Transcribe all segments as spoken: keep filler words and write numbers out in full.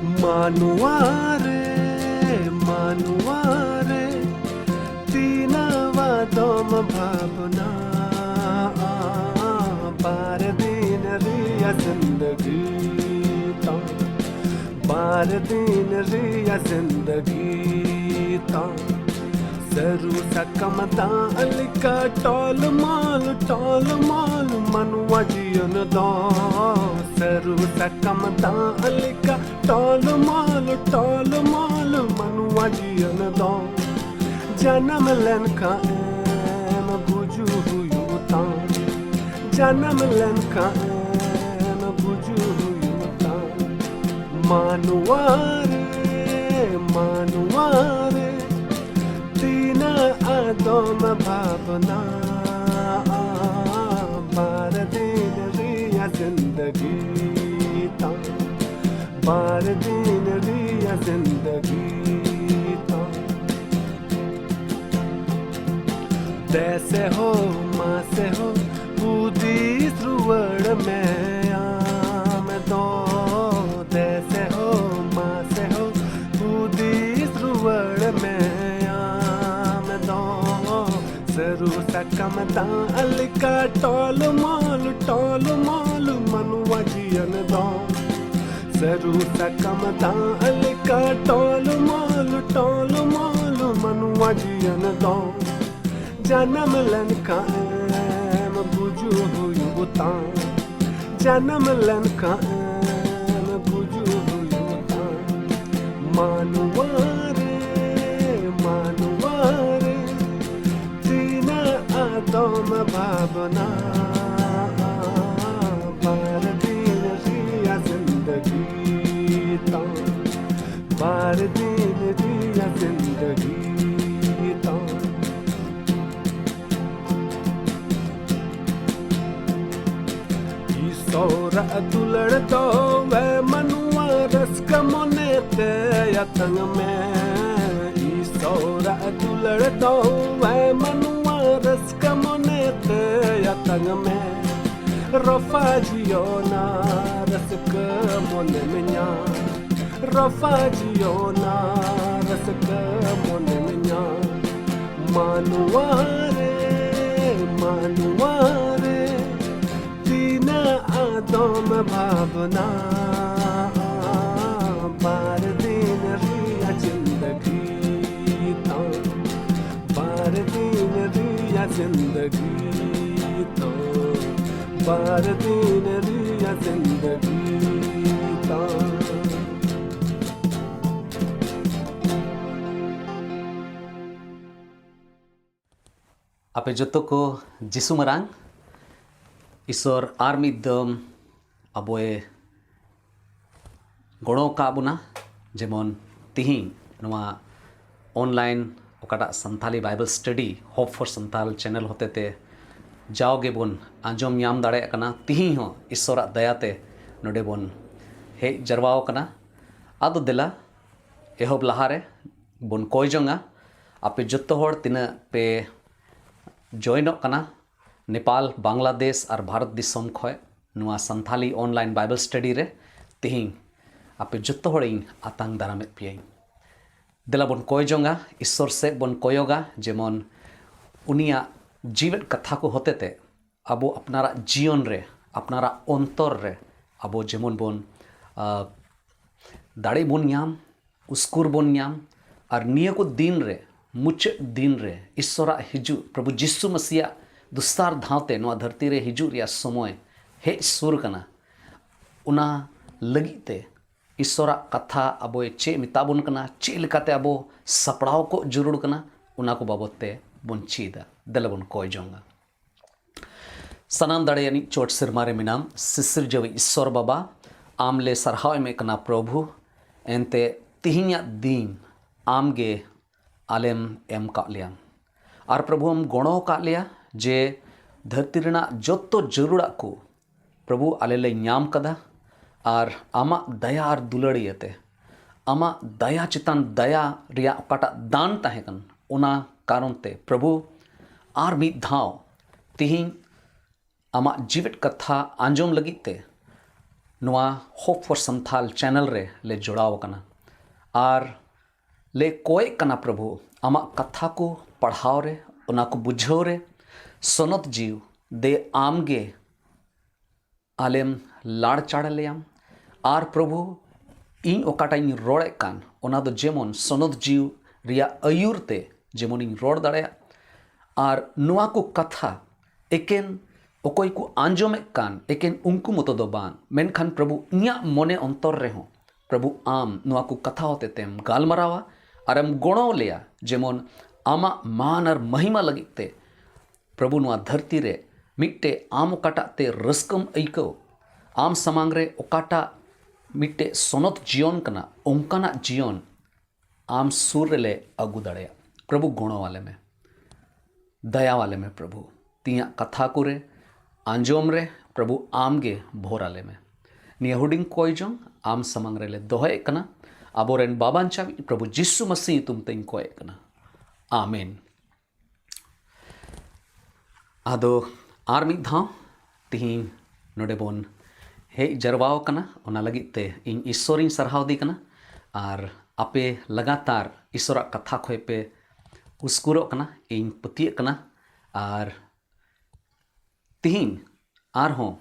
ᱢᱟᱱᱣᱟ ᱨᱮ, ᱢᱟᱱᱣᱟ ᱨᱮ, ᱛᱤᱱᱟᱹᱜ ᱟᱫᱚᱢ ᱵᱷᱟᱵᱽᱱᱟᱜᱼᱟ᱾ ᱵᱟᱨ ᱫᱤᱱ ᱨᱮᱭᱟᱜ ᱡᱤᱱᱫᱜᱤ ᱛᱟᱢ, ᱵᱟᱨ ᱫᱤᱱ ᱨᱮᱭᱟᱜ ᱡᱤᱱᱫᱜᱤ ᱛᱟᱢ᱾ ᱥᱟᱹᱨᱩ ᱥᱟᱠᱟᱢ ᱫᱟᱜ ᱞᱮᱠᱟ ᱴᱚᱞ ᱢᱚᱞ, ᱴᱚᱞ ᱢᱚᱞ ᱢᱟᱱᱣᱟ ᱡᱤᱭᱚᱱ ᱫᱚ᱾ ᱥᱟᱹᱨᱩ ᱥᱟᱠᱟᱢ ᱫᱟᱜ ᱞᱮᱠᱟ ᱴᱚᱞ ᱢᱚᱞ, ᱴᱚᱞ ᱢᱚᱞ ᱢᱟᱱᱣᱟ ᱡᱤᱭᱚᱱ ᱫᱚ᱾ ᱡᱟᱱᱟᱢ ᱞᱮᱱᱠᱷᱟᱱ ᱮᱢ ᱜᱩᱡᱩᱜ ᱦᱩᱭᱩᱜ ᱛᱟᱢ, ᱡᱟᱱᱟᱢ ᱞᱮᱱᱠᱷᱟᱱ ᱮᱢ ᱜᱩᱡᱩᱜ ᱦᱩᱭᱩᱜ ᱛᱟᱢ᱾ ᱢᱟᱱᱣᱟ ᱨᱮ, ᱢᱟᱱᱣᱟ ᱨᱮ, ᱛᱤᱱᱟᱹᱜ ᱟᱫᱚᱢ ᱵᱷᱟᱵᱽᱱᱟᱜᱼᱟ᱾ ᱵᱟᱨ ᱫᱤᱱ ᱨᱮᱭᱟᱜ ᱡᱤᱱᱫᱜᱤ ᱛᱟᱢ, ᱵᱟᱨ ᱫᱤᱱ ᱨᱮᱭᱟᱜ ᱡᱤᱱᱫᱜᱤ ᱛᱟᱢ᱾ ᱫᱮᱥᱮ ᱦᱳ, ᱢᱟᱥᱮ ᱦᱳ, ᱦᱩᱫᱤᱥ ᱨᱩᱣᱟᱹᱲ ᱢᱮ ᱟᱢ ᱫᱚ᱾ ᱫᱮᱥᱮ ᱦᱳ, ᱢᱟᱥᱮ ᱦᱳ, ᱦᱩᱫᱤᱥ ᱨᱩᱣᱟᱹᱲ ᱢᱮ ᱟᱢ ᱫᱚ᱾ ᱥᱟᱹᱨᱩ ᱥᱟᱠᱟᱢ ᱫᱟᱜ ᱞᱮᱠᱟ ᱴᱚᱞ ᱢᱚᱞ, ᱴᱚᱞ ᱢᱚᱞ ᱢᱟᱱᱣᱟ ᱡᱤᱭᱚᱱ ᱫᱚ᱾ ᱥᱟᱹᱨᱩ ᱥᱟᱠᱟᱢ ᱫᱟᱜ ᱞᱮᱠᱟ ᱴᱚᱞ ᱢᱚᱞ, ᱴᱚᱞ ᱢᱚᱞ ᱢᱟᱱᱣᱟ ᱡᱤᱭᱚᱱ ᱫᱚ᱾ ᱡᱟᱱᱟᱢ ᱞᱮᱱᱠᱷᱟᱱ ᱮᱢ ᱜᱩᱡᱩᱜ ᱦᱩᱭᱩᱜ ᱛᱟᱢ, ᱡᱟᱱᱟᱢ ᱞᱮᱱᱠᱷᱟᱱ ᱮᱢ ᱜᱩᱡᱩᱜ ᱦᱩᱭᱩᱜ ᱛᱟᱢ᱾ ᱢᱟᱱᱣᱟ ᱨᱮ, ᱢᱟᱱᱣᱟ ᱨᱮ, ᱛᱤᱱᱟᱹᱜ ᱟᱫᱚᱢ ᱵᱷᱟᱵᱽᱱᱟᱜᱼᱟ᱾ ᱵᱟᱨ ᱫᱤᱱ ᱨᱮᱭᱟᱜ ᱡᱤᱱᱫᱜᱤ ᱛᱟᱢ, ᱵᱟᱨ ᱫᱤᱱ ᱨᱮᱭᱟᱜ ᱡᱤᱱᱫᱜᱤ ᱛᱟᱢ᱾ ᱤᱥᱚᱨᱟᱜ ᱫᱩᱞᱟᱹᱲ ᱫᱚ ᱮ ᱢᱟᱱᱣᱟ ᱨᱟᱹᱥᱠᱟᱹ ᱢᱚᱱᱮ ᱛᱮ ᱟᱛᱟᱝ ᱢᱮ᱾ ᱤᱥᱚᱨᱟᱜ ᱫᱩᱞᱟᱹᱲ ᱫᱚ ᱮ ᱢᱟᱱᱣᱟ ᱨᱟᱹᱥᱠᱟᱹ ᱢᱚᱱᱮ ᱛᱮ ᱟᱛᱟᱝ ᱢᱮ᱾ ᱨᱚᱯᱷᱟ ᱡᱤᱭᱚᱱᱟ ᱨᱟᱹᱥᱠᱟᱹ ᱢᱚᱱᱮᱢ ᱧᱟᱢ᱾ ᱨᱟᱯᱷᱟ ᱡᱤᱭᱚᱱᱟ ᱨᱟᱹᱥᱠᱟᱹ ᱢᱚᱱᱮᱢ ᱧᱟᱢ᱾ ᱢᱟᱱᱣᱟ ᱨᱮ, ᱢᱟᱱᱣᱟ ᱨᱮ, ᱛᱤᱱᱟᱹᱜ ᱟᱫᱚᱢ ᱵᱷᱟᱵᱽᱱᱟ᱾ ᱵᱟᱨ ᱫᱤᱱ ᱨᱮᱭᱟᱜ ᱡᱤᱱᱫᱜᱤ ᱛᱟᱢ, ᱵᱟᱨ ᱫᱤᱱ ᱨᱮᱭᱟᱜ ᱡᱤᱱᱫᱜᱤ ᱛᱟᱢ, ᱵᱟᱨ ᱫᱤᱱ ᱨᱮᱭᱟᱜ ᱡᱤᱱᱫᱜᱤ ᱛᱟᱢ᱾ ᱟᱯᱮ ᱡᱚᱛᱚ ᱠᱚ ᱡᱤᱥᱩ ᱢᱟᱨᱟᱝ ᱤᱥᱚᱨ ᱟᱨ ᱢᱤᱫ ᱫᱚᱢ ᱟᱵᱚᱭ ᱜᱚᱲᱚ ᱟᱠᱟᱫ ᱵᱚᱱᱟ, ᱡᱮᱢᱚᱱ ᱛᱤᱦᱤᱧ ᱱᱚᱣᱟ online ᱚᱠᱟᱴᱟᱜ Santali Bible Study Hope for Santhal channel ᱦᱚᱛᱮᱛᱮ ᱡᱟᱣ ᱜᱮᱵᱚᱱ ᱟᱸᱡᱚᱢ ᱧᱟᱢ ᱫᱟᱲᱮᱭᱟᱜ ᱠᱟᱱᱟ᱾ ᱛᱤᱦᱤᱧ ᱦᱚᱸ ᱤᱥᱚᱨᱟᱜ ᱫᱟᱭᱟᱛᱮ ᱱᱚᱰᱮ ᱵᱚᱱ ᱦᱮᱡ ᱡᱟᱨᱣᱟ ᱟᱠᱟᱱᱟ᱾ ᱟᱫᱚ ᱫᱮᱞᱟ, ᱮᱦᱚᱵ ᱞᱟᱦᱟᱨᱮ ᱵᱚᱱ ᱠᱚᱭ ᱡᱚᱝᱟ, ᱟᱯᱮ ᱡᱚᱛᱚ ᱦᱚᱲ ᱛᱤᱱᱟᱹᱜ ᱯᱮ ᱡᱚᱭᱮᱱᱚᱜ ᱠᱟᱱᱟ ᱱᱮᱯᱟᱞ, ᱵᱟᱝᱞᱟᱫᱮᱥ ᱟᱨ ᱵᱷᱟᱨᱚᱛ ᱫᱤᱥᱚᱢ ᱠᱷᱚᱱ ᱱᱚᱣᱟ ᱥᱟᱱᱛᱷᱟᱞᱤ online Bible Study ᱨᱮ, ᱛᱤᱦᱤᱧ ᱟᱯᱮ ᱡᱚᱛᱚ ᱦᱚᱲᱤᱧ ᱟᱛᱟᱝ ᱫᱟᱨᱟᱢᱮᱫ ᱯᱮᱭᱟᱹᱧ᱾ ᱫᱮᱞᱟ ᱵᱚᱱ ᱠᱚᱭ ᱡᱚᱝᱟ, ᱤᱥᱥᱚᱨ ᱥᱮᱫ ᱵᱚᱱ ᱠᱚᱭᱚᱜᱟ, ᱡᱮᱢᱚᱱ ᱩᱱᱤᱭᱟᱜ ᱡᱤᱣᱮᱫ ᱠᱟᱛᱷᱟ ᱠᱚ ᱦᱚᱛᱮᱛᱮ ᱟᱵᱚ ᱟᱯᱱᱟᱨᱟᱜ ᱡᱤᱭᱚᱱ ᱨᱮ, ᱟᱯᱱᱟᱨᱟᱜ ᱚᱱᱛᱚᱨ ᱨᱮ ᱟᱵᱚ ᱡᱮᱢᱚᱱ ᱵᱚᱱ, ᱟ, ᱫᱟᱲᱮ ᱵᱚᱱ ᱧᱟᱢ, ᱩᱥᱠᱩᱨ ᱵᱚᱱ ᱧᱟᱢ, ᱟᱨ ᱱᱤᱭᱟᱹ ᱠᱚ ᱫᱤᱱ ᱨᱮ, ᱢᱩᱪᱟᱹᱫ ᱫᱤᱱ ᱨᱮ ᱤᱥᱥᱚᱨᱟᱜ ᱦᱤᱡᱩᱜ, ᱯᱨᱚᱵᱷᱩ ᱡᱤᱥᱩ ᱢᱟᱥᱤᱭᱟᱜ ᱫᱚᱥᱟᱨ ᱫᱷᱟᱣᱛᱮ ᱱᱚᱣᱟ ᱫᱷᱟᱹᱨᱛᱤ ᱨᱮ ᱦᱤᱡᱩᱜ ᱨᱮᱭᱟᱜ ᱥᱚᱢᱚᱭ ᱦᱮᱡ ᱥᱩᱨ ᱠᱟᱱᱟ᱾ ᱚᱱᱟ ᱞᱟᱹᱜᱤᱫ ᱛᱮ ᱤᱥᱥᱚᱨᱟᱜ ᱠᱟᱛᱷᱟ ᱟᱵᱚᱭ ᱪᱮᱫ ᱢᱮᱛᱟ ᱵᱚᱱ ᱠᱟᱱᱟ, ᱪᱮᱫ ᱞᱮᱠᱟᱛᱮ ᱟᱵᱚ ᱥᱟᱯᱲᱟᱣ ᱠᱚᱜ ᱡᱟᱹᱨᱩᱲ ᱠᱟᱱᱟ, ᱚᱱᱟ ᱠᱚ ᱵᱟᱵᱚᱛ ᱛᱮ ᱵᱚᱱ ᱪᱮᱫᱟ᱾ ᱫᱮᱞᱟ ᱵᱚᱱ ᱠᱚᱭ ᱡᱚᱝᱟ᱾ ᱥᱟᱱᱟᱢ ᱫᱟᱲᱮᱭᱟᱱᱤᱡ ᱪᱚᱴ ᱥᱮᱨᱢᱟ ᱨᱮ ᱢᱮᱱᱟᱢ, ᱥᱤᱥᱤᱨᱡᱟᱹᱣᱤᱡ ᱤᱥᱥᱚᱨ ᱵᱟᱵᱟ, ᱟᱢ ᱞᱮ ᱥᱟᱨᱦᱟᱣ ᱮᱢᱮᱫ ᱠᱟᱱᱟ ᱯᱨᱚᱵᱷᱩ, ᱮᱱᱛᱮ ᱛᱤᱦᱤᱧᱟᱜ ᱫᱤᱱ ᱟᱢ ᱜᱮ ᱟᱞᱮᱢ ᱮᱢ ᱠᱟᱜ ᱞᱮᱭᱟ᱾ ᱟᱨ ᱯᱨᱚᱵᱷᱩᱢ ᱜᱚᱲᱚ ᱟᱠᱟᱫ ᱞᱮᱭᱟ ᱡᱮ ᱫᱷᱟᱹᱨᱛᱤ ᱨᱮᱱᱟᱜ ᱡᱚᱛᱚ ᱡᱟᱹᱨᱩᱲᱟᱜ ᱠᱚ ᱯᱨᱚᱵᱷᱩ ᱟᱞᱮ ᱞᱮ ᱧᱟᱢ ᱠᱟᱫᱟ᱾ ᱟᱨ ᱟᱢᱟᱜ ᱫᱟᱭᱟ ᱟᱨ ᱫᱩᱞᱟᱹᱲ ᱤᱭᱟᱹᱛᱮ, ᱟᱢᱟᱜ ᱫᱟᱭᱟ ᱪᱮᱛᱟᱱ ᱫᱟᱭᱟ ᱨᱮᱭᱟᱜ ᱚᱠᱟᱴᱟᱜ ᱫᱟᱱ ᱛᱟᱦᱮᱸ ᱠᱟᱱ, ᱚᱱᱟ ᱠᱟᱨᱚᱱ ᱛᱮ ᱯᱨᱚᱵᱷᱩ ᱟᱨ ᱢᱤᱫ ᱫᱷᱟᱣ ᱛᱤᱦᱤᱧ ᱟᱢᱟᱜ ᱡᱤᱣᱮᱫ ᱠᱟᱛᱷᱟ ᱟᱸᱡᱚᱢ ᱞᱟᱹᱜᱤᱫ ᱛᱮ ᱱᱚᱣᱟ Hope for Santhal channel ᱨᱮ ᱞᱮ ᱡᱚᱲᱟᱣ ᱟᱠᱟᱱᱟ ᱟᱨ ᱞᱮ ᱠᱚᱭᱮᱜ ᱠᱟᱱᱟ ᱯᱨᱚᱵᱷᱩ, ᱟᱢᱟᱜ ᱠᱟᱛᱷᱟ ᱠᱚ ᱯᱟᱲᱦᱟᱣ ᱨᱮ, ᱚᱱᱟ ᱠᱚ ᱵᱩᱡᱷᱟᱹᱣ ᱨᱮ ᱥᱚᱱᱚᱛ ᱡᱤᱣᱤ ᱫᱮ ᱟᱢ ᱜᱮ ᱟᱞᱮᱢ ᱞᱟᱲᱪᱟᱲ ᱞᱮᱭᱟᱢ᱾ ᱟᱨ ᱯᱨᱚᱵᱷᱩ, ᱤᱧ ᱚᱠᱟᱴᱟᱜ ᱤᱧ ᱨᱚᱲᱮᱫ ᱠᱟᱱ, ᱚᱱᱟ ᱫᱚ ᱡᱮᱢᱚᱱ ᱥᱚᱱᱚᱛ ᱡᱤᱣᱤ ᱨᱮᱭᱟᱜ ᱟᱹᱭᱩᱨ ᱛᱮ ᱡᱮᱢᱚᱱ ᱤᱧ ᱨᱚᱲ ᱫᱟᱲᱮᱭᱟᱜ᱾ ᱟᱨ ᱱᱚᱣᱟ ᱠᱚ ᱠᱟᱛᱷᱟ ᱮᱠᱮᱱ ᱚᱠᱚᱭ ᱠᱚ ᱟᱸᱡᱚᱢᱮᱫ ᱠᱟᱱ, ᱮᱠᱮᱱ ᱩᱱᱠᱩ ᱢᱚᱛᱚ ᱫᱚ ᱵᱟᱝ, ᱢᱮᱱᱠᱷᱟᱱ ᱯᱨᱚᱵᱷᱩ, ᱤᱧᱟᱹᱜ ᱢᱚᱱᱮ ᱚᱱᱛᱚᱨ ᱨᱮᱦᱚᱸ ᱯᱨᱚᱵᱷᱩ, ᱟᱢ ᱱᱚᱣᱟ ᱠᱚ ᱠᱟᱛᱷᱟ ᱦᱚᱛᱮ ᱛᱮᱢ ᱜᱟᱞᱢᱟᱨᱟᱣᱟ ᱟᱨᱮᱢ ᱜᱚᱲᱚ ᱞᱮᱭᱟ, ᱡᱮᱢᱚᱱ ᱟᱢᱟᱜ ᱢᱟᱱ ᱟᱨ ᱢᱚᱦᱤᱢᱟ ᱞᱟᱹᱜᱤᱫ ᱛᱮ ᱯᱨᱚᱵᱷᱩ, ᱱᱚᱣᱟ ᱫᱷᱟᱹᱨᱛᱤ ᱨᱮ ᱢᱤᱫᱴᱮᱡ ᱟᱢ ᱚᱠᱟᱴᱟᱜ ᱛᱮ ᱨᱟᱹᱥᱠᱟᱹᱢ ᱟᱹᱭᱠᱟᱹᱣ, ᱟᱢ ᱥᱟᱢᱟᱝ ᱨᱮ ᱚᱠᱟᱴᱟᱜ ᱢᱤᱫᱴᱮᱡ ᱥᱚᱱᱚᱛ ᱡᱤᱭᱚᱱ ᱠᱟᱱᱟ, ᱚᱱᱠᱟᱱᱟᱜ ᱡᱤᱭᱚᱱ ᱟᱢ ᱥᱩᱨ ᱨᱮᱞᱮ ᱟᱹᱜᱩ ᱫᱟᱲᱮᱭᱟᱜ᱾ ᱯᱨᱚᱵᱷᱩ, ᱜᱚᱲᱚ ᱟᱞᱮ ᱢᱮ, ᱫᱟᱭᱟ ᱟᱞᱮ ᱢᱮ ᱯᱨᱚᱵᱷᱩ᱾ ᱛᱤᱧᱟᱜ ᱠᱟᱛᱷᱟ ᱠᱚᱨᱮ ᱟᱸᱡᱚᱢ ᱨᱮ ᱯᱨᱚᱵᱷᱩ, ᱟᱢ ᱜᱮ ᱵᱷᱳᱨ ᱟᱞᱮ ᱢᱮ᱾ ᱱᱤᱭᱟᱹ ᱦᱩᱰᱤᱧ ᱠᱚᱭ ᱡᱚᱝ ᱟᱢ ᱥᱟᱢᱟᱝ ᱨᱮᱞᱮ ᱫᱚᱦᱚᱭᱮᱫ ᱠᱟᱱᱟ, ᱟᱵᱚᱨᱮᱱ ᱵᱟᱵᱟᱧᱪᱟᱣᱤᱡ ᱯᱨᱚᱵᱷᱩ ᱡᱤᱥᱩ ᱢᱟᱹᱥᱤ ᱧᱩᱛᱩᱢ ᱛᱮᱧ ᱠᱚᱭᱮᱫ ᱠᱟᱱᱟ, ᱟᱢᱮᱱ᱾ ᱟᱫᱚ ᱟᱨ ᱢᱤᱫ ᱫᱷᱟᱣ ᱛᱤᱦᱤᱧ ᱱᱚᱰᱮ ᱵᱚᱱ ᱦᱮᱡ ᱡᱟᱨᱣᱟ ᱟᱠᱟᱱᱟ, ᱚᱱᱟ ᱞᱟᱹᱜᱤᱫ ᱛᱮ ᱤᱧ ᱤᱥᱥᱚᱨᱤᱧ ᱥᱟᱨᱦᱟᱣ ᱫᱮ ᱠᱟᱱᱟ᱾ ᱟᱨ ᱟᱯᱮ ᱞᱟᱜᱟᱛᱟᱨ ᱤᱥᱥᱚᱨᱟᱜ ᱠᱟᱛᱷᱟ ᱠᱷᱚᱡ ᱯᱮ ᱩᱥᱠᱩᱨᱚᱜ ᱠᱟᱱᱟ, ᱤᱧ ᱯᱟᱹᱛᱭᱟᱹᱜ ᱠᱟᱱᱟ᱾ ᱟᱨ ᱛᱤᱦᱤᱧ ᱟᱨᱦᱚᱸ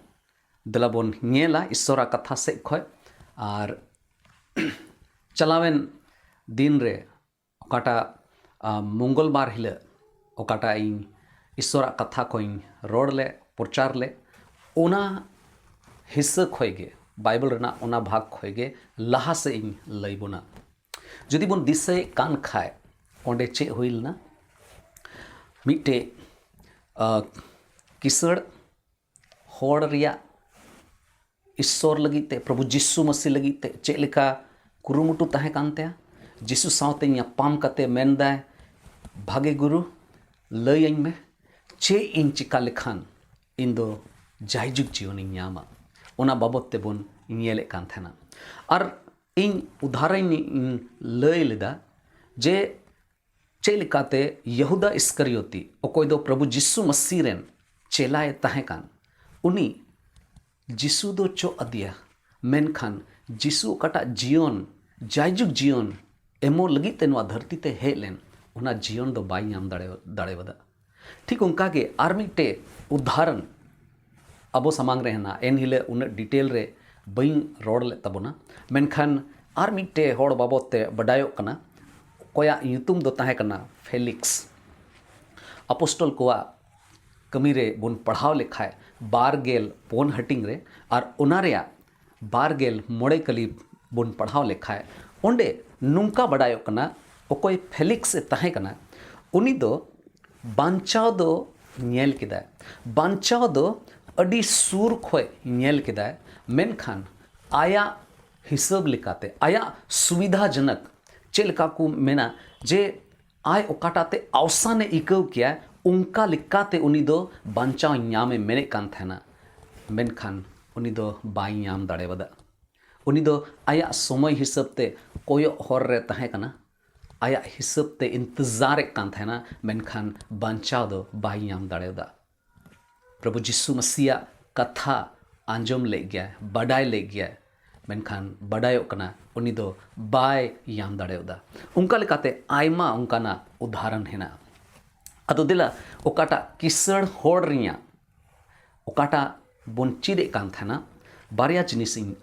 ᱫᱮᱞᱟ ᱵᱚᱱ ᱧᱮᱞᱟ ᱤᱥᱥᱚᱨᱟᱜ ᱠᱟᱛᱷᱟ ᱥᱮᱫ ᱠᱷᱚᱡ᱾ ᱟᱨ ᱪᱟᱞᱟᱣᱮᱱ ᱫᱤᱱ ᱨᱮ ᱚᱠᱟᱴᱟᱜ, ᱟ, ᱢᱚᱝᱜᱚᱞ ᱵᱟᱨ ᱦᱤᱞᱳᱜ ᱚᱠᱟᱴᱟᱜ ᱤᱧ ᱤᱥᱥᱚᱨᱟᱜ ᱠᱟᱛᱷᱟ ᱠᱚᱧ ᱨᱚᱲ ᱞᱮᱫ, ᱯᱨᱚᱪᱟᱨ ᱞᱮᱫ, ᱚᱱᱟ ᱦᱤᱥᱥᱟᱹ ᱠᱷᱚᱡ ᱜᱮ, ᱵᱟᱭᱵᱮᱞ ᱨᱮᱱᱟᱜ ᱚᱱᱟ ᱵᱷᱟᱜᱽ ᱠᱷᱚᱡ ᱜᱮ ᱞᱟᱦᱟ ᱥᱮᱫ ᱤᱧ ᱞᱟᱹᱭ ᱵᱚᱱᱟ᱾ ᱡᱩᱫᱤ ᱵᱚᱱ ᱫᱤᱥᱟᱹᱭᱮᱫ ᱠᱟᱱ ᱠᱷᱟᱡ, ᱚᱸᱰᱮ ᱪᱮᱫ ᱦᱩᱭ ᱞᱮᱱᱟ? ᱢᱤᱫᱴᱮᱡ, ᱟ, ᱠᱤᱥᱟᱹᱬ ᱦᱚᱲ ᱨᱮᱭᱟᱜ ᱤᱥᱥᱚᱨ ᱞᱟᱹᱜᱤᱫ ᱛᱮ, ᱯᱨᱚᱵᱷᱩ ᱡᱤᱥᱩ ᱢᱟᱹᱥᱤ ᱞᱟᱹᱜᱤᱫ ᱛᱮ ᱪᱮᱫ ᱞᱮᱠᱟ ᱠᱩᱨᱩᱢᱩᱴᱩ ᱛᱟᱦᱮᱸ ᱠᱟᱱ ᱛᱟᱭᱟ᱾ ᱡᱤᱥᱩ ᱥᱟᱶᱛᱮ ᱧᱟᱯᱟᱢ ᱠᱟᱛᱮ ᱢᱮᱱᱫᱟᱭ, "ᱵᱷᱟᱜᱮ ᱜᱩᱨᱩ, ᱞᱟᱹᱭᱟᱹᱧ ᱢᱮ, ᱪᱮᱫ ᱤᱧ ᱪᱤᱠᱟ ᱞᱮᱠᱷᱟᱱ ᱤᱧ ᱫᱚ ᱡᱟᱭᱡᱩᱜᱽ ᱡᱤᱭᱚᱱᱤᱧ ᱧᱟᱢᱟ?" ᱚᱱᱟ ᱵᱟᱵᱚᱛ ᱛᱮᱵᱚᱱ ᱧᱮᱞᱮᱫ ᱠᱟᱱ ᱛᱟᱦᱮᱱᱟ᱾ ᱟᱨ ᱤᱧ ᱩᱫᱟᱦᱚᱨᱚᱧ ᱞᱟᱹᱭ ᱞᱮᱫᱟ ᱡᱮ ᱪᱮᱫ ᱞᱮᱠᱟᱛᱮ ᱭᱮᱦᱩᱫᱟ ᱤᱥᱠᱟᱨᱤᱭᱚᱛᱤ, ᱚᱠᱚᱭ ᱫᱚ ᱯᱨᱚᱵᱷᱩ ᱡᱤᱥᱩ ᱢᱟᱹᱥᱤ ᱨᱮᱱ ᱪᱮᱞᱟᱭ ᱛᱟᱦᱮᱸ ᱠᱟᱱ, ᱩᱱᱤ ᱡᱤᱥᱩ ᱫᱚ ᱪᱚᱜ ᱟᱫᱮᱭᱟ, ᱢᱮᱱᱠᱷᱟᱱ ᱡᱤᱥᱩ ᱚᱠᱟᱴᱟᱜ ᱡᱤᱭᱚᱱ, ᱡᱟᱭᱡᱩᱜᱽ ᱡᱤᱭᱚᱱ ᱮᱢᱚᱜ ᱞᱟᱹᱜᱤᱫ ᱛᱮ ᱱᱚᱣᱟ ᱫᱷᱟᱹᱨᱛᱤ ᱛᱮ ᱦᱮᱡ ᱞᱮᱱ, ᱚᱱᱟ ᱡᱤᱭᱚᱱ ᱫᱚ ᱵᱟᱭ ᱧᱟᱢ ᱫᱟᱲᱮ ᱫᱟᱲᱮᱣᱟᱫᱟ᱾ ᱴᱷᱤᱠ ᱚᱱᱠᱟ ᱜᱮ ᱟᱨ ᱢᱤᱫᱴᱮᱡ ᱩᱫᱟᱦᱚᱨᱚᱱ ᱟᱵᱚ ᱥᱟᱢᱟᱝ ᱨᱮ ᱦᱮᱱᱟᱜᱼᱟ᱾ ᱮᱱᱦᱤᱞᱳᱜ ᱩᱱᱟᱹᱜ ᱰᱤᱴᱮᱞ ᱨᱮ ᱵᱟᱹᱧ ᱨᱚᱲ ᱞᱮᱫ ᱛᱟᱵᱚᱱᱟ, ᱢᱮᱱᱠᱷᱟᱱ ᱟᱨ ᱢᱤᱫᱴᱮᱡ ᱦᱚᱲ ᱵᱟᱵᱚᱫ ᱛᱮ ᱵᱟᱰᱟᱭᱚᱜ ᱠᱟᱱᱟ, ᱚᱠᱚᱭᱟᱜ ᱧᱩᱛᱩᱢ ᱫᱚ ᱛᱟᱦᱮᱸ ᱠᱟᱱᱟ ᱯᱷᱮᱞᱤᱠᱥ᱾ ᱟᱯᱚᱥᱴᱚᱞ ᱠᱚᱣᱟᱜ ᱠᱟᱹᱢᱤ ᱨᱮ ᱵᱚᱱ ᱯᱟᱲᱦᱟᱣ ᱞᱮᱠᱷᱟᱡ ᱵᱟᱨ ᱜᱮᱞ ᱯᱩᱱ ᱦᱟᱹᱴᱤᱧ ᱨᱮ, ᱟᱨ ᱚᱱᱟ ᱨᱮᱭᱟᱜ ᱵᱟᱨ ᱜᱮᱞ ᱢᱚᱬᱮ ᱠᱟᱹᱞᱤ ᱵᱚᱱ ᱯᱟᱲᱦᱟᱣ ᱞᱮᱠᱷᱟᱡ, ᱚᱸᱰᱮ ᱱᱚᱝᱠᱟ ᱵᱟᱰᱟᱭᱚᱜ ᱠᱟᱱᱟ, ᱚᱠᱚᱭ ᱯᱷᱮᱞᱤᱠᱥ ᱮ ᱛᱟᱦᱮᱸ ᱠᱟᱱᱟ, ᱩᱱᱤ ᱫᱚ ᱵᱟᱧᱪᱟᱣ ᱫᱚ ᱧᱮᱞ ᱠᱮᱫᱟᱭ, ᱵᱟᱧᱪᱟᱣ ᱫᱚ ᱟᱹᱰᱤ ᱥᱩᱨ ᱠᱷᱚᱡ ᱧᱮᱞ ᱠᱮᱫᱟᱭ, ᱢᱮᱱᱠᱷᱟᱱ ᱟᱭᱟᱜ ᱦᱤᱥᱟᱹᱵ ᱞᱮᱠᱟᱛᱮ, ᱟᱭᱟᱜ ᱥᱩᱵᱤᱫᱷᱟᱡᱚᱱᱚᱠ, ᱪᱮᱫ ᱞᱮᱠᱟ ᱠᱚ ᱢᱮᱱᱟ ᱡᱮ ᱟᱡ ᱚᱠᱟᱴᱟᱜ ᱛᱮ ᱟᱣᱥᱟᱱᱮ ᱟᱹᱭᱠᱟᱹᱣ ᱠᱮᱭᱟ, ᱚᱱᱠᱟ ᱞᱮᱠᱟᱛᱮ ᱩᱱᱤ ᱫᱚ ᱵᱟᱧᱪᱟᱣ ᱧᱟᱢᱮ ᱢᱮᱱᱮᱫ ᱠᱟᱱ ᱛᱟᱦᱮᱱᱟ, ᱢᱮᱱᱠᱷᱟᱱ ᱩᱱᱤ ᱫᱚ ᱵᱟᱭ ᱧᱟᱢ ᱫᱟᱲᱮᱣᱟᱫᱟ᱾ ᱩᱱᱤ ᱫᱚ ᱟᱭᱟᱜ ᱥᱚᱢᱚᱭ ᱦᱤᱥᱟᱹᱵ ᱛᱮ ᱠᱚᱭᱚᱜ ᱦᱚᱨ ᱨᱮ ᱛᱟᱦᱮᱸ ᱠᱟᱱᱟ, ᱟᱭᱟᱜ ᱦᱤᱥᱟᱹᱵ ᱛᱮ ᱤᱱᱛᱮᱡᱟᱨᱮᱫ ᱠᱟᱱ ᱛᱟᱦᱮᱱᱟ, ᱢᱮᱱᱠᱷᱟᱱ ᱵᱟᱧᱪᱟᱣ ᱫᱚ ᱵᱟᱭ ᱧᱟᱢ ᱫᱟᱲᱮᱣᱟᱫᱟ᱾ ᱯᱨᱚᱵᱷᱩ ᱡᱤᱥᱩ ᱢᱟᱥᱤᱭᱟᱜ ᱠᱟᱛᱷᱟ ᱟᱸᱡᱚᱢ ᱞᱮᱫ ᱜᱮᱭᱟᱭ, ᱵᱟᱰᱟᱭ ᱞᱮᱫ ᱜᱮᱭᱟᱭ, ᱢᱮᱱᱠᱷᱟᱱ ᱵᱟᱰᱟᱭᱚᱜ ᱠᱟᱱᱟ ᱩᱱᱤ ᱫᱚ ᱵᱟᱭ ᱧᱟᱢ ᱫᱟᱲᱮᱣᱟᱫᱟ᱾ ᱚᱱᱠᱟ ᱞᱮᱠᱟᱛᱮ ᱟᱭᱢᱟ ᱚᱱᱠᱟᱱᱟᱜ ᱩᱫᱟᱦᱚᱨᱚᱱ ᱦᱮᱱᱟᱜᱼᱟ᱾ ᱟᱫᱚ ᱫᱮᱞᱟ, ᱚᱠᱟᱴᱟᱜ ᱠᱤᱥᱟᱹᱬ ᱦᱚᱲ ᱨᱮᱭᱟᱜ, ᱚᱠᱟᱴᱟᱜ ᱵᱚᱱ ᱪᱮᱫ ᱮᱫ ᱠᱟᱱ ᱛᱟᱦᱮᱱᱟ, ᱵᱟᱨᱭᱟ ᱡᱤᱱᱤᱥ ᱤᱧ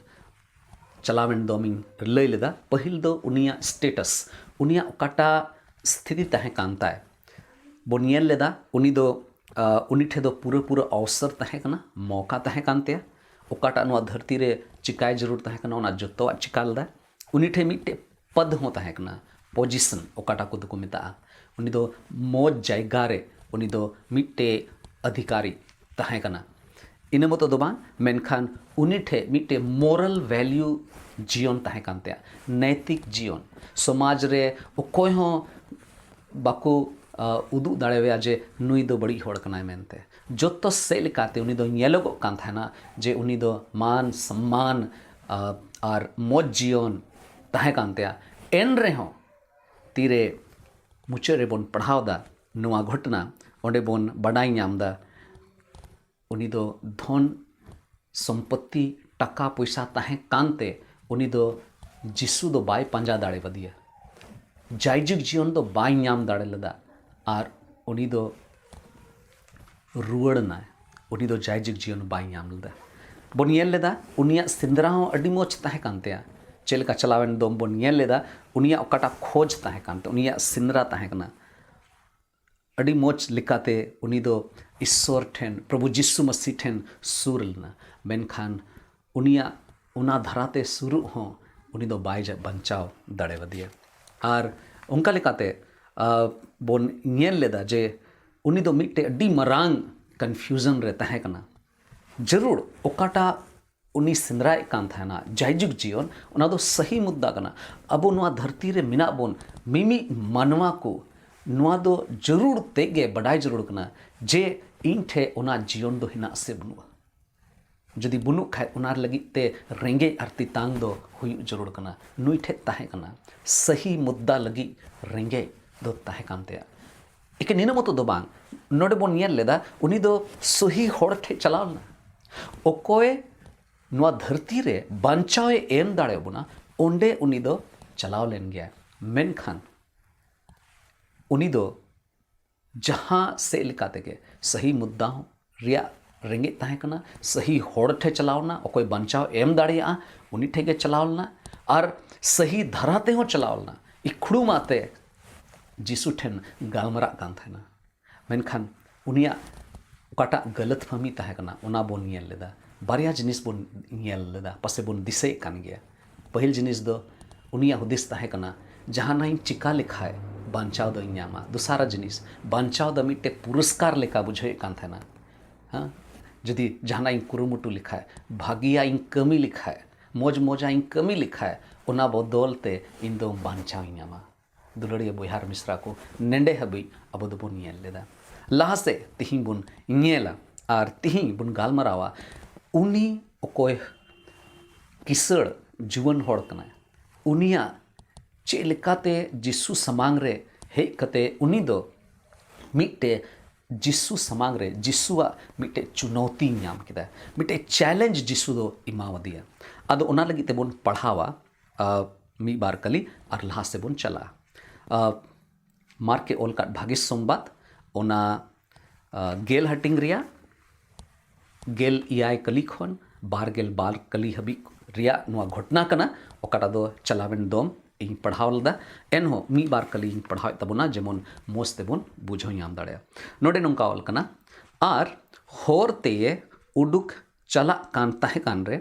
ᱪᱟᱞᱟᱣᱮᱱ ᱫᱚᱢ ᱤᱧ ᱞᱟᱹᱭ ᱞᱮᱫᱟ᱾ ᱯᱟᱹᱦᱤᱞ ᱫᱚ ᱩᱱᱤᱭᱟᱜ ᱥᱴᱮᱴᱟᱥ, ᱩᱱᱤᱭᱟᱜ ᱚᱠᱟᱴᱟᱜ ᱥᱛᱷᱤᱛᱤ ᱛᱟᱦᱮᱸ ᱠᱟᱱ ᱛᱟᱭ, ᱵᱚᱱ ᱧᱮᱞ ᱞᱮᱫᱟ᱾ ᱩᱱᱤ ᱫᱚ, ᱟᱸ, ᱩᱱᱤ ᱴᱷᱮᱱ ᱫᱚ ᱯᱩᱨᱟᱹ ᱯᱩᱨᱟᱹ ᱚᱣᱥᱚᱨ ᱛᱟᱦᱮᱸ ᱠᱟᱱᱟ, ᱢᱚᱣᱠᱟ ᱛᱟᱦᱮᱸ ᱠᱟᱱ ᱛᱟᱭᱟ᱾ ᱚᱠᱟᱴᱟᱜ ᱱᱚᱣᱟ ᱫᱷᱟᱹᱨᱛᱤ ᱨᱮ ᱪᱤᱠᱟᱭ ᱡᱟᱹᱨᱩᱲ ᱛᱟᱦᱮᱸ ᱠᱟᱱᱟ, ᱚᱱᱟ ᱡᱚᱛᱚᱣᱟᱜ ᱪᱤᱠᱟ ᱞᱮᱫᱟᱭ᱾ ᱩᱱᱤ ᱴᱷᱮᱱ ᱢᱤᱫᱴᱮᱡ ᱯᱚᱫ ᱦᱚᱸ ᱛᱟᱦᱮᱸ ᱠᱟᱱᱟ, ᱯᱚᱡᱤᱥᱚᱱ ᱚᱠᱟᱴᱟᱜ ᱠᱚᱫᱚ ᱠᱚ ᱢᱮᱛᱟᱜᱼᱟ᱾ ᱩᱱᱤ ᱫᱚ ᱢᱚᱡᱽ ᱡᱟᱭᱜᱟ ᱨᱮ ᱩᱱᱤ ᱫᱚ ᱢᱤᱫᱴᱮᱡ ᱚᱫᱷᱤᱠᱟᱨᱤ ᱛᱟᱦᱮᱸ ᱠᱟᱱᱟ᱾ ᱤᱱᱟᱹ ᱢᱚᱛᱚ ᱫᱚ ᱵᱟᱝ, ᱢᱮᱱᱠᱷᱟᱱ ᱩᱱᱤ ᱴᱷᱮᱱ ᱢᱤᱫᱴᱮᱡ ᱢᱚᱨᱟᱞ ᱵᱷᱮᱞᱤᱭᱩ ᱡᱤᱭᱚᱱ ᱛᱟᱦᱮᱸ ᱠᱟᱱ ᱛᱟᱭᱟ, ᱱᱮᱭᱛᱤᱠ ᱡᱤᱭᱚᱱ᱾ ᱥᱚᱢᱟᱡᱽ ᱨᱮ ᱚᱠᱚᱭ ᱦᱚᱸ ᱵᱟᱠᱚ, ᱟ, ᱩᱫᱩᱜ ᱫᱟᱲᱮᱣᱟᱭᱟ ᱡᱮ ᱱᱩᱭ ᱫᱚ ᱵᱟᱹᱲᱤᱡ ᱦᱚᱲ ᱠᱟᱱᱟᱭ ᱢᱮᱱᱛᱮ᱾ ᱡᱚᱛᱚ ᱥᱮᱫ ᱞᱮᱠᱟᱛᱮ ᱩᱱᱤ ᱫᱚ ᱧᱮᱞᱚᱜᱚᱜ ᱠᱟᱱ ᱛᱟᱦᱮᱱᱟ ᱡᱮ ᱩᱱᱤ ᱫᱚ ᱢᱟᱱ ᱥᱚᱢᱢᱟᱱ, ᱟ, ᱟᱨ ᱢᱚᱡᱽ ᱡᱤᱭᱚᱱ ᱛᱟᱦᱮᱸ ᱠᱟᱱ ᱛᱟᱭᱟ᱾ ᱮᱱ ᱨᱮᱦᱚᱸ ᱛᱤᱨᱮ ᱢᱩᱪᱟᱹᱫ ᱨᱮᱵᱚᱱ ᱯᱟᱲᱦᱟᱣ ᱫᱟ ᱱᱚᱣᱟ ᱜᱷᱚᱴᱚᱱᱟ, ᱚᱸᱰᱮ ᱵᱚᱱ ᱵᱟᱰᱟᱭ ᱧᱟᱢ ᱫᱟ ᱩᱱᱤ ᱫᱚ ᱫᱷᱚᱱ ᱥᱚᱢᱯᱚᱛᱛᱤ ᱴᱟᱠᱟ ᱯᱚᱭᱥᱟ ᱛᱟᱦᱮᱸ ᱠᱟᱱᱛᱮ ᱩᱱᱤ ᱫᱚ ᱡᱤᱥᱩ ᱫᱚ ᱵᱟᱭ ᱯᱟᱸᱡᱟ ᱫᱟᱲᱮ ᱟᱫᱮᱭᱟ᱾ ᱡᱟᱭᱡᱩᱜᱽ ᱡᱤᱭᱚᱱ ᱫᱚ ᱵᱟᱭ ᱧᱟᱢ ᱫᱟᱲᱮ ᱞᱮᱫᱟ ᱟᱨ ᱩᱱᱤ ᱫᱚ ᱨᱩᱣᱟᱹᱲ ᱮᱱᱟᱭ᱾ ᱩᱱᱤ ᱫᱚ ᱡᱟᱭᱡᱩᱜᱽ ᱡᱤᱭᱚᱱ ᱵᱟᱭ ᱧᱟᱢ ᱞᱮᱫᱟ᱾ ᱵᱚᱱ ᱧᱮᱞ ᱞᱮᱫᱟ ᱩᱱᱤᱭᱟᱜ ᱥᱮᱸᱫᱽᱨᱟ ᱦᱚᱸ ᱟᱹᱰᱤ ᱢᱚᱡᱽ ᱛᱟᱦᱮᱸ ᱠᱟᱱ ᱛᱟᱭᱟ᱾ ᱪᱮᱫ ᱞᱮᱠᱟ ᱪᱟᱞᱟᱣᱮᱱ ᱫᱚᱢ ᱵᱚᱱ ᱧᱮᱞ ᱞᱮᱫᱟ, ᱩᱱᱤᱭᱟᱜ ᱚᱠᱟᱴᱟᱜ ᱠᱷᱚᱡᱽ ᱛᱟᱦᱮᱸ ᱠᱟᱱ ᱛᱟᱭᱟ, ᱩᱱᱤᱭᱟᱜ ᱥᱮᱸᱫᱽᱨᱟ ᱛᱟᱦᱮᱸ ᱠᱟᱱᱟ᱾ ᱟᱹᱰᱤ ᱢᱚᱡᱽ ᱞᱮᱠᱟᱛᱮ ᱩᱱᱤ ᱫᱚ ᱤᱥᱥᱚᱨ ᱴᱷᱮᱱ, ᱯᱨᱚᱵᱷᱩ ᱡᱤᱥᱩ ᱢᱟᱹᱥᱤ ᱴᱷᱮᱱ ᱥᱩᱨ ᱞᱮᱱᱟ, ᱢᱮᱱᱠᱷᱟᱱ ᱩᱱᱤᱭᱟᱜ ᱚᱱᱟ ᱫᱷᱟᱨᱟᱛᱮ ᱥᱩᱨᱩᱜ ᱦᱚᱸ ᱩᱱᱤ ᱫᱚ ᱵᱟᱭ ᱡᱟ- ᱵᱟᱧᱪᱟᱣ ᱫᱟᱲᱮᱭᱟᱫᱮᱭᱟ᱾ ᱟᱨ ᱚᱱᱠᱟ ᱞᱮᱠᱟᱛᱮ ᱟ, ᱵᱚᱱ ᱧᱮᱞ ᱞᱮᱫᱟ ᱡᱮ ᱩᱱᱤ ᱫᱚ ᱢᱤᱫᱴᱮᱡ ᱟᱹᱰᱤ ᱢᱟᱨᱟᱝ ᱠᱚᱱᱯᱷᱤᱭᱩᱡᱚᱱ ᱨᱮ ᱛᱟᱦᱮᱸ ᱠᱟᱱᱟ᱾ ᱡᱟᱹᱨᱩᱲ ᱚᱠᱟᱴᱟᱜ ᱩᱱᱤ ᱥᱮᱸᱫᱽᱨᱟᱭᱮᱫ ᱠᱟᱱ ᱛᱟᱦᱮᱱᱟ, ᱡᱟᱭᱡᱩᱜᱽ ᱡᱤᱭᱚᱱ, ᱚᱱᱟ ᱫᱚ ᱥᱟᱹᱦᱤ ᱢᱩᱫᱽᱫᱟ ᱠᱟᱱᱟ᱾ ᱟᱵᱚ ᱱᱚᱣᱟ ᱫᱷᱟᱹᱨᱛᱤ ᱨᱮ ᱢᱮᱱᱟᱜ ᱵᱚᱱ ᱢᱤᱢᱤᱫ ᱢᱟᱱᱣᱟ ᱠᱚ ᱱᱚᱣᱟ ᱫᱚ ᱡᱟᱹᱨᱩᱲ ᱛᱮᱜᱮ ᱵᱟᱰᱟᱭ ᱡᱟᱹᱨᱩᱲ ᱠᱟᱱᱟ ᱡᱮ ᱤᱧ ᱴᱷᱮᱡ ᱚᱱᱟ ᱡᱤᱭᱚᱱ ᱫᱚ ᱦᱮᱱᱟᱜ ᱥᱮ ᱵᱟᱹᱱᱩᱜᱼᱟ᱾ ᱡᱩᱫᱤ ᱵᱟᱹᱱᱩᱜ ᱠᱷᱟᱡ, ᱚᱱᱟ ᱞᱟᱹᱜᱤᱫ ᱛᱮ ᱨᱮᱸᱜᱮᱡ ᱟᱨ ᱛᱮᱛᱟᱝ ᱫᱚ ᱦᱩᱭᱩᱜ ᱡᱟᱹᱨᱩᱲ ᱠᱟᱱᱟ᱾ ᱱᱩᱭ ᱴᱷᱮᱡ ᱛᱟᱦᱮᱸ ᱠᱟᱱᱟ, ᱥᱟᱹᱦᱤ ᱢᱩᱫᱽᱫᱟ ᱞᱟᱹᱜᱤᱫ ᱨᱮᱸᱜᱮᱡ ᱫᱚ ᱛᱟᱦᱮᱸ ᱠᱟᱱ ᱛᱟᱭᱟ᱾ ᱮᱠᱮᱱ ᱱᱤᱱᱟᱹᱜ ᱢᱚᱛᱚ ᱫᱚ ᱵᱟᱝ, ᱱᱚᱰᱮ ᱵᱚᱱ ᱧᱮᱞ ᱞᱮᱫᱟ, ᱩᱱᱤ ᱫᱚ ᱥᱟᱹᱦᱤ ᱦᱚᱲ ᱴᱷᱮᱡ ᱪᱟᱞᱟᱣ ᱞᱮᱱᱟ᱾ ᱚᱠᱚᱭ ᱱᱚᱣᱟ ᱫᱷᱟᱹᱨᱛᱤ ᱨᱮ ᱵᱟᱧᱪᱟᱣ ᱮ ᱮᱢ ᱫᱟᱲᱮᱭᱟᱵᱚᱱᱟ, ᱚᱸᱰᱮ ᱩᱱᱤ ᱫᱚ ᱪᱟᱞᱟᱣ ᱞᱮᱱ ᱜᱮᱭᱟ᱾ ᱢᱮᱱᱠᱷᱟᱱ ᱩᱱᱤ ᱫᱚ ᱡᱟᱦᱟᱸ ᱥᱮᱫ ᱞᱮᱠᱟ ᱛᱮᱜᱮ ᱥᱟᱹᱦᱤ ᱢᱩᱫᱽᱫᱟ ᱨᱮᱭᱟᱜ ᱨᱮᱸᱜᱮᱡ ᱛᱟᱦᱮᱸ ᱠᱟᱱᱟ, ᱥᱟᱹᱦᱤ ᱦᱚᱲ ᱴᱷᱮᱱ ᱪᱟᱞᱟᱣ ᱮᱱᱟ, ᱚᱠᱚᱭ ᱵᱟᱧᱪᱟᱣ ᱮᱢ ᱫᱟᱲᱮᱭᱟᱜᱼᱟ ᱩᱱᱤ ᱴᱷᱮᱱ ᱜᱮ ᱪᱟᱞᱟᱣ ᱞᱮᱱᱟ, ᱟᱨ ᱥᱟᱹᱦᱤ ᱫᱷᱟᱨᱟ ᱛᱮᱦᱚᱸ ᱪᱟᱞᱟᱣ ᱞᱮᱱᱟ᱾ ᱤᱠᱷᱲᱩᱢ ᱟᱛᱮ ᱡᱤᱥᱩ ᱴᱷᱮᱱ ᱜᱟᱞᱢᱟᱨᱟᱜ ᱠᱟᱱ ᱛᱟᱦᱮᱱᱟ᱾ ᱢᱮᱱᱠᱷᱟᱱ ᱩᱱᱤᱭᱟᱜ ᱚᱠᱟᱴᱟᱜ ᱜᱟᱞᱟᱛ ᱯᱷᱟᱦᱢᱤ ᱛᱟᱦᱮᱸ ᱠᱟᱱᱟ, ᱚᱱᱟ ᱵᱚᱱ ᱧᱮᱞ ᱞᱮᱫᱟ᱾ ᱵᱟᱨᱭᱟ ᱡᱤᱱᱤᱥ ᱵᱚᱱ ᱧᱮᱞ ᱞᱮᱫᱟ, ᱯᱟᱥᱮ ᱵᱚᱱ ᱫᱤᱥᱟᱹᱭᱮᱫ ᱠᱟᱱ ᱜᱮᱭᱟ᱾ ᱯᱟᱹᱦᱤᱞ ᱡᱤᱱᱤᱥ ᱫᱚ ᱩᱱᱤᱭᱟᱜ ᱦᱩᱫᱤᱥ ᱛᱟᱦᱮᱸ ᱠᱟᱱᱟ, ᱡᱟᱦᱟᱱᱟᱜ ᱤᱧ ᱪᱤᱠᱟ ᱞᱮᱠᱷᱟᱡ ᱵᱟᱧᱪᱟᱣ ᱫᱚᱧ ᱧᱟᱢᱟ᱾ ᱫᱚᱥᱟᱨᱟ ᱡᱤᱱᱤᱥ, ᱵᱟᱧᱪᱟᱣ ᱫᱚ ᱢᱤᱫᱴᱮᱡ ᱯᱩᱨᱚᱥᱠᱟᱨ ᱞᱮᱠᱟ ᱵᱩᱡᱷᱟᱹᱣᱮᱫ ᱠᱟᱱ ᱛᱟᱦᱮᱱᱟ᱾ ᱦᱮᱸ, ᱡᱩᱫᱤ ᱡᱟᱦᱟᱱᱟᱜ ᱤᱧ ᱠᱩᱨᱩᱢᱩᱴᱩ ᱞᱮᱠᱷᱟᱡ, ᱵᱷᱟᱹᱜᱤᱭᱟᱜ ᱤᱧ ᱠᱟᱹᱢᱤ ᱞᱮᱠᱷᱟᱡ, ᱢᱚᱡᱽ ᱢᱚᱡᱟᱜ ᱤᱧ ᱠᱟᱹᱢᱤ ᱞᱮᱠᱷᱟᱡ, ᱚᱱᱟ ᱵᱚᱫᱚᱞ ᱛᱮ ᱤᱧ ᱫᱚ ᱵᱟᱧᱪᱟᱣ ᱤᱧ ᱧᱟᱢᱟ᱾ ᱫᱩᱞᱟᱹᱲᱤᱭᱟᱹ ᱵᱚᱭᱦᱟ ᱟᱨ ᱢᱤᱥᱨᱟ ᱠᱚ, ᱱᱮᱰᱮ ᱦᱟᱹᱵᱤᱡ ᱟᱵᱚ ᱫᱚᱵᱚᱱ ᱧᱮᱞ ᱞᱮᱫᱟ᱾ ᱞᱟᱦᱟ ᱥᱮᱫ ᱛᱤᱦᱤᱧ ᱵᱚᱱ ᱧᱮᱞᱟ ᱟᱨ ᱛᱤᱦᱤᱧ ᱵᱚᱱ ᱜᱟᱞᱢᱟᱨᱟᱣᱟ, ᱩᱱᱤ ᱚᱠᱚᱭ ᱠᱤᱥᱟᱹᱬ ᱡᱩᱣᱟᱹᱱ ᱦᱚᱲ ᱠᱟᱱᱟᱭ, ᱩᱱᱤᱭᱟᱜ ᱪᱮᱫ ᱞᱮᱠᱟᱛᱮ ᱡᱤᱥᱩ ᱥᱟᱢᱟᱝ ᱨᱮ ᱦᱮᱡ ᱠᱟᱛᱮ ᱩᱱᱤ ᱫᱚ ᱢᱤᱫᱴᱮᱡ ᱡᱤᱥᱩ ᱥᱟᱢᱟᱝ ᱨᱮ ᱡᱤᱥᱩᱣᱟᱜ ᱢᱤᱫᱴᱮᱡ ᱪᱩᱱᱚᱣᱛᱤᱧ ᱧᱟᱢ ᱠᱮᱫᱟ, ᱢᱤᱫᱴᱮᱡ ᱪᱮᱞᱮᱧᱡᱽ ᱡᱤᱥᱩ ᱫᱚ ᱮᱢᱟᱣᱟᱫᱮᱭᱟ᱾ ᱟᱫᱚ ᱚᱱᱟ ᱞᱟᱹᱜᱤᱫ ᱛᱮᱵᱚᱱ ᱯᱟᱲᱦᱟᱣᱟ ᱟᱨ ᱢᱤᱫ ᱵᱟᱨ ᱠᱟᱹᱞᱤ ᱟᱨ ᱞᱟᱦᱟ ᱥᱮᱫ ᱵᱚᱱ ᱪᱟᱞᱟᱜᱼᱟ᱾ ᱟᱨ ᱢᱟᱨᱠᱮ ᱚᱞ ᱠᱟᱫ ᱵᱷᱟᱜᱮ ᱥᱚᱢᱵᱟᱫ, ᱚᱱᱟ ᱟᱨ ᱜᱮᱞ ᱦᱟᱹᱴᱤᱧ ᱨᱮᱭᱟᱜ ᱜᱮᱞ ᱮᱭᱟᱭ ᱠᱟᱹᱞᱤ ᱠᱷᱚᱱ ᱵᱟᱨ ᱜᱮᱞ ᱵᱟᱨ ᱠᱟᱹᱞᱤ ᱦᱟᱹᱵᱤᱡ ᱨᱮᱭᱟᱜ ᱱᱚᱣᱟ ᱜᱷᱚᱴᱚᱱᱟ ᱠᱟᱱᱟ, ᱚᱠᱟᱴᱟᱜ ᱫᱚ ᱪᱟᱞᱟᱣᱮᱱ ᱫᱚᱢ ᱤᱧ ᱯᱟᱲᱦᱟᱣ ᱞᱮᱫᱟ᱾ ᱮᱱᱦᱚᱸ ᱢᱤᱫ ᱵᱟᱨ ᱠᱟᱹᱞᱤᱧ ᱯᱟᱲᱦᱟᱣᱮᱫ ᱛᱟᱵᱚᱱᱟ, ᱡᱮᱢᱚᱱ ᱢᱚᱡᱽ ᱛᱮᱵᱚᱱ ᱵᱩᱡᱷᱟᱹᱣ ᱧᱟᱢ ᱫᱟᱲᱮᱭᱟᱜᱼᱟ᱾ ᱱᱚᱰᱮ ᱱᱚᱝᱠᱟ ᱚᱞ ᱠᱟᱱᱟ, ᱟᱨ ᱦᱚᱨ ᱛᱮᱭᱮ ᱩᱰᱩᱠ ᱪᱟᱞᱟᱜ ᱠᱟᱱ ᱛᱟᱦᱮᱸ ᱠᱟᱱ ᱨᱮ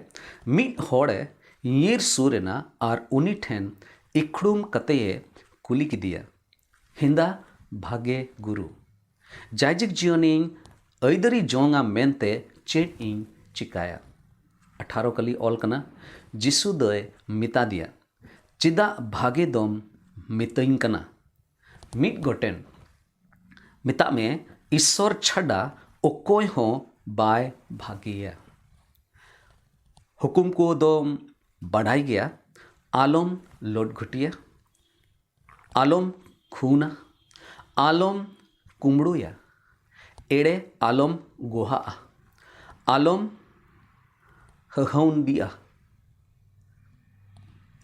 ᱢᱤᱫ ᱦᱚᱲᱮ ᱧᱤᱨ ᱥᱩᱨ ᱮᱱᱟ ᱟᱨ ᱩᱱᱤ ᱴᱷᱮᱱ ᱤᱠᱷᱲᱩᱢ ᱠᱟᱛᱮᱭᱮ ᱠᱩᱞᱤ ᱠᱮᱫᱮᱭᱟ, ᱦᱮᱸᱫᱟ ᱵᱷᱟᱜᱮ ᱜᱩᱨᱩ, ᱡᱟᱭᱡᱩᱜᱽ ᱡᱤᱭᱚᱱᱤᱧ ᱟᱹᱭᱫᱟᱹᱨᱤ ᱡᱚᱝᱟ ᱢᱮᱱᱛᱮ ᱪᱮᱫ ᱤᱧ ᱪᱤᱠᱟᱭᱟ? ᱟᱴᱷᱟᱨᱚ ᱠᱟᱹᱞᱤ ᱚᱞ ᱠᱟᱱᱟ, ᱡᱤᱥᱩ ᱫᱚᱭ ᱢᱮᱛᱟ ᱫᱮᱭᱟ, ᱪᱮᱫᱟᱜ ᱵᱷᱟᱜᱮ ᱫᱚᱢ ᱢᱤᱛᱟᱹᱧ ᱠᱟᱱᱟ? ᱢᱤᱫ ᱜᱚᱴᱮᱱ ᱢᱮᱛᱟᱜ ᱢᱮ, ᱤᱥᱥᱚᱨ ᱪᱷᱟᱰᱟ ᱚᱠᱚᱭ ᱦᱚᱸ ᱵᱟᱭ ᱵᱷᱟᱜᱮᱭᱟ᱾ ᱦᱩᱠᱩᱢ ᱠᱚ ᱫᱚᱢ ᱵᱟᱰᱟᱭ ᱜᱮᱭᱟ, ᱟᱞᱚᱢ ᱞᱚᱴ ᱜᱷᱩᱴᱤᱭᱟ, ᱟᱞᱚᱢ ᱠᱷᱩᱱᱟ, ᱟᱞᱚᱢ ᱠᱩᱢᱵᱽᱲᱩᱭᱟ, ᱮᱲᱮ ᱟᱞᱚᱢ ᱜᱚᱦᱟᱜᱼᱟ, ᱟᱞᱚᱢ ᱦᱟᱹᱦᱟᱹᱣᱩᱱᱰᱤᱜᱼᱟ,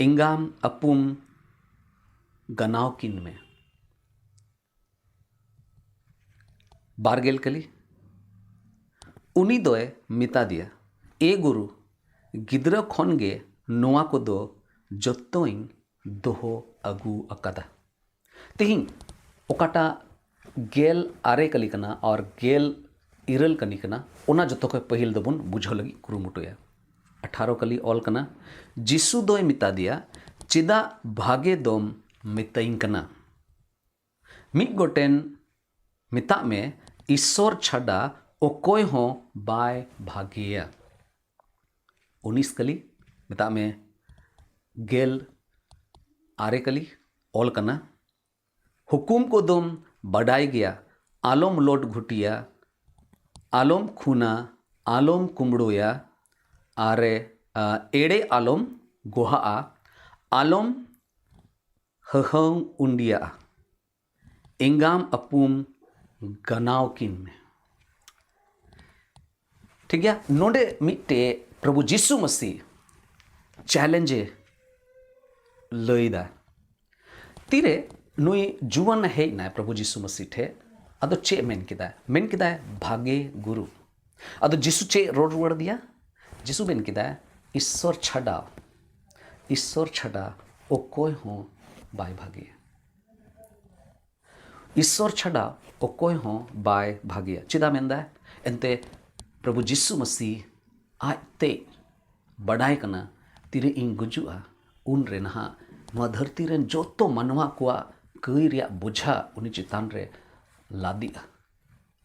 ᱮᱸᱜᱟᱢ ᱟᱹᱯᱩᱢ ᱜᱟᱱᱟᱣ ᱠᱤᱱ ᱢᱮ᱾ ᱵᱟᱨᱜᱮᱞ ᱠᱟᱹᱞᱤ᱾ ᱩᱱᱤ ᱫᱚᱭ ᱢᱮᱛᱟ ᱫᱮᱭᱟ, ᱮ ᱜᱩᱨᱩ, ᱜᱤᱫᱽᱨᱟᱹ ᱠᱷᱚᱱ ᱜᱮ ᱱᱚᱣᱟ ᱠᱚᱫᱚ ᱡᱚᱛᱚᱧ ᱫᱚᱦᱚ ᱟᱹᱜᱩ ᱟᱠᱟᱫᱟ᱾ ᱛᱮᱦᱮᱧ ᱚᱠᱟᱴᱟᱜ ᱜᱮᱞ ᱟᱨᱮ ᱠᱟᱹᱞᱤ ᱠᱟᱱᱟ ᱟᱨ ᱜᱮᱞ ᱤᱨᱟᱹᱞ ᱠᱟᱹᱞᱤ ᱠᱟᱱᱟ, ᱚᱱᱟ ᱡᱚᱛᱚ ᱠᱷᱚᱱ ᱯᱟᱹᱦᱤᱞ ᱫᱚᱵᱚᱱ ᱵᱩᱡᱷᱟᱹᱣ ᱞᱟᱹᱜᱤᱫ ᱠᱩᱨᱩᱢᱩᱴᱩᱭᱟ᱾ ᱟᱴᱷᱟᱨᱚ ᱠᱟᱹᱞᱤ ᱚᱞ ᱠᱟᱱᱟ, ᱡᱤᱥᱩ ᱫᱚᱭ ᱢᱮᱛᱟ ᱫᱮᱭᱟ, ᱪᱮᱫᱟᱜ ᱵᱷᱟᱜᱮ ᱫᱚᱢ ᱢᱮᱛᱟᱹᱧ ᱠᱟᱱᱟ? ᱢᱤᱫ ᱜᱚᱴᱮᱱ ᱢᱮᱛᱟᱜ ᱢᱮ, ᱤᱥᱥᱚᱨ ᱪᱷᱟᱰᱟ ᱚᱠᱚᱭ ᱦᱚᱸ ᱵᱟᱭ ᱵᱷᱟᱜᱮᱭᱟ᱾ ᱩᱱᱤᱥ ᱠᱟᱹᱞᱤ, ᱢᱮᱛᱟᱜ ᱢᱮ ᱜᱮᱞ ᱟᱨᱮ ᱠᱟᱹᱞᱤ ᱚᱞ ᱠᱟᱱᱟ, ᱦᱩᱠᱩᱢ ᱠᱚᱫᱚᱢ ᱵᱟᱰᱟᱭ ᱜᱮᱭᱟ, ᱟᱞᱚᱢ ᱞᱚᱴ ᱜᱷᱩᱴᱤᱭᱟ, ᱟᱞᱚᱢ ᱠᱷᱩᱱᱟ, ᱟᱞᱚᱢ ᱠᱩᱢᱵᱽᱲᱩᱭᱟ, ᱟᱨᱮ, ᱟ, ᱮᱲᱮ ᱟᱞᱚᱢ ᱜᱚᱦᱟᱜᱼᱟ, ᱟᱞᱚᱢ ᱦᱟᱹᱦᱟᱹᱣ ᱩᱱᱰᱤᱭᱟᱜᱼᱟ, ᱮᱸᱜᱟᱢ ᱟᱹᱯᱩᱢ ᱜᱟᱱᱟᱣ ᱠᱤᱱ ᱢᱮ᱾ ᱴᱷᱤᱠ ᱜᱮᱭᱟ, ᱱᱚᱰᱮ ᱢᱤᱫᱴᱮᱡ ᱯᱨᱚᱵᱷᱩ ᱡᱤᱥᱩ ᱢᱟᱹᱥᱤ ᱪᱮᱞᱮᱧᱡᱽ ᱮ ᱞᱟᱹᱭᱫᱟ᱾ ᱛᱤᱨᱮ ᱱᱩᱭ ᱡᱩᱣᱟᱹᱱ ᱦᱮᱡ ᱮᱱᱟᱭ ᱯᱨᱚᱵᱷᱩ ᱡᱤᱥᱩ ᱢᱟᱹᱥᱤ ᱴᱷᱮᱡ, ᱟᱫᱚ ᱪᱮᱫ ᱢᱮᱱ ᱠᱮᱫᱟᱭ? ᱢᱮᱱ ᱠᱮᱫᱟᱭ, "ᱵᱷᱟᱜᱮ ᱜᱩᱨᱩ᱾" ᱟᱫᱚ ᱡᱤᱥᱩ ᱪᱮᱫ ᱨᱚᱲ ᱨᱩᱣᱟᱹᱲ ᱟᱫᱮᱭᱟ? ᱡᱤᱥᱩ ᱢᱮᱱ ᱠᱮᱫᱟᱭ, "ᱤᱥᱥᱚᱨ ᱪᱷᱟᱰᱟ, ᱤᱥᱥᱚᱨ ᱪᱷᱟᱰᱟ ᱚᱠᱚᱭ ᱦᱚᱸ ᱵᱟᱭ ᱵᱷᱟᱜᱮᱭᱟ᱾ ᱤᱥᱥᱚᱨ ᱪᱷᱟᱰᱟ ᱚᱠᱚᱭ ᱦᱚᱸ ᱵᱟᱭ ᱵᱷᱟᱜᱮᱭᱟ᱾" ᱪᱮᱫᱟᱜ ᱢᱮᱱᱫᱟᱭ? ᱮᱱᱛᱮ ᱯᱨᱚᱵᱷᱩ ᱡᱤᱥᱩ ᱢᱟᱹᱥᱤ ᱟᱡᱛᱮ ᱵᱟᱰᱟᱭ ᱠᱟᱱᱟ, ᱛᱤᱨᱮ ᱤᱧ ᱜᱩᱡᱩᱜᱼᱟ, ᱩᱱᱨᱮ ᱱᱟᱦᱟᱜ ᱱᱚᱣᱟ ᱫᱷᱟᱹᱨᱛᱤ ᱨᱮᱱ ᱡᱚᱛᱚ ᱢᱟᱱᱣᱟ ᱠᱚᱣᱟᱜ ᱠᱟᱹᱭ ᱨᱮᱭᱟᱜ ᱵᱳᱡᱷᱟ ᱩᱱᱤ ᱪᱮᱛᱟᱱ ᱨᱮ ᱞᱟᱫᱮᱜᱼᱟ᱾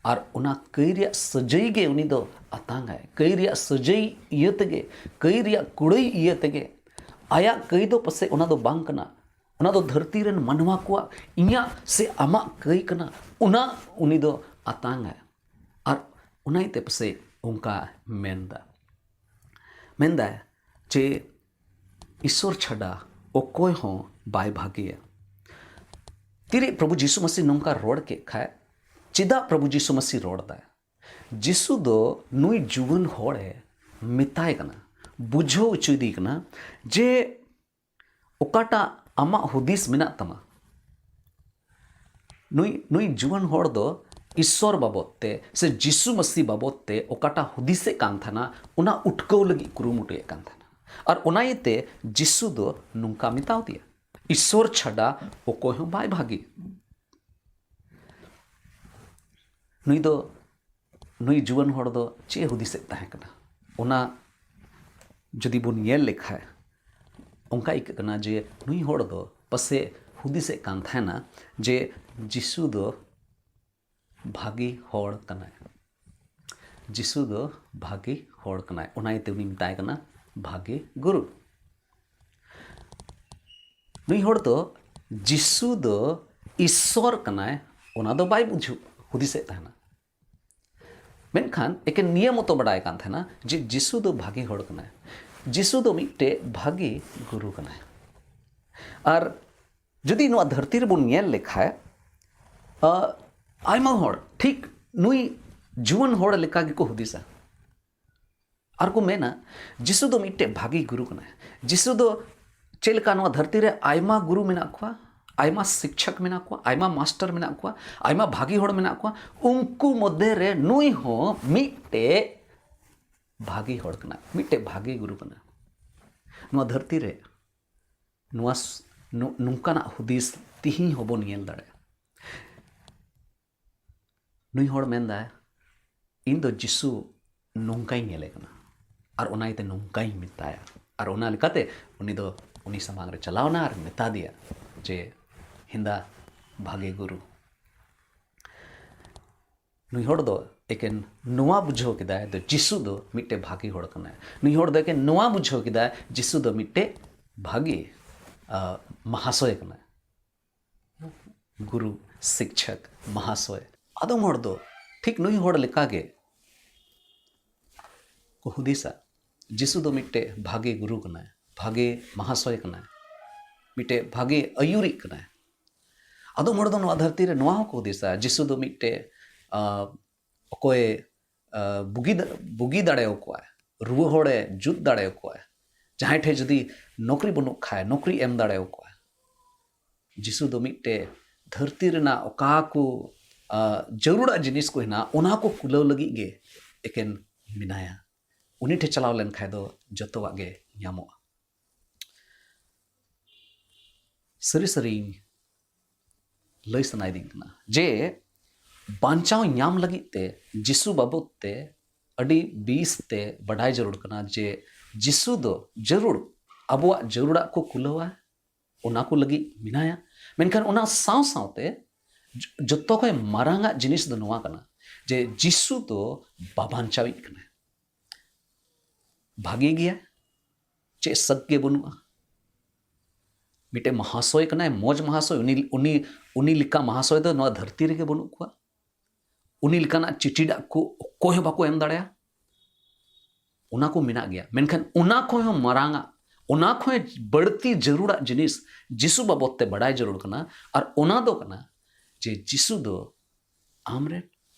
ᱟᱨ ᱚᱱᱟ ᱠᱟᱹᱭ ᱨᱮᱭᱟᱜ ᱥᱟᱹᱡᱟᱹᱭ ᱜᱮ ᱩᱱᱤ ᱫᱚ ᱟᱛᱟᱝᱟᱭ᱾ ᱠᱟᱹᱭ ᱨᱮᱭᱟᱜ ᱥᱟᱹᱡᱟᱹᱭ ᱤᱭᱟᱹ ᱛᱮᱜᱮ, ᱠᱟᱹᱭ ᱨᱮᱭᱟᱜ ᱠᱩᱲᱟᱹᱭ ᱤᱭᱟᱹ ᱛᱮᱜᱮ, ᱟᱭᱟᱜ ᱠᱟᱹᱭ ᱫᱚ ᱯᱟᱥᱮᱡ ᱚᱱᱟ ᱫᱚ ᱵᱟᱝ ᱠᱟᱱᱟ, ᱚᱱᱟ ᱫᱚ ᱫᱷᱟᱹᱨᱛᱤ ᱨᱮᱱ ᱢᱟᱱᱣᱟ ᱠᱚᱣᱟᱜ, ᱤᱧᱟᱹᱜ ᱥᱮ ᱟᱢᱟᱜ ᱠᱟᱹᱭ ᱠᱟᱱᱟ, ᱚᱱᱟ ᱩᱱᱤ ᱫᱚ ᱟᱛᱟᱝᱟᱭ᱾ ᱟᱨ ᱚᱱᱟ ᱤᱭᱟᱹᱛᱮ ᱯᱟᱥᱮᱡ ᱚᱱᱠᱟ ᱢᱮᱱᱫᱟ, ᱢᱮᱱᱫᱟᱭ ᱡᱮ ᱤᱥᱥᱚᱨ ᱪᱷᱟᱰᱟ ᱚᱠᱚᱭ ᱦᱚᱸ ᱵᱟᱭ ᱵᱷᱟᱜᱮᱭᱟ᱾ ᱛᱤᱨᱮ ᱯᱨᱚᱵᱷᱩ ᱡᱤᱥᱩ ᱢᱟᱹᱥᱤ ᱱᱚᱝᱠᱟ ᱨᱚᱲ ᱠᱮᱫ ᱠᱷᱟᱡ, ᱪᱮᱫᱟᱜ ᱯᱨᱚᱵᱷᱩ ᱡᱤᱥᱩ ᱢᱟᱹᱥᱤ ᱨᱚᱲ ᱫᱟᱭ? ᱡᱤᱥᱩ ᱫᱚ ᱱᱩᱭ ᱡᱩᱣᱟᱹᱱ ᱦᱚᱲᱮ ᱢᱮᱛᱟᱭ ᱠᱟᱱᱟ, ᱵᱩᱡᱷᱟᱹᱣ ᱦᱚᱪᱚᱭᱮᱫᱮ ᱠᱟᱱᱟ ᱡᱮ ᱚᱠᱟᱴᱟᱜ ᱟᱢᱟᱜ ᱦᱩᱫᱤᱥ ᱢᱮᱱᱟᱜ ᱛᱟᱢᱟ, ᱱᱩᱭ, ᱱᱩᱭ ᱡᱩᱣᱟᱹᱱ ᱦᱚᱲ ᱫᱚ ᱤᱥᱥᱚᱨ ᱵᱟᱵᱚᱫ ᱛᱮ ᱥᱮ ᱡᱤᱥᱩ ᱢᱟᱹᱥᱤ ᱵᱟᱵᱚᱫ ᱛᱮ ᱚᱠᱟᱴᱟᱜ ᱦᱩᱫᱤᱥᱮᱫ ᱠᱟᱱ ᱛᱟᱦᱮᱱᱟ, ᱚᱱᱟ ᱩᱴᱠᱟᱹᱣ ᱞᱟᱹᱜᱤᱫ ᱠᱩᱨᱩᱢᱩᱴᱩᱭᱮᱫ ᱠᱟᱱ ᱛᱟᱦᱮᱱᱟ᱾ ᱟᱨ ᱚᱱᱟ ᱤᱭᱟᱹᱛᱮ ᱡᱤᱥᱩ ᱫᱚ ᱱᱚᱝᱠᱟ ᱢᱮᱛᱟᱣ ᱫᱮᱭᱟ, "ᱤᱥᱥᱚᱨ ᱪᱷᱟᱰᱟ ᱚᱠᱚᱭ ᱦᱚᱸ ᱵᱟᱭ ᱵᱷᱟᱜᱮ᱾" ᱱᱩᱭ ᱫᱚ, ᱱᱩᱭ ᱡᱩᱣᱟᱹᱱ ᱦᱚᱲ ᱫᱚ ᱪᱮᱫ ᱮ ᱦᱩᱫᱤᱥᱮᱫ ᱛᱟᱦᱮᱸ ᱠᱟᱱᱟ, ᱚᱱᱟ ᱡᱩᱫᱤ ᱵᱚᱱ ᱧᱮᱞ ᱞᱮᱠᱷᱟᱡ, ᱚᱱᱠᱟ ᱟᱹᱭᱠᱟᱹᱜ ᱠᱟᱱᱟ ᱡᱮ ᱱᱩᱭ ᱦᱚᱲ ᱫᱚ ᱯᱟᱥᱮᱡ ᱦᱩᱫᱤᱥᱮᱫ ᱠᱟᱱ ᱛᱟᱦᱮᱱᱟ ᱡᱮ ᱡᱤᱥᱩ ᱫᱚ ᱵᱷᱟᱜᱮ ᱦᱚᱲ ᱠᱟᱱᱟᱭ᱾ ᱡᱤᱥᱩ ᱫᱚ ᱵᱷᱟᱜᱮ ᱦᱚᱲ ᱠᱟᱱᱟᱭ, ᱚᱱᱟ ᱤᱭᱟᱹᱛᱮ ᱩᱱᱤ ᱢᱮᱛᱟᱭ ᱠᱟᱱᱟ ᱵᱷᱟᱜᱮ ᱜᱩᱨᱩ᱾ ᱱᱩᱭ ᱦᱚᱲ ᱫᱚ ᱡᱤᱥᱩ ᱫᱚ ᱤᱥᱥᱚᱨ ᱠᱟᱱᱟᱭ, ᱚᱱᱟ ᱫᱚ ᱵᱟᱭ ᱵᱩᱡᱷᱟᱹᱣ, ᱦᱩᱫᱤᱥᱮᱫ ᱛᱟᱦᱮᱱᱟ᱾ ᱢᱮᱱᱠᱷᱟᱱ ᱮᱠᱮᱱ ᱱᱤᱭᱟᱹ ᱢᱚᱛᱚ ᱵᱟᱰᱟᱭ ᱠᱟᱱ ᱛᱟᱦᱮᱱᱟ ᱡᱮ ᱡᱤᱥᱩ ᱫᱚ ᱵᱷᱟᱜᱮ ᱦᱚᱲ ᱠᱟᱱᱟᱭ, ᱡᱤᱥᱩ ᱫᱚ ᱢᱤᱫᱴᱮᱡ ᱵᱷᱟᱜᱮ ᱜᱩᱨᱩ ᱠᱟᱱᱟᱭ᱾ ᱟᱨ ᱡᱩᱫᱤ ᱱᱚᱣᱟ ᱫᱷᱟᱹᱨᱛᱤ ᱨᱮᱵᱚᱱ ᱧᱮᱞ ᱞᱮᱠᱷᱟᱡ, ᱟ, ᱟᱭᱢᱟ ᱦᱚᱲ ᱴᱷᱤᱠ ᱱᱩᱭ ᱡᱩᱣᱟᱹᱱ ᱦᱚᱲ ᱞᱮᱠᱟ ᱜᱮᱠᱚ ᱦᱩᱫᱤᱥᱟ᱾ ᱟᱨ ᱠᱚ ᱢᱮᱱᱟ, ᱡᱤᱥᱩ ᱫᱚ ᱢᱤᱫᱴᱮᱡ ᱵᱷᱟᱜᱮ ᱜᱩᱨᱩ ᱠᱟᱱᱟᱭ᱾ ᱡᱤᱥᱩ ᱫᱚ ᱪᱮᱫ ᱞᱮᱠᱟ ᱱᱚᱣᱟ ᱫᱷᱟᱹᱨᱛᱤ ᱨᱮ ᱟᱭᱢᱟ ᱜᱩᱨᱩ ᱢᱮᱱᱟᱜ ᱠᱚᱣᱟ, ᱟᱭᱢᱟ ᱥᱤᱠᱪᱷᱚᱠ ᱢᱮᱱᱟᱜ ᱠᱚᱣᱟ, ᱟᱭᱢᱟ ᱢᱟᱥᱴᱟᱨ ᱢᱮᱱᱟᱜ ᱠᱚᱣᱟ, ᱟᱭᱢᱟ ᱵᱷᱟᱜᱮ ᱦᱚᱲ ᱢᱮᱱᱟᱜ ᱠᱚᱣᱟ, ᱩᱱᱠᱩ ᱢᱚᱫᱽᱫᱷᱮ ᱨᱮ ᱱᱩᱭ ᱦᱚᱸ ᱢᱤᱫᱴᱮᱡ ᱵᱷᱟᱜᱮ ᱦᱚᱲ ᱠᱟᱱᱟᱭ, ᱢᱤᱫᱴᱮᱡ ᱵᱷᱟᱜᱮ ᱜᱩᱨᱩ ᱠᱟᱱᱟᱭ᱾ ᱱᱚᱣᱟ ᱫᱷᱟᱹᱨᱛᱤ ᱨᱮ ᱱᱚᱣᱟ ᱥ-, ᱱᱚ-, ᱱᱚᱝᱠᱟᱱᱟᱜ ᱦᱩᱫᱤᱥ ᱛᱤᱦᱤᱧ ᱦᱚᱸᱵᱚᱱ ᱧᱮᱞ ᱫᱟᱲᱮᱭᱟᱜᱼᱟ᱾ ᱱᱩᱭ ᱦᱚᱲ ᱢᱮᱱᱫᱟᱭ, "ᱤᱧ ᱫᱚ ᱡᱤᱥᱩ ᱱᱚᱝᱠᱟᱧ ᱧᱮᱞᱮ ᱠᱟᱱᱟ, ᱟᱨ ᱚᱱᱟ ᱤᱭᱟᱹᱛᱮ ᱱᱚᱝᱠᱟᱧ ᱢᱮᱛᱟᱭᱟ", ᱟᱨ ᱚᱱᱟ ᱞᱮᱠᱟᱛᱮ ᱩᱱᱤ ᱫᱚ ᱩᱱᱤ ᱥᱟᱢᱟᱝ ᱨᱮ ᱪᱟᱞᱟᱣᱱᱟ ᱟᱨ ᱢᱮᱛᱟ ᱫᱮᱭᱟ ᱡᱮ, "ᱦᱮᱸᱫᱟ ᱵᱷᱟᱜᱮ ᱜᱩᱨᱩ", ᱱᱩᱭ ᱦᱚᱲ ᱫᱚ ᱮᱠᱮᱱ ᱱᱚᱣᱟ ᱵᱩᱡᱷᱟᱹᱣ ᱠᱮᱫᱟᱭ ᱫᱚ ᱡᱤᱥᱩ ᱫᱚ ᱢᱤᱫᱴᱮᱡ ᱵᱷᱟᱜᱮ ᱦᱚᱲ ᱠᱟᱱᱟᱭ᱾ ᱱᱩᱭ ᱦᱚᱲ ᱫᱚ ᱮᱠᱮᱱ ᱱᱚᱣᱟ ᱵᱩᱡᱷᱟᱹᱣ ᱠᱮᱫᱟᱭ ᱡᱤᱥᱩ ᱫᱚ ᱢᱤᱫᱴᱮᱡ ᱵᱷᱟᱜᱮ, ᱟ, ᱢᱟᱦᱟᱥᱚᱭ ᱠᱟᱱᱟᱭ᱾ ᱜᱩᱨᱩ, ᱥᱤᱠᱪᱷᱚᱠ, ᱢᱟᱦᱟᱥᱚᱭ᱾ ᱟᱫᱚᱢ ᱦᱚᱲ ᱫᱚ ᱴᱷᱤᱠ ᱱᱩᱭ ᱦᱚᱲ ᱞᱮᱠᱟᱜᱮ ᱠᱚ ᱦᱩᱫᱤᱥᱟ, ᱡᱤᱥᱩ ᱫᱚ ᱢᱤᱫᱴᱮᱡ ᱵᱷᱟᱜᱮ ᱜᱩᱨᱩ ᱠᱟᱱᱟᱭ, ᱵᱷᱟᱜᱮ ᱢᱟᱦᱟᱥᱚᱭ ᱠᱟᱱᱟᱭ, ᱢᱤᱫᱴᱮᱡ ᱵᱷᱟᱜᱮ ᱟᱹᱭᱩᱨᱤᱡ ᱠᱟᱱᱟᱭ᱾ ᱟᱫᱚᱢ ᱦᱚᱲ ᱫᱚ ᱱᱚᱣᱟ ᱫᱷᱟᱹᱨᱛᱤ ᱨᱮ ᱱᱚᱣᱟ ᱦᱚᱸᱠᱚ ᱦᱩᱫᱤᱥᱟ, ᱡᱤᱥᱩ ᱫᱚ ᱢᱤᱫᱴᱮᱡ, ᱟ, ᱚᱠᱚᱭ, ᱟ, ᱵᱩᱜᱤ ᱫᱟ-, ᱵᱩᱜᱤ ᱫᱟᱲᱮᱭᱟᱠᱚᱣᱟᱭ, ᱨᱩᱣᱟᱹ ᱦᱚᱲᱮ ᱡᱩᱛ ᱫᱟᱲᱮᱭᱟᱠᱚᱣᱟᱭ, ᱡᱟᱦᱟᱸᱭ ᱴᱷᱮᱡ ᱡᱩᱫᱤ ᱱᱚᱠᱨᱤ ᱵᱟᱹᱱᱩᱜ ᱠᱷᱟᱡ ᱱᱚᱠᱨᱤ ᱮᱢ ᱫᱟᱲᱮᱭᱟᱠᱚᱣᱟᱭ᱾ ᱡᱤᱥᱩ ᱫᱚ ᱢᱤᱫᱴᱮᱡ ᱫᱷᱟᱹᱨᱛᱤ ᱨᱮᱱᱟᱜ ᱚᱠᱟ ᱠᱚ, ᱟ, ᱡᱟᱹᱨᱩᱲᱟᱜ ᱡᱤᱱᱤᱥ ᱠᱚ ᱦᱮᱱᱟᱜ, ᱚᱱᱟ ᱠᱚ ᱠᱩᱞᱟᱹᱣ ᱞᱟᱹᱜᱤᱫ ᱜᱮ ᱮᱠᱮᱱ ᱢᱮᱱᱟᱭᱟ᱾ ᱩᱱᱤ ᱴᱷᱮᱡ ᱪᱟᱞᱟᱣ ᱞᱮᱱᱠᱷᱟᱡ ᱫᱚ ᱡᱚᱛᱚᱣᱟᱜ ᱜᱮ ᱧᱟᱢᱚᱜᱼᱟ᱾ ᱥᱟᱹᱨᱤ ᱥᱟᱹᱨᱤᱧ ᱞᱟᱹᱭ ᱥᱟᱱᱟᱭᱮᱫᱤᱧ ᱠᱟᱱᱟ ᱡᱮ ᱵᱟᱧᱪᱟᱣ ᱧᱟᱢ ᱞᱟᱹᱜᱤᱫ ᱛᱮ ᱡᱤᱥᱩ ᱵᱟᱵᱚᱫ ᱛᱮ ᱟᱹᱰᱤ ᱵᱮᱥ ᱛᱮ ᱵᱟᱰᱟᱭ ᱡᱟᱹᱨᱩᱲ ᱠᱟᱱᱟ ᱡᱮ ᱡᱤᱥᱩ ᱫᱚ ᱡᱟᱹᱨᱩᱲ ᱟᱵᱚᱣᱟᱜ ᱡᱟᱹᱨᱩᱲᱟᱜ ᱠᱚ ᱠᱩᱞᱟᱹᱣᱟ, ᱚᱱᱟ ᱠᱚ ᱞᱟᱹᱜᱤᱫ ᱢᱮᱱᱟᱭᱟ᱾ ᱢᱮᱱᱠᱷᱟᱱ ᱚᱱᱟ ᱥᱟᱶ ᱥᱟᱶᱛᱮ ᱡᱚ-, ᱡᱚᱛᱚ ᱠᱷᱚᱱ ᱢᱟᱨᱟᱝ ᱟᱜ ᱡᱤᱱᱤᱥ ᱫᱚ ᱱᱚᱣᱟ ᱠᱟᱱᱟ ᱡᱮ ᱡᱤᱥᱩ ᱫᱚ ᱵᱟᱵᱟᱧᱪᱟᱣᱤᱡ ᱠᱟᱱᱟᱭ᱾ ᱵᱷᱟᱜᱮ ᱜᱮᱭᱟ, ᱪᱮᱫ ᱥᱟᱹᱠ ᱜᱮ ᱵᱟᱹᱱᱩᱜᱼᱟ᱾ ᱢᱤᱫᱴᱮᱱ ᱢᱟᱦᱟᱥᱚᱭ ᱠᱟᱱᱟᱭ, ᱢᱚᱡᱽ ᱢᱟᱦᱟᱥᱚᱭ, ᱩᱱᱤ, ᱩᱱᱤ, ᱩᱱᱤ ᱞᱮᱠᱟ ᱢᱟᱦᱟᱥᱚᱭ ᱫᱚ ᱱᱚᱣᱟ ᱫᱷᱟᱹᱨᱛᱤ ᱨᱮᱜᱮ ᱵᱟᱹᱱᱩᱜ ᱠᱚᱣᱟ᱾ ᱩᱱᱤ ᱞᱮᱠᱟᱱᱟᱜ ᱪᱤᱴᱷᱤ ᱰᱟᱠ ᱠᱚ ᱚᱠᱚᱭ ᱦᱚᱸ ᱵᱟᱠᱚ ᱮᱢ ᱫᱟᱲᱮᱭᱟᱜᱼᱟ᱾ ᱚᱱᱟ ᱠᱚ ᱢᱮᱱᱟᱜ ᱜᱮᱭᱟ, ᱢᱮᱱᱠᱷᱟᱱ ᱚᱱᱟ ᱠᱷᱚᱱ ᱦᱚᱸ ᱢᱟᱨᱟᱝ ᱟᱜ, ᱚᱱᱟ ᱠᱷᱚᱱ ᱵᱟᱹᱲᱛᱤ ᱡᱟᱹᱨᱩᱲᱟᱜ ᱡᱤᱱᱤᱥ ᱡᱤᱥᱩ ᱵᱟᱵᱚᱫ ᱛᱮ ᱵᱟᱰᱟᱭ ᱡᱟᱹᱨᱩᱲ ᱠᱟᱱᱟ᱾ ᱟᱨ ᱚᱱᱟ ᱫᱚ ᱠᱟᱱᱟ ᱡᱮ ᱡᱤᱥᱩ ᱫᱚ ᱟᱢᱨᱮᱱ,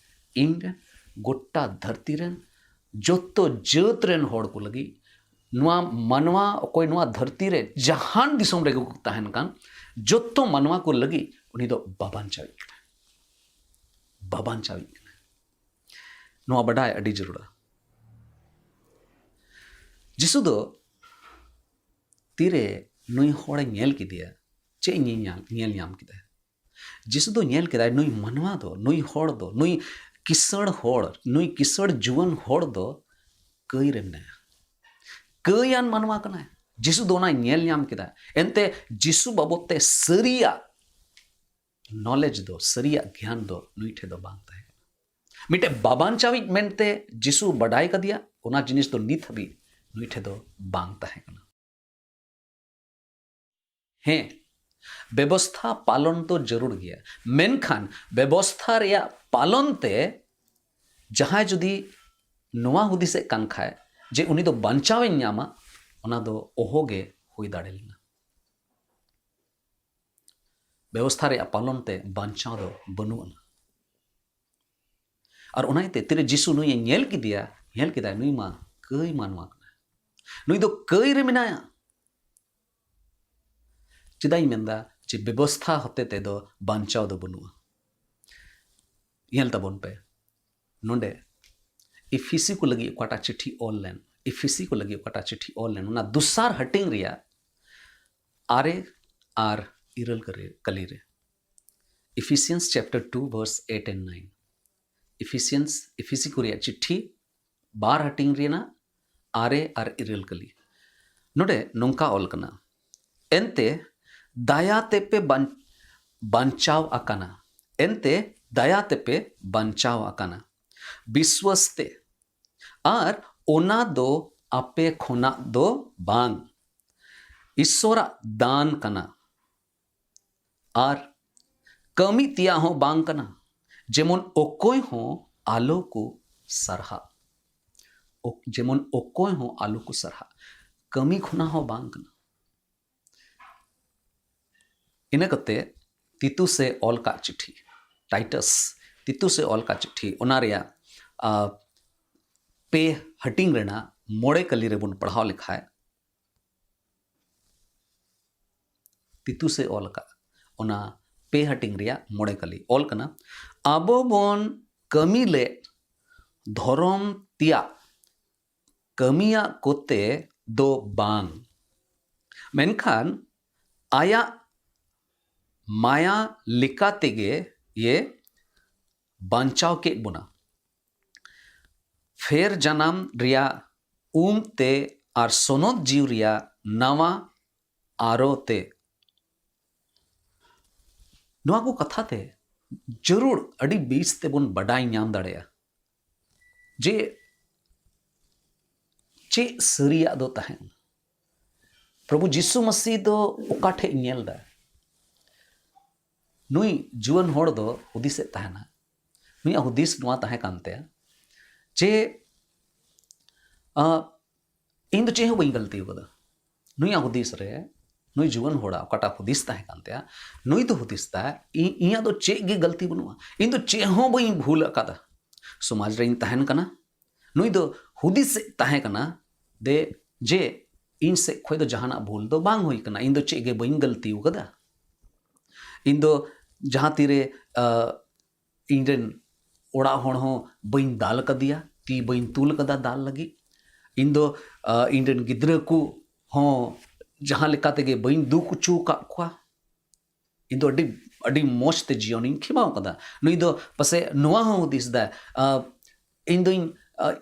ᱤᱧᱨᱮᱱ, ᱜᱚᱴᱟ ᱫᱷᱟᱹᱨᱛᱤ ᱨᱮᱱ, ᱡᱚᱛᱚ ᱡᱟᱹᱛ ᱨᱮᱱ ᱦᱚᱲ ᱠᱚ ᱞᱟᱹᱜᱤᱫ, ᱱᱚᱣᱟ ᱢᱟᱱᱣᱟ ᱚᱠᱚᱭ ᱱᱚᱣᱟ ᱫᱷᱟᱹᱨᱛᱤ ᱨᱮ ᱡᱟᱦᱟᱱ ᱫᱤᱥᱚᱢ ᱨᱮᱜᱮ ᱠᱚ ᱛᱟᱦᱮᱱ ᱠᱟᱱ, ᱡᱚᱛᱚ ᱢᱟᱱᱣᱟ ᱠᱚ ᱞᱟᱹᱜᱤᱫ ᱩᱱᱤ ᱫᱚ ᱵᱟᱵᱟᱧᱪᱟᱣᱤᱡ ᱠᱟᱱᱟᱭ᱾ ᱵᱟᱵᱟᱧᱪᱟᱣᱤᱡ ᱠᱟᱱᱟᱭ᱾ ᱱᱚᱣᱟ ᱵᱟᱰᱟᱭ ᱟᱹᱰᱤ ᱡᱟᱹᱨᱩᱲᱟ᱾ ᱡᱤᱥᱩ ᱫᱚ ᱛᱤᱨᱮ ᱱᱩᱭ ᱦᱚᱲᱮ ᱧᱮᱞ ᱠᱮᱫᱮᱭᱟ, ᱪᱮᱫ ᱧᱮᱞ ᱧᱟᱢ, ᱧᱮᱞ ᱧᱟᱢ ᱠᱮᱫᱟᱭ? ᱡᱤᱥᱩ ᱫᱚ ᱧᱮᱞ ᱠᱮᱫᱟᱭ, ᱱᱩᱭ ᱢᱟᱱᱣᱟ ᱫᱚ, ᱱᱩᱭ ᱦᱚᱲ ᱫᱚ, ᱱᱩᱭ ᱠᱤᱥᱟᱹᱬ ᱦᱚᱲ, ᱱᱩᱭ ᱠᱤᱥᱟᱹᱬ ᱡᱩᱣᱟᱹᱱ ᱦᱚᱲ ᱫᱚ ᱠᱟᱹᱭ ᱨᱮ ᱢᱮᱱᱟᱭᱟ᱾ ᱠᱟᱹᱭᱟᱱ ᱢᱟᱱᱣᱟ ᱠᱟᱱᱟᱭ᱾ ᱡᱤᱥᱩ ᱫᱚ ᱚᱱᱟᱭ ᱧᱮᱞ ᱧᱟᱢ ᱠᱮᱫᱟ᱾ ᱮᱱᱛᱮ ᱡᱤᱥᱩ ᱵᱟᱵᱚᱫ ᱛᱮ ᱥᱟᱹᱨᱤᱭᱟᱜ ᱱᱚᱞᱮᱡᱽ ᱫᱚ, ᱥᱟᱹᱨᱤᱭᱟᱜ ᱜᱮᱭᱟᱱ ᱫᱚ ᱱᱩᱭ ᱴᱷᱮᱱ ᱫᱚ ᱵᱟᱝ ᱛᱟᱦᱮᱸ ᱠᱟᱱᱟ᱾ ᱢᱤᱫᱴᱮᱡ ᱵᱟᱵᱟᱧᱪᱟᱣᱤᱡ ᱢᱮᱱᱛᱮ ᱡᱤᱥᱩ ᱵᱟᱰᱟᱭ ᱠᱟᱫᱮᱭᱟ, ᱚᱱᱟ ᱡᱤᱱᱤᱥ ᱫᱚ ᱱᱤᱛ ᱦᱟᱹᱵᱤᱡ ᱱᱩᱭ ᱴᱷᱮᱱ ᱫᱚ ᱵᱟᱝ ᱛᱟᱦᱮᱸ ᱠᱟᱱᱟ᱾ ᱦᱮᱸ, ᱵᱮᱵᱚᱥᱛᱷᱟ ᱯᱟᱞᱚᱱ ᱫᱚ ᱡᱟᱹᱨᱩᱲ ᱜᱮᱭᱟ, ᱢᱮᱱᱠᱷᱟᱱ ᱵᱮᱵᱚᱥᱛᱷᱟ ᱨᱮᱭᱟᱜ ᱯᱟᱞᱚᱱ ᱛᱮ ᱡᱟᱦᱟᱸᱭ ᱡᱩᱫᱤ ᱱᱚᱣᱟ ᱦᱩᱫᱤᱥᱮᱫ ᱠᱟᱱ ᱠᱷᱟᱡ ᱡᱮ ᱩᱱᱤ ᱫᱚ ᱵᱟᱧᱪᱟᱣᱮ ᱧᱟᱢᱟ, ᱚᱱᱟ ᱫᱚ ᱚᱦᱚᱜᱮ ᱦᱩᱭ ᱫᱟᱲᱮ ᱞᱮᱱᱟ᱾ ᱵᱮᱵᱚᱥᱛᱷᱟ ᱨᱮᱭᱟᱜ ᱯᱟᱞᱚᱱ ᱛᱮ ᱵᱟᱧᱪᱟᱣ ᱫᱚ ᱵᱟᱹᱱᱩᱜ ᱟᱱᱟ᱾ ᱟᱨ ᱚᱱᱟ ᱤᱭᱟᱹᱛᱮ ᱛᱤᱨᱮ ᱡᱤᱥᱩ ᱱᱩᱭᱮ ᱧᱮᱞ ᱠᱮᱫᱮᱭᱟ, ᱧᱮᱞ ᱠᱮᱫᱟᱭ, ᱱᱩᱭ ᱢᱟ ᱠᱟᱹᱭ ᱢᱟᱱᱣᱟ ᱠᱟᱱᱟᱭ, ᱱᱩᱭ ᱫᱚ ᱠᱟᱹᱭ ᱨᱮ ᱢᱮᱱᱟᱭᱟ᱾ ᱪᱮᱫᱟᱜ ᱤᱧ ᱢᱮᱱᱫᱟ ᱡᱮ ᱵᱮᱵᱚᱥᱛᱷᱟ ᱦᱚᱛᱮ ᱛᱮᱫᱚ ᱵᱟᱧᱪᱟᱣ ᱫᱚ ᱵᱟᱹᱱᱩᱜᱼᱟ? ᱧᱮᱞ ᱛᱟᱵᱚᱱ ᱯᱮ, ᱱᱚᱰᱮ ᱤᱯᱷᱤᱥᱤ ᱠᱚ ᱞᱟᱹᱜᱤᱫ ᱚᱠᱟᱴᱟᱜ ᱪᱤᱴᱷᱤ ᱚᱞ ᱞᱮᱱ, ᱤᱯᱷᱤᱥᱤ ᱠᱚ ᱞᱟᱹᱜᱤᱫ ᱚᱠᱟᱴᱟᱜ ᱪᱤᱴᱷᱤ ᱚᱞ ᱞᱮᱱ, ᱚᱱᱟ ᱫᱚᱥᱟᱨ ᱦᱟᱹᱴᱤᱧ ᱨᱮᱭᱟᱜ ᱟᱨᱮ ᱟᱨ ᱤᱨᱟᱹᱞ ᱠᱟᱹᱞᱤ ᱨᱮ, Ephesians chapter two verse eight and nine. Ephesians, ᱤᱯᱷᱤᱥᱤ ᱠᱚ ᱨᱮᱭᱟᱜ ᱪᱤᱴᱷᱤ ᱵᱟᱨ ᱦᱟᱹᱴᱤᱧ ᱨᱮᱱᱟᱜ ᱟᱨᱮ ᱟᱨ ᱤᱨᱟᱹᱞ ᱠᱟᱹᱞᱤ᱾ ᱱᱚᱰᱮ ᱱᱚᱝᱠᱟ ᱚᱞ ᱠᱟᱱᱟ, ᱮᱱᱛᱮ ᱫᱟᱭᱟ ᱛᱮᱯᱮ ᱵᱟᱧ-, ᱵᱟᱧᱪᱟᱣ ᱟᱠᱟᱱᱟ, ᱮᱱᱛᱮ ᱫᱟᱭᱟ ᱛᱮᱯᱮ ᱵᱟᱧᱪᱟᱣ ᱟᱠᱟᱱᱟ ᱵᱤᱥᱣᱟᱥ ᱛᱮ, ᱟᱨ ᱚᱱᱟ ᱫᱚ ᱟᱯᱮ ᱠᱷᱚᱱᱟᱜ ᱫᱚ ᱵᱟᱝ, ᱤᱥᱥᱚᱨᱟᱜ ᱫᱟᱱ ᱠᱟᱱᱟ, ᱟᱨ ᱠᱟᱹᱢᱤ ᱛᱮᱭᱟᱜ ᱦᱚᱸ ᱵᱟᱝ ᱠᱟᱱᱟ, ᱡᱮᱢᱚᱱ ᱚᱠᱚᱭ ᱦᱚᱸ ᱟᱞᱚ ᱠᱚ ᱥᱟᱨᱦᱟᱜ᱾ ᱚᱠ-, ᱡᱮᱢᱚᱱ ᱚᱠᱚᱭ ᱦᱚᱸ ᱟᱞᱚ ᱠᱚ ᱥᱟᱨᱦᱟᱜ᱾ ᱠᱟᱹᱢᱤ ᱠᱷᱚᱱᱟᱜ ᱦᱚᱸ ᱵᱟᱝ ᱠᱟᱱᱟ᱾ ᱤᱱᱟᱹ ᱠᱟᱛᱮ ᱛᱤᱛᱩᱥᱮ ᱚᱞ ᱠᱟᱜ ᱪᱤᱴᱷᱤ, ᱴᱟᱭᱴᱟᱥ, ᱛᱤᱛᱩᱥᱮ ᱚᱞ ᱟᱠᱟᱫ ᱪᱤᱴᱷᱤ, ᱚᱱᱟ ᱨᱮᱭᱟᱜ, ᱟ, ᱯᱮ ᱦᱟᱹᱴᱤᱧ ᱨᱮᱱᱟᱜ ᱢᱚᱬᱮ ᱠᱟᱹᱞᱤ ᱨᱮᱵᱚᱱ ᱯᱟᱲᱦᱟᱣ ᱞᱮᱠᱷᱟᱡ, ᱛᱤᱛᱩᱥᱮ ᱚᱞ ᱟᱠᱟᱫ, ᱚᱱᱟ ᱯᱮ ᱦᱟᱹᱴᱤᱧ ᱨᱮᱭᱟᱜ ᱢᱚᱬᱮ ᱠᱟᱹᱞᱤ ᱚᱞ ᱠᱟᱱᱟ, ᱟᱵᱚ ᱵᱚᱱ ᱠᱟᱹᱢᱤ ᱞᱮᱫ ᱫᱷᱚᱨᱚᱢ ᱛᱮᱭᱟᱜ ᱠᱟᱹᱢᱤᱭᱟᱜ ᱠᱚᱛᱮ ᱫᱚ ᱵᱟᱝ, ᱢᱮᱱᱠᱷᱟᱱ ᱟᱭᱟᱜ ᱢᱟᱭᱟ ᱞᱮᱠᱟ ᱛᱮᱜᱮ ᱭᱮ ᱵᱟᱧᱪᱟᱣ ᱠᱮᱫ ᱵᱚᱱᱟ᱾ ᱯᱷᱮᱨ ᱡᱟᱱᱟᱢ ᱨᱮᱭᱟᱜ ᱩᱢ ᱛᱮ ᱟᱨ ᱥᱚᱱᱚᱛ ᱡᱤᱣᱤ ᱨᱮᱭᱟᱜ ᱱᱟᱣᱟ ᱟᱨᱚ ᱛᱮ᱾ ᱱᱚᱣᱟ ᱠᱚ ᱠᱟᱛᱷᱟ ᱛᱮ ᱡᱟᱹᱨᱩᱲ ᱟᱹᱰᱤ ᱵᱮᱥ ᱛᱮᱵᱚᱱ ᱵᱟᱰᱟᱭ ᱧᱟᱢ ᱫᱟᱲᱮᱭᱟᱜᱼᱟ ᱡᱮ ᱪᱮᱫ ᱥᱟᱹᱨᱤᱭᱟᱜ ᱫᱚ ᱛᱟᱦᱮᱸ ᱠᱟᱱᱟ᱾ ᱯᱨᱚᱵᱷᱩ ᱡᱤᱥᱩ ᱢᱟᱹᱥᱤ ᱫᱚ ᱚᱠᱟ ᱴᱷᱮᱡ ᱧᱮᱞ ᱫᱟ? ᱱᱩᱭ ᱡᱩᱣᱟᱹᱱ ᱦᱚᱲ ᱫᱚ ᱦᱩᱫᱤᱥᱮᱫ ᱛᱟᱦᱮᱱᱟ, ᱱᱩᱭᱟᱜ ᱦᱩᱫᱤᱥ ᱱᱚᱣᱟ ᱛᱟᱦᱮᱸ ᱠᱟᱱ ᱛᱟᱭᱟ ᱡᱮ, ᱟ, ᱤᱧ ᱫᱚ ᱪᱮᱫ ᱦᱚᱸ ᱵᱟᱹᱧ ᱜᱟᱹᱞᱛᱤ ᱟᱠᱟᱫᱟ᱾ ᱱᱩᱭᱟᱜ ᱦᱩᱫᱤᱥ ᱨᱮ, ᱱᱩᱭ ᱡᱩᱣᱟᱹᱱ ᱦᱚᱲᱟᱜ ᱚᱠᱟᱴᱟᱜ ᱦᱩᱫᱤᱥ ᱛᱟᱦᱮᱸ ᱠᱟᱱ ᱛᱟᱭᱟ, ᱱᱩᱭ ᱫᱚ ᱦᱩᱫᱤᱥ ᱛᱟᱭ, "ᱤᱧ, ᱤᱧᱟᱜ ᱫᱚ ᱪᱮᱫ ᱜᱮ ᱜᱟᱹᱞᱛᱤ ᱵᱟᱹᱱᱩᱜᱼᱟ, ᱤᱧ ᱫᱚ ᱪᱮᱫ ᱦᱚᱸ ᱵᱟᱹᱧ ᱵᱷᱩᱞ ᱟᱠᱟᱫᱟ, ᱥᱚᱢᱟᱡᱽ ᱨᱮᱧ ᱛᱟᱦᱮᱱ ᱠᱟᱱᱟ᱾" ᱱᱩᱭ ᱫᱚ ᱦᱩᱫᱤᱥᱮᱫ ᱛᱟᱦᱮᱸ ᱠᱟᱱᱟ ᱫᱮ, ᱡᱮ ᱤᱧ ᱥᱮᱫ ᱠᱷᱚᱱ ᱫᱚ ᱡᱟᱦᱟᱱᱟᱜ ᱵᱷᱩᱞ ᱫᱚ ᱵᱟᱝ ᱦᱩᱭ ᱠᱟᱱᱟ, ᱤᱧ ᱫᱚ ᱪᱮᱫ ᱜᱮ ᱵᱟᱹᱧ ᱜᱟᱹᱞᱛᱤ ᱟᱠᱟᱫᱟ᱾ ᱤᱧ ᱫᱚ ᱡᱟᱦᱟᱸ ᱛᱤᱨᱮ, ᱟ, ᱤᱧ ᱨᱮᱱ ᱚᱲᱟᱜ ᱦᱚᱲ ᱦᱚᱸ ᱵᱟᱹᱧ ᱫᱟᱞ ᱟᱠᱟᱫᱮᱭᱟ, ᱛᱤ ᱵᱟᱹᱧ ᱛᱩᱞ ᱟᱠᱟᱫᱟ ᱫᱟᱞ ᱞᱟᱹᱜᱤᱫ᱾ ᱤᱧ ᱫᱚ, ᱟ, ᱤᱧ ᱨᱮᱱ ᱜᱤᱫᱽᱨᱟᱹ ᱠᱚ ᱦᱚᱸ ᱡᱟᱦᱟᱸ ᱞᱮᱠᱟ ᱛᱮᱜᱮ ᱵᱟᱹᱧ ᱫᱩᱠ ᱦᱚᱪᱚ ᱟᱠᱟᱫ ᱠᱚᱣᱟ᱾ ᱤᱧ ᱫᱚ ᱟᱹᱰᱤ, ᱟᱹᱰᱤ ᱢᱚᱡᱽ ᱛᱮ ᱡᱤᱭᱚᱱᱤᱧ ᱠᱷᱮᱢᱟᱣ ᱠᱟᱫᱟ᱾ ᱱᱩᱭ ᱫᱚ ᱯᱟᱥᱮᱡ ᱱᱚᱣᱟ ᱦᱚᱸ ᱦᱩᱫᱤᱥ ᱫᱟᱭ, ᱟ, ᱤᱧ ᱫᱚᱧ, ᱟ,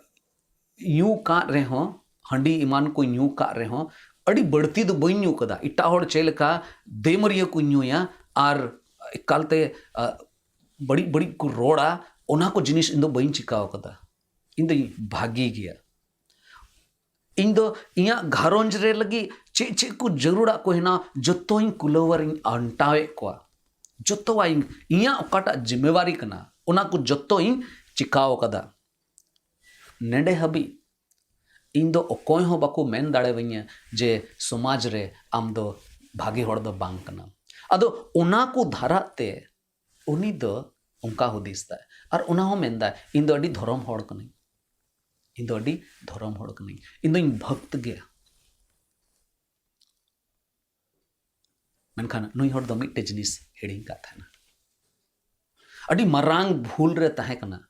ᱧᱩ ᱠᱟᱜ ᱨᱮᱦᱚᱸ, ᱦᱟᱺᱰᱤ ᱮᱢᱟᱱ ᱠᱚᱧ ᱧᱩ ᱠᱟᱜ ᱨᱮᱦᱚᱸ, ᱟᱹᱰᱤ ᱵᱟᱹᱲᱛᱤ ᱫᱚ ᱵᱟᱹᱧ ᱧᱩ ᱠᱟᱫᱟ᱾ ᱮᱴᱟᱜ ᱦᱚᱲ ᱪᱮᱫ ᱞᱮᱠᱟ ᱫᱮᱢᱟᱹᱨᱤᱭᱟᱹ ᱠᱚ ᱧᱩᱭᱟ ᱟᱨ ᱮᱠᱟᱞᱛᱮ, ᱟ, ᱵᱟᱹᱲᱤᱡ ᱵᱟᱹᱲᱤᱡ ᱠᱚ ᱨᱚᱲᱟ, ᱚᱱᱟ ᱠᱚ ᱡᱤᱱᱤᱥ ᱤᱧ ᱫᱚ ᱵᱟᱹᱧ ᱪᱤᱠᱟᱹᱣ ᱠᱟᱫᱟ᱾ ᱤᱧ ᱫᱚᱧ ᱵᱷᱟᱹᱜᱤ ᱜᱮᱭᱟ᱾ ᱤᱧ ᱫᱚ ᱤᱧᱟᱹᱜ ᱜᱷᱟᱨᱚᱸᱡᱽ ᱨᱮ ᱞᱟᱹᱜᱤᱫ ᱪᱮᱫ ᱪᱮᱫ ᱠᱚ ᱡᱟᱹᱨᱩᱲᱟᱜ ᱠᱚ ᱦᱮᱱᱟᱜ, ᱡᱚᱛᱚᱧ ᱠᱩᱞᱟᱹᱣ ᱟᱨᱤᱧ ᱟᱱᱴᱟᱣᱮᱫ ᱠᱚᱣᱟ᱾ ᱡᱚᱛᱚᱣᱟᱜ ᱤᱧ, ᱤᱧᱟᱹᱜ ᱚᱠᱟᱴᱟᱜ ᱡᱤᱢᱢᱮᱣᱟᱨᱤ ᱠᱟᱱᱟ, ᱚᱱᱟ ᱠᱚ ᱡᱚᱛᱚᱧ ᱪᱤᱠᱟᱹᱣ ᱠᱟᱫᱟ᱾ ᱱᱮᱰᱮ ᱦᱟᱹᱵᱤᱡ ᱤᱧ ᱫᱚ ᱚᱠᱚᱭ ᱦᱚᱸ ᱵᱟᱠᱚ ᱢᱮᱱ ᱫᱟᱲᱮᱣᱟᱹᱧᱟ ᱡᱮ ᱥᱚᱢᱟᱡᱽ ᱨᱮ ᱟᱢ ᱫᱚ ᱵᱷᱟᱜᱮ ᱦᱚᱲ ᱫᱚ ᱵᱟᱝ ᱠᱟᱱᱟᱢ᱾ ᱟᱫᱚ ᱚᱱᱟ ᱠᱚ ᱫᱷᱟᱨᱟ ᱛᱮ ᱩᱱᱤ ᱫᱚ ᱚᱱᱠᱟ ᱦᱩᱫᱤᱥ ᱫᱟᱭ᱾ ᱟᱨ ᱚᱱᱟ ᱦᱚᱸ ᱢᱮᱱᱫᱟᱭ, "ᱤᱧ ᱫᱚ ᱟᱹᱰᱤ ᱫᱷᱚᱨᱚᱢ ᱦᱚᱲ ᱠᱟᱹᱱᱟᱹᱧ, ᱤᱧ ᱫᱚ ᱟᱹᱰᱤ ᱫᱷᱚᱨᱚᱢ ᱦᱚᱲ ᱠᱟᱹᱱᱟᱹᱧ, ᱤᱧ ᱫᱚᱧ ᱵᱷᱚᱠᱛ ᱜᱮᱭᱟ᱾" ᱢᱮᱱᱠᱷᱟᱱ ᱱᱩᱭ ᱦᱚᱲ ᱫᱚ ᱢᱤᱫᱴᱮᱡ ᱡᱤᱱᱤᱥ ᱦᱤᱲᱤᱧ ᱠᱟᱫ ᱛᱟᱦᱮᱱᱟ, ᱟᱹᱰᱤ ᱢᱟᱨᱟᱝ ᱵᱷᱩᱞ ᱨᱮ ᱛᱟᱦᱮᱸ ᱠᱟᱱᱟ᱾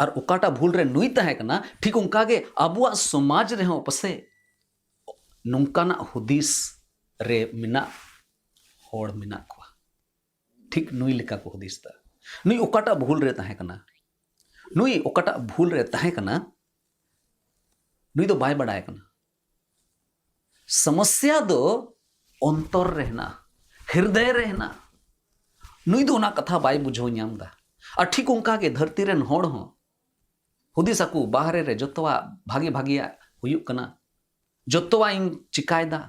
ᱟᱨ ᱚᱠᱟᱴᱟᱜ ᱵᱷᱩᱞ ᱨᱮ ᱱᱩᱭ ᱛᱟᱦᱮᱸ ᱠᱟᱱᱟ, ᱴᱷᱤᱠ ᱚᱱᱠᱟ ᱜᱮ ᱟᱵᱚᱣᱟᱜ ᱥᱚᱢᱟᱡᱽ ᱨᱮᱦᱚᱸ ᱯᱟᱥᱮᱡ ᱱᱚᱝᱠᱟᱱᱟᱜ ᱦᱩᱫᱤᱥ ᱨᱮ ᱢᱮᱱᱟᱜ ᱦᱚᱲ ᱢᱮᱱᱟᱜ ᱠᱚᱣᱟ᱾ ᱴᱷᱤᱠ ᱱᱩᱭ ᱞᱮᱠᱟ ᱠᱚ ᱦᱩᱫᱤᱥ ᱫᱟ᱾ ᱱᱩᱭ ᱚᱠᱟᱴᱟᱜ ᱵᱷᱩᱞ ᱨᱮ ᱛᱟᱦᱮᱸ ᱠᱟᱱᱟ, ᱱᱩᱭ ᱚᱠᱟᱴᱟᱜ ᱵᱷᱩᱞ ᱨᱮ ᱛᱟᱦᱮᱸ ᱠᱟᱱᱟ, ᱱᱩᱭ ᱫᱚ ᱵᱟᱭ ᱵᱟᱰᱟᱭ ᱠᱟᱱᱟ᱾ ᱥᱚᱢᱚᱥᱭᱟ ᱫᱚ ᱚᱱᱛᱚᱨ ᱨᱮ ᱦᱮᱱᱟᱜᱼᱟ, ᱦᱤᱨᱫᱟᱹᱭ ᱨᱮ ᱦᱮᱱᱟᱜᱼᱟ᱾ ᱱᱩᱭ ᱫᱚ ᱚᱱᱟ ᱠᱟᱛᱷᱟ ᱵᱟᱭ ᱵᱩᱡᱷᱟᱹᱣ ᱧᱟᱢ ᱫᱟ᱾ ᱟᱨ ᱴᱷᱤᱠ ᱚᱱᱠᱟ ᱜᱮ ᱫᱷᱟᱹᱨᱛᱤ ᱨᱮᱱ ᱦᱚᱲ ᱦᱚᱸ ᱦᱩᱫᱤᱥ ᱟᱠᱚ, ᱵᱟᱦᱨᱮ ᱨᱮ ᱡᱚᱛᱚᱣᱟᱜ ᱵᱷᱟᱜᱮ ᱵᱷᱟᱜᱮᱭᱟᱜ ᱦᱩᱭᱩᱜ ᱠᱟᱱᱟ, ᱡᱚᱛᱚᱣᱟᱜ ᱤᱧ ᱪᱤᱠᱟᱭ ᱫᱟ,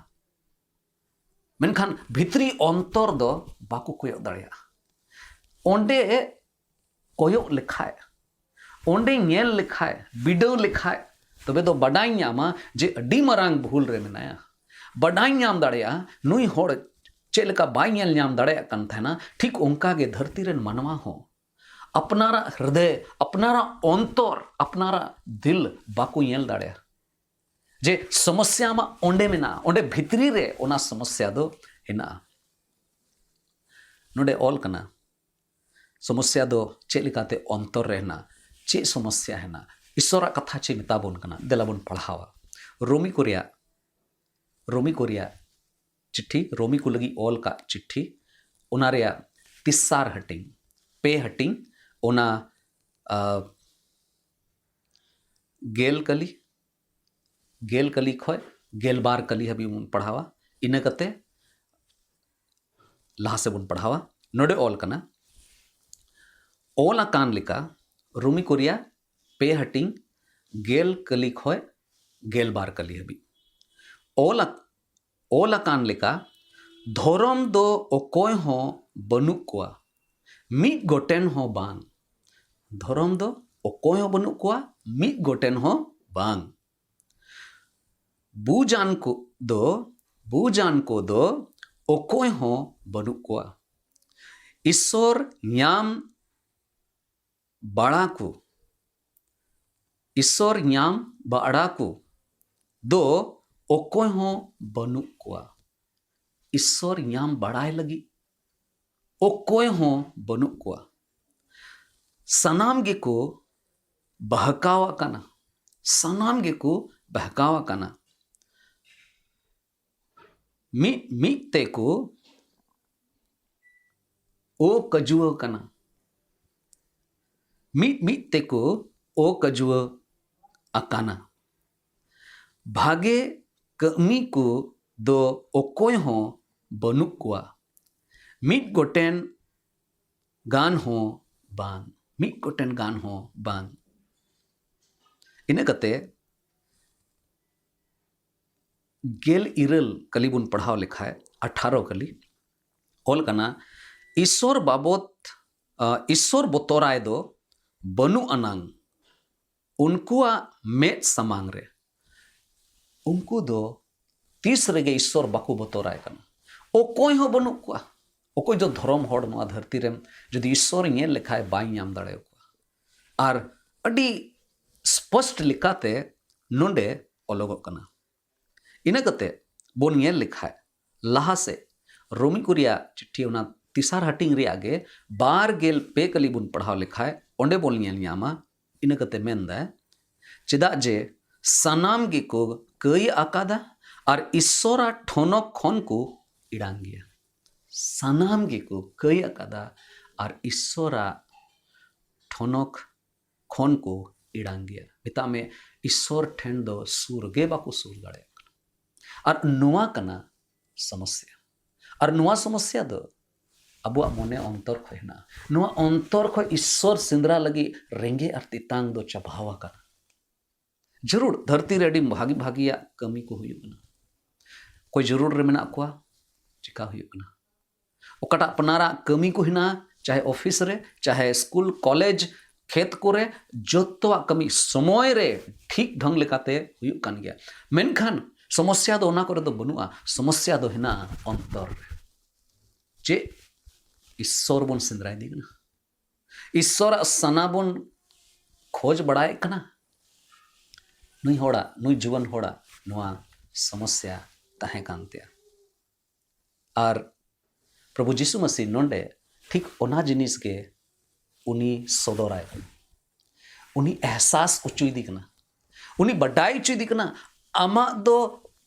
ᱢᱮᱱᱠᱷᱟᱱ ᱵᱷᱤᱛᱨᱤ ᱚᱱᱛᱚᱨ ᱫᱚ ᱵᱟᱠᱚ ᱠᱚᱭᱚᱜ ᱫᱟᱲᱮᱭᱟᱜᱼᱟ᱾ ᱚᱸᱰᱮ ᱠᱚᱭᱚᱜ ᱞᱮᱠᱷᱟᱡ, ᱚᱸᱰᱮ ᱧᱮᱞ ᱞᱮᱠᱷᱟᱡ, ᱵᱤᱰᱟᱹᱣ ᱞᱮᱠᱷᱟᱡ, ᱛᱚᱵᱮ ᱫᱚ ᱵᱟᱰᱟᱭ ᱧᱟᱢᱟ ᱡᱮ ᱟᱹᱰᱤ ᱢᱟᱨᱟᱝ ᱵᱷᱩᱞ ᱨᱮ ᱢᱮᱱᱟᱭᱟ᱾ ᱵᱟᱰᱟᱭ ᱧᱟᱢ ᱫᱟᱲᱮᱭᱟᱜᱼᱟ ᱱᱩᱭ ᱦᱚᱲ ᱪᱮᱫ ᱞᱮᱠᱟ ᱵᱟᱭ ᱧᱮᱞ ᱧᱟᱢ ᱫᱟᱲᱮᱭᱟᱜ ᱠᱟᱱ ᱛᱟᱦᱮᱱᱟ, ᱴᱷᱤᱠ ᱚᱱᱠᱟ ᱜᱮ ᱫᱷᱟᱹᱨᱛᱤ ᱨᱮᱱ ᱢᱟᱱᱣᱟ ᱦᱚᱸ ᱟᱯᱱᱟᱨᱟᱜ ᱦᱨᱫᱚᱭ, ᱟᱯᱱᱟᱨᱟᱜ ᱚᱱᱛᱚᱨ, ᱟᱯᱱᱟᱨᱟᱜ ᱫᱤᱞ ᱵᱟᱠᱚ ᱧᱮᱞ ᱫᱟᱲᱮᱭᱟᱜᱼᱟ᱾ ᱡᱮ ᱥᱚᱢᱚᱥᱭᱟ ᱢᱟ ᱚᱸᱰᱮ ᱢᱮᱱᱟᱜᱼᱟ, ᱚᱸᱰᱮ ᱵᱷᱤᱛᱨᱤ ᱨᱮ ᱚᱱᱟ ᱥᱚᱢᱚᱥᱭᱟ ᱫᱚ ᱦᱮᱱᱟᱜᱼᱟ᱾ ᱱᱚᱰᱮ ᱚᱞ ᱠᱟᱱᱟ, ᱥᱚᱢᱚᱥᱭᱟ ᱫᱚ ᱪᱮᱫ ᱞᱮᱠᱟᱛᱮ ᱚᱱᱛᱚᱨ ᱨᱮ ᱦᱮᱱᱟᱜᱼᱟ, ᱪᱮᱫ ᱥᱚᱢᱚᱥᱭᱟ ᱦᱮᱱᱟᱜᱼᱟ, ᱤᱥᱚᱨᱟᱜ ᱠᱟᱛᱷᱟ ᱪᱮᱫ ᱢᱮᱛᱟ ᱵᱚᱱ ᱠᱟᱱᱟ, ᱫᱮᱞᱟ ᱵᱚᱱ ᱯᱟᱲᱦᱟᱣᱟ᱾ ᱨᱳᱢᱤ ᱠᱚ ᱨᱮᱭᱟᱜ, ᱨᱳᱢᱤ ᱠᱚ ᱨᱮᱭᱟᱜ ᱪᱤᱴᱷᱤ, ᱨᱳᱢᱤ ᱠᱚ ᱞᱟᱹᱜᱤᱫ ᱚᱞ ᱠᱟᱜ ᱪᱤᱴᱷᱤ, ᱚᱱᱟ ᱨᱮᱭᱟᱜ ᱛᱮᱥᱟᱨ ᱦᱟᱹᱴᱤᱧ, ᱯᱮ ᱦᱟᱹᱴᱤᱧ, ᱚᱱᱟ, ᱟ, ᱜᱮᱞ ᱠᱟᱹᱞᱤ, ᱜᱮᱞ ᱠᱟᱹᱞᱤ ᱠᱷᱚᱡ ᱜᱮᱞᱵᱟᱨ ᱠᱟᱹᱞᱤ ᱦᱟᱹᱵᱤᱡ ᱵᱚᱱ ᱯᱟᱲᱦᱟᱣᱟ᱾ ᱤᱱᱟᱹ ᱠᱟᱛᱮ ᱞᱟᱦᱟ ᱥᱮᱫ ᱵᱚᱱ ᱯᱟᱲᱦᱟᱣᱟ᱾ ᱱᱚᱰᱮ ᱚᱞ ᱠᱟᱱᱟ, ᱚᱞ ᱟᱠᱟᱱ ᱞᱮᱠᱟ, ᱨᱳᱢᱤ ᱠᱚ ᱨᱮᱭᱟᱜ ᱯᱮ ᱦᱟᱹᱴᱤᱧ, ᱜᱮᱞ ᱠᱟᱹᱞᱤ ᱠᱷᱚᱡ ᱜᱮᱞᱵᱟᱨ ᱠᱟᱹᱞᱤ ᱦᱟᱹᱵᱤᱡ᱾ ᱚᱞ ᱟᱠ-, ᱚᱞ ᱟᱠᱟᱱ ᱞᱮᱠᱟ, ᱫᱷᱚᱨᱚᱢ ᱫᱚ ᱚᱠᱚᱭ ᱦᱚᱸ ᱵᱟᱹᱱᱩᱜ ᱠᱚᱣᱟ, ᱢᱤᱫ ᱜᱚᱴᱮᱱ ᱦᱚᱸ ᱵᱟᱝ᱾ ᱫᱷᱚᱨᱚᱢ ᱫᱚ ᱚᱠᱚᱭ ᱦᱚᱸ ᱵᱟᱹᱱᱩᱜ ᱠᱚᱣᱟ, ᱢᱤᱫ ᱜᱚᱴᱮᱱ ᱦᱚᱸ ᱵᱟᱝ᱾ ᱵᱩᱡᱟᱱ ᱠᱚ ᱫᱚ, ᱵᱩᱡᱟᱱ ᱠᱚ ᱫᱚ ᱚᱠᱚᱭ ᱦᱚᱸ ᱵᱟᱹᱱᱩᱜ ᱠᱚᱣᱟ᱾ ᱤᱥᱚᱨ ᱧᱟᱢ ᱵᱟᱲᱟ ᱠᱚ, ᱤᱥᱥᱚᱨ ᱧᱟᱢ ᱵᱟᱲᱟ ᱠᱚ ᱫᱚ ᱚᱠᱚᱭ ᱦᱚᱸ ᱵᱟᱹᱱᱩᱜ ᱠᱚᱣᱟ᱾ ᱤᱥᱥᱚᱨ ᱧᱟᱢ ᱵᱟᱲᱟᱭ ᱞᱟᱹᱜᱤᱫ ᱚᱠᱚᱭ ᱦᱚᱸ ᱵᱟᱹᱱᱩᱜ ᱠᱚᱣᱟ᱾ ᱥᱟᱱᱟᱢ ᱜᱮᱠᱚ ᱵᱟᱦᱠᱟᱣ ᱟᱠᱟᱱᱟ᱾ ᱥᱟᱱᱟᱢ ᱜᱮᱠᱚ ᱵᱟᱦᱠᱟᱣ ᱟᱠᱟᱱᱟ᱾ ᱢᱤᱫ ᱢᱤᱫ ᱛᱮᱠᱚ ᱚᱠᱟᱡᱩᱣᱟᱹ ᱠᱟᱱᱟ᱾ ᱢᱤᱫ ᱢᱤᱫ ᱛᱮᱠᱚ ᱚᱠᱟᱡᱩᱣᱟᱹ ᱟᱠᱟᱱᱟ᱾ ᱵᱷᱟᱜᱮ ᱠᱟᱹᱢᱤ ᱠᱚ ᱫᱚ ᱚᱠᱚᱭ ᱦᱚᱸ ᱵᱟᱹᱱᱩᱜ ᱠᱚᱣᱟ᱾ ᱢᱤᱫ ᱜᱚᱴᱮᱱ ᱜᱟᱱ ᱦᱚᱸ ᱵᱟᱝ᱾ ᱢᱤᱫ ᱜᱚᱴᱮᱱ ᱜᱟᱱ ᱦᱚᱸ ᱵᱟᱝ᱾ ᱤᱱᱟᱹ ᱠᱟᱛᱮ ᱜᱮᱞ ᱤᱨᱟᱹᱞ ᱠᱟᱹᱞᱤ ᱵᱚᱱ ᱯᱟᱲᱦᱟᱣ ᱞᱮᱠᱷᱟᱡ, ᱟᱴᱷᱟᱨᱚ ᱠᱟᱹᱞᱤ ᱚᱞ ᱠᱟᱱᱟ, ᱤᱥᱥᱚᱨ ᱵᱟᱵᱚᱛ, ᱟ, ᱤᱥᱥᱚᱨ ᱵᱚᱛᱚᱨᱟᱭ ᱫᱚ ᱵᱟᱹᱱᱩᱜ ᱟᱱᱟᱝ ᱩᱱᱠᱩᱣᱟᱜ ᱢᱮᱫ ᱥᱟᱢᱟᱝ ᱨᱮ᱾ ᱩᱱᱠᱩ ᱫᱚ ᱛᱤᱥ ᱨᱮᱜᱮ ᱤᱥᱥᱚᱨ ᱵᱟᱠᱚ ᱵᱚᱛᱚᱨᱟᱭ ᱠᱟᱱᱟ᱾ ᱚᱠᱚᱭ ᱦᱚᱸ ᱵᱟᱹᱱᱩᱜ ᱠᱚᱣᱟ᱾ ᱚᱠᱚᱭ ᱫᱚ ᱫᱷᱚᱨᱚᱢ ᱦᱚᱲ ᱱᱚᱣᱟ ᱫᱷᱟᱹᱨᱛᱤ ᱨᱮᱢ ᱡᱩᱫᱤ ᱤᱥᱥᱚᱨᱮ ᱧᱮᱞ ᱞᱮᱠᱷᱟᱡ ᱵᱟᱭ ᱧᱟᱢ ᱫᱟᱲᱮᱭᱟᱠᱚᱣᱟ᱾ ᱟᱨ ᱟᱹᱰᱤ ᱥᱯᱚᱥᱴ ᱞᱮᱠᱟᱛᱮ ᱱᱚᱰᱮ ᱚᱞᱚᱜᱚᱜ ᱠᱟᱱᱟ᱾ ᱤᱱᱟᱹ ᱠᱟᱛᱮ ᱵᱚᱱ ᱧᱮᱞ ᱞᱮᱠᱷᱟᱡ ᱞᱟᱦᱟ ᱥᱮᱫ ᱨᱳᱢᱤ ᱠᱚ ᱨᱮᱭᱟᱜ ᱪᱤᱴᱷᱤ ᱚᱱᱟ ᱛᱮᱥᱟᱨ ᱦᱟᱹᱴᱤᱧ ᱨᱮᱭᱟᱜ ᱜᱮ ᱵᱟᱨ ᱜᱮᱞ ᱯᱮ ᱠᱟᱹᱞᱤ ᱵᱚᱱ ᱯᱟᱲᱦᱟᱣ ᱞᱮᱠᱷᱟᱡ ᱚᱸᱰᱮ ᱵᱚᱱ ᱧᱮᱞ ᱧᱟᱢᱟ᱾ ᱤᱱᱟᱹ ᱠᱟᱛᱮ ᱢᱮᱱᱫᱟᱭ, ᱪᱮᱫᱟᱜ ᱡᱮ ᱥᱟᱱᱟᱢ ᱜᱮᱠᱚ ᱠᱟᱹᱭ ᱟᱠᱟᱫᱟ ᱟᱨ ᱤᱥᱥᱚᱨᱟᱜ ᱴᱷᱚᱱᱚᱠ ᱠᱷᱚᱱ ᱠᱚ ᱤᱲᱟᱝ ᱜᱮᱭᱟ᱾ ᱥᱟᱱᱟᱢ ᱜᱮᱠᱚ ᱠᱟᱹᱭ ᱟᱠᱟᱫᱟ ᱟᱨ ᱤᱥᱥᱚᱨᱟᱜ ᱴᱷᱚᱱᱚᱠ ᱠᱷᱚᱱ ᱠᱚ ᱤᱲᱟᱝ ᱜᱮᱭᱟ᱾ ᱢᱮᱛᱟᱜ ᱢᱮ, ᱤᱥᱥᱚᱨ ᱴᱷᱮᱱ ᱫᱚ ᱥᱩᱨ ᱜᱮ ᱵᱟᱠᱚ ᱥᱩᱨ ᱫᱟᱲᱮᱭᱟᱜ ᱠᱟᱱᱟ᱾ ᱟᱨ ᱱᱚᱣᱟ ᱠᱟᱱᱟ ᱥᱚᱢᱚᱥᱭᱟ᱾ ᱟᱨ ᱱᱚᱣᱟ ᱥᱚᱢᱚᱥᱭᱟ ᱫᱚ ᱟᱵᱚᱣᱟᱜ ᱢᱚᱱᱮ ᱚᱱᱛᱚᱨ ᱠᱷᱚᱱ ᱦᱮᱱᱟᱜᱼᱟ᱾ ᱱᱚᱣᱟ ᱚᱱᱛᱚᱨ ᱠᱷᱚᱱ ᱤᱥᱥᱚᱨ ᱥᱮᱸᱫᱽᱨᱟ ᱞᱟᱹᱜᱤᱫ ᱨᱮᱸᱜᱮᱡ ᱟᱨ ᱛᱮᱛᱟᱝ ᱫᱚ ᱪᱟᱵᱟᱣ ᱟᱠᱟᱱᱟ᱾ ᱡᱟᱹᱨᱩᱲ ᱫᱷᱟᱹᱨᱛᱤ ᱨᱮ ᱟᱹᱰᱤ ᱵᱷᱟᱜᱤ ᱵᱷᱟᱜᱤᱭᱟᱜ ᱠᱟᱹᱢᱤ ᱠᱚ ᱦᱩᱭᱩᱜ ᱠᱟᱱᱟ᱾ ᱚᱠᱚᱭ ᱡᱟᱹᱨᱩᱲ ᱨᱮ ᱢᱮᱱᱟᱜ ᱠᱚᱣᱟ, ᱪᱮᱠᱟ ᱦᱩᱭᱩᱜ ᱠᱟᱱᱟ? ᱚᱠᱟᱴᱟᱜ ᱟᱯᱱᱟᱨᱟᱜ ᱠᱟᱹᱢᱤ ᱠᱚ ᱦᱮᱱᱟᱜᱼᱟ, ᱪᱟᱦᱮ ᱚᱯᱷᱤᱥ ᱨᱮ, ᱪᱟᱦᱮ ᱥᱠᱩᱞ, ᱠᱚᱞᱮᱡᱽ, ᱠᱷᱮᱛ ᱠᱚᱨᱮ, ᱡᱚᱛᱚᱣᱟᱜ ᱠᱟᱹᱢᱤ ᱥᱚᱢᱚᱭ ᱨᱮ ᱴᱷᱤᱠ ᱰᱷᱚᱝ ᱞᱮᱠᱟᱛᱮ ᱦᱩᱭᱩᱜ ᱠᱟᱱ ᱜᱮᱭᱟ᱾ ᱢᱮᱱᱠᱷᱟᱱ ᱥᱚᱢᱚᱥᱭᱟ ᱫᱚ ᱚᱱᱟ ᱠᱚᱨᱮ ᱫᱚ ᱵᱟᱹᱱᱩᱜᱼᱟ᱾ ᱥᱚᱢᱚᱥᱭᱟ ᱫᱚ ᱦᱮᱱᱟᱜᱼᱟ ᱚᱱᱛᱚᱨ ᱨᱮ᱾ ᱪᱮᱫ? ᱤᱥᱥᱚᱨ ᱵᱚᱱ ᱥᱮᱸᱫᱽᱨᱟᱭᱮᱫᱮ ᱠᱟᱱᱟ᱾ ᱤᱥᱥᱚᱨᱟᱜ ᱥᱟᱱᱟ ᱵᱚᱱ ᱠᱷᱚᱡᱽ ᱵᱟᱲᱟᱭᱮᱫ ᱠᱟᱱᱟ᱾ ᱱᱩᱭ ᱦᱚᱲᱟᱜ, ᱱᱩᱭ ᱡᱩᱣᱟᱹᱱ ᱦᱚᱲᱟᱜ ᱱᱚᱣᱟ ᱥᱚᱢᱚᱥᱥᱟ ᱛᱟᱦᱮᱸ ᱠᱟᱱ ᱛᱟᱭᱟ᱾ ᱟᱨ ᱯᱨᱚᱵᱷᱩ ᱡᱤᱥᱩ ᱢᱟᱥᱤ ᱱᱚᱰᱮ ᱴᱷᱤᱠ ᱚᱱᱟ ᱡᱤᱱᱤᱥ ᱜᱮ ᱩᱱᱤ ᱥᱚᱫᱚᱨᱟᱭ ᱠᱟᱱᱟ᱾ ᱩᱱᱤ ᱮᱦᱥᱟᱥ ᱦᱚᱪᱚᱭᱮᱫᱮ ᱠᱟᱱᱟ, ᱩᱱᱤ ᱵᱟᱰᱟᱭ ᱦᱚᱪᱚᱭᱮᱫᱮ ᱠᱟᱱᱟ, ᱟᱢᱟᱜ ᱫᱚ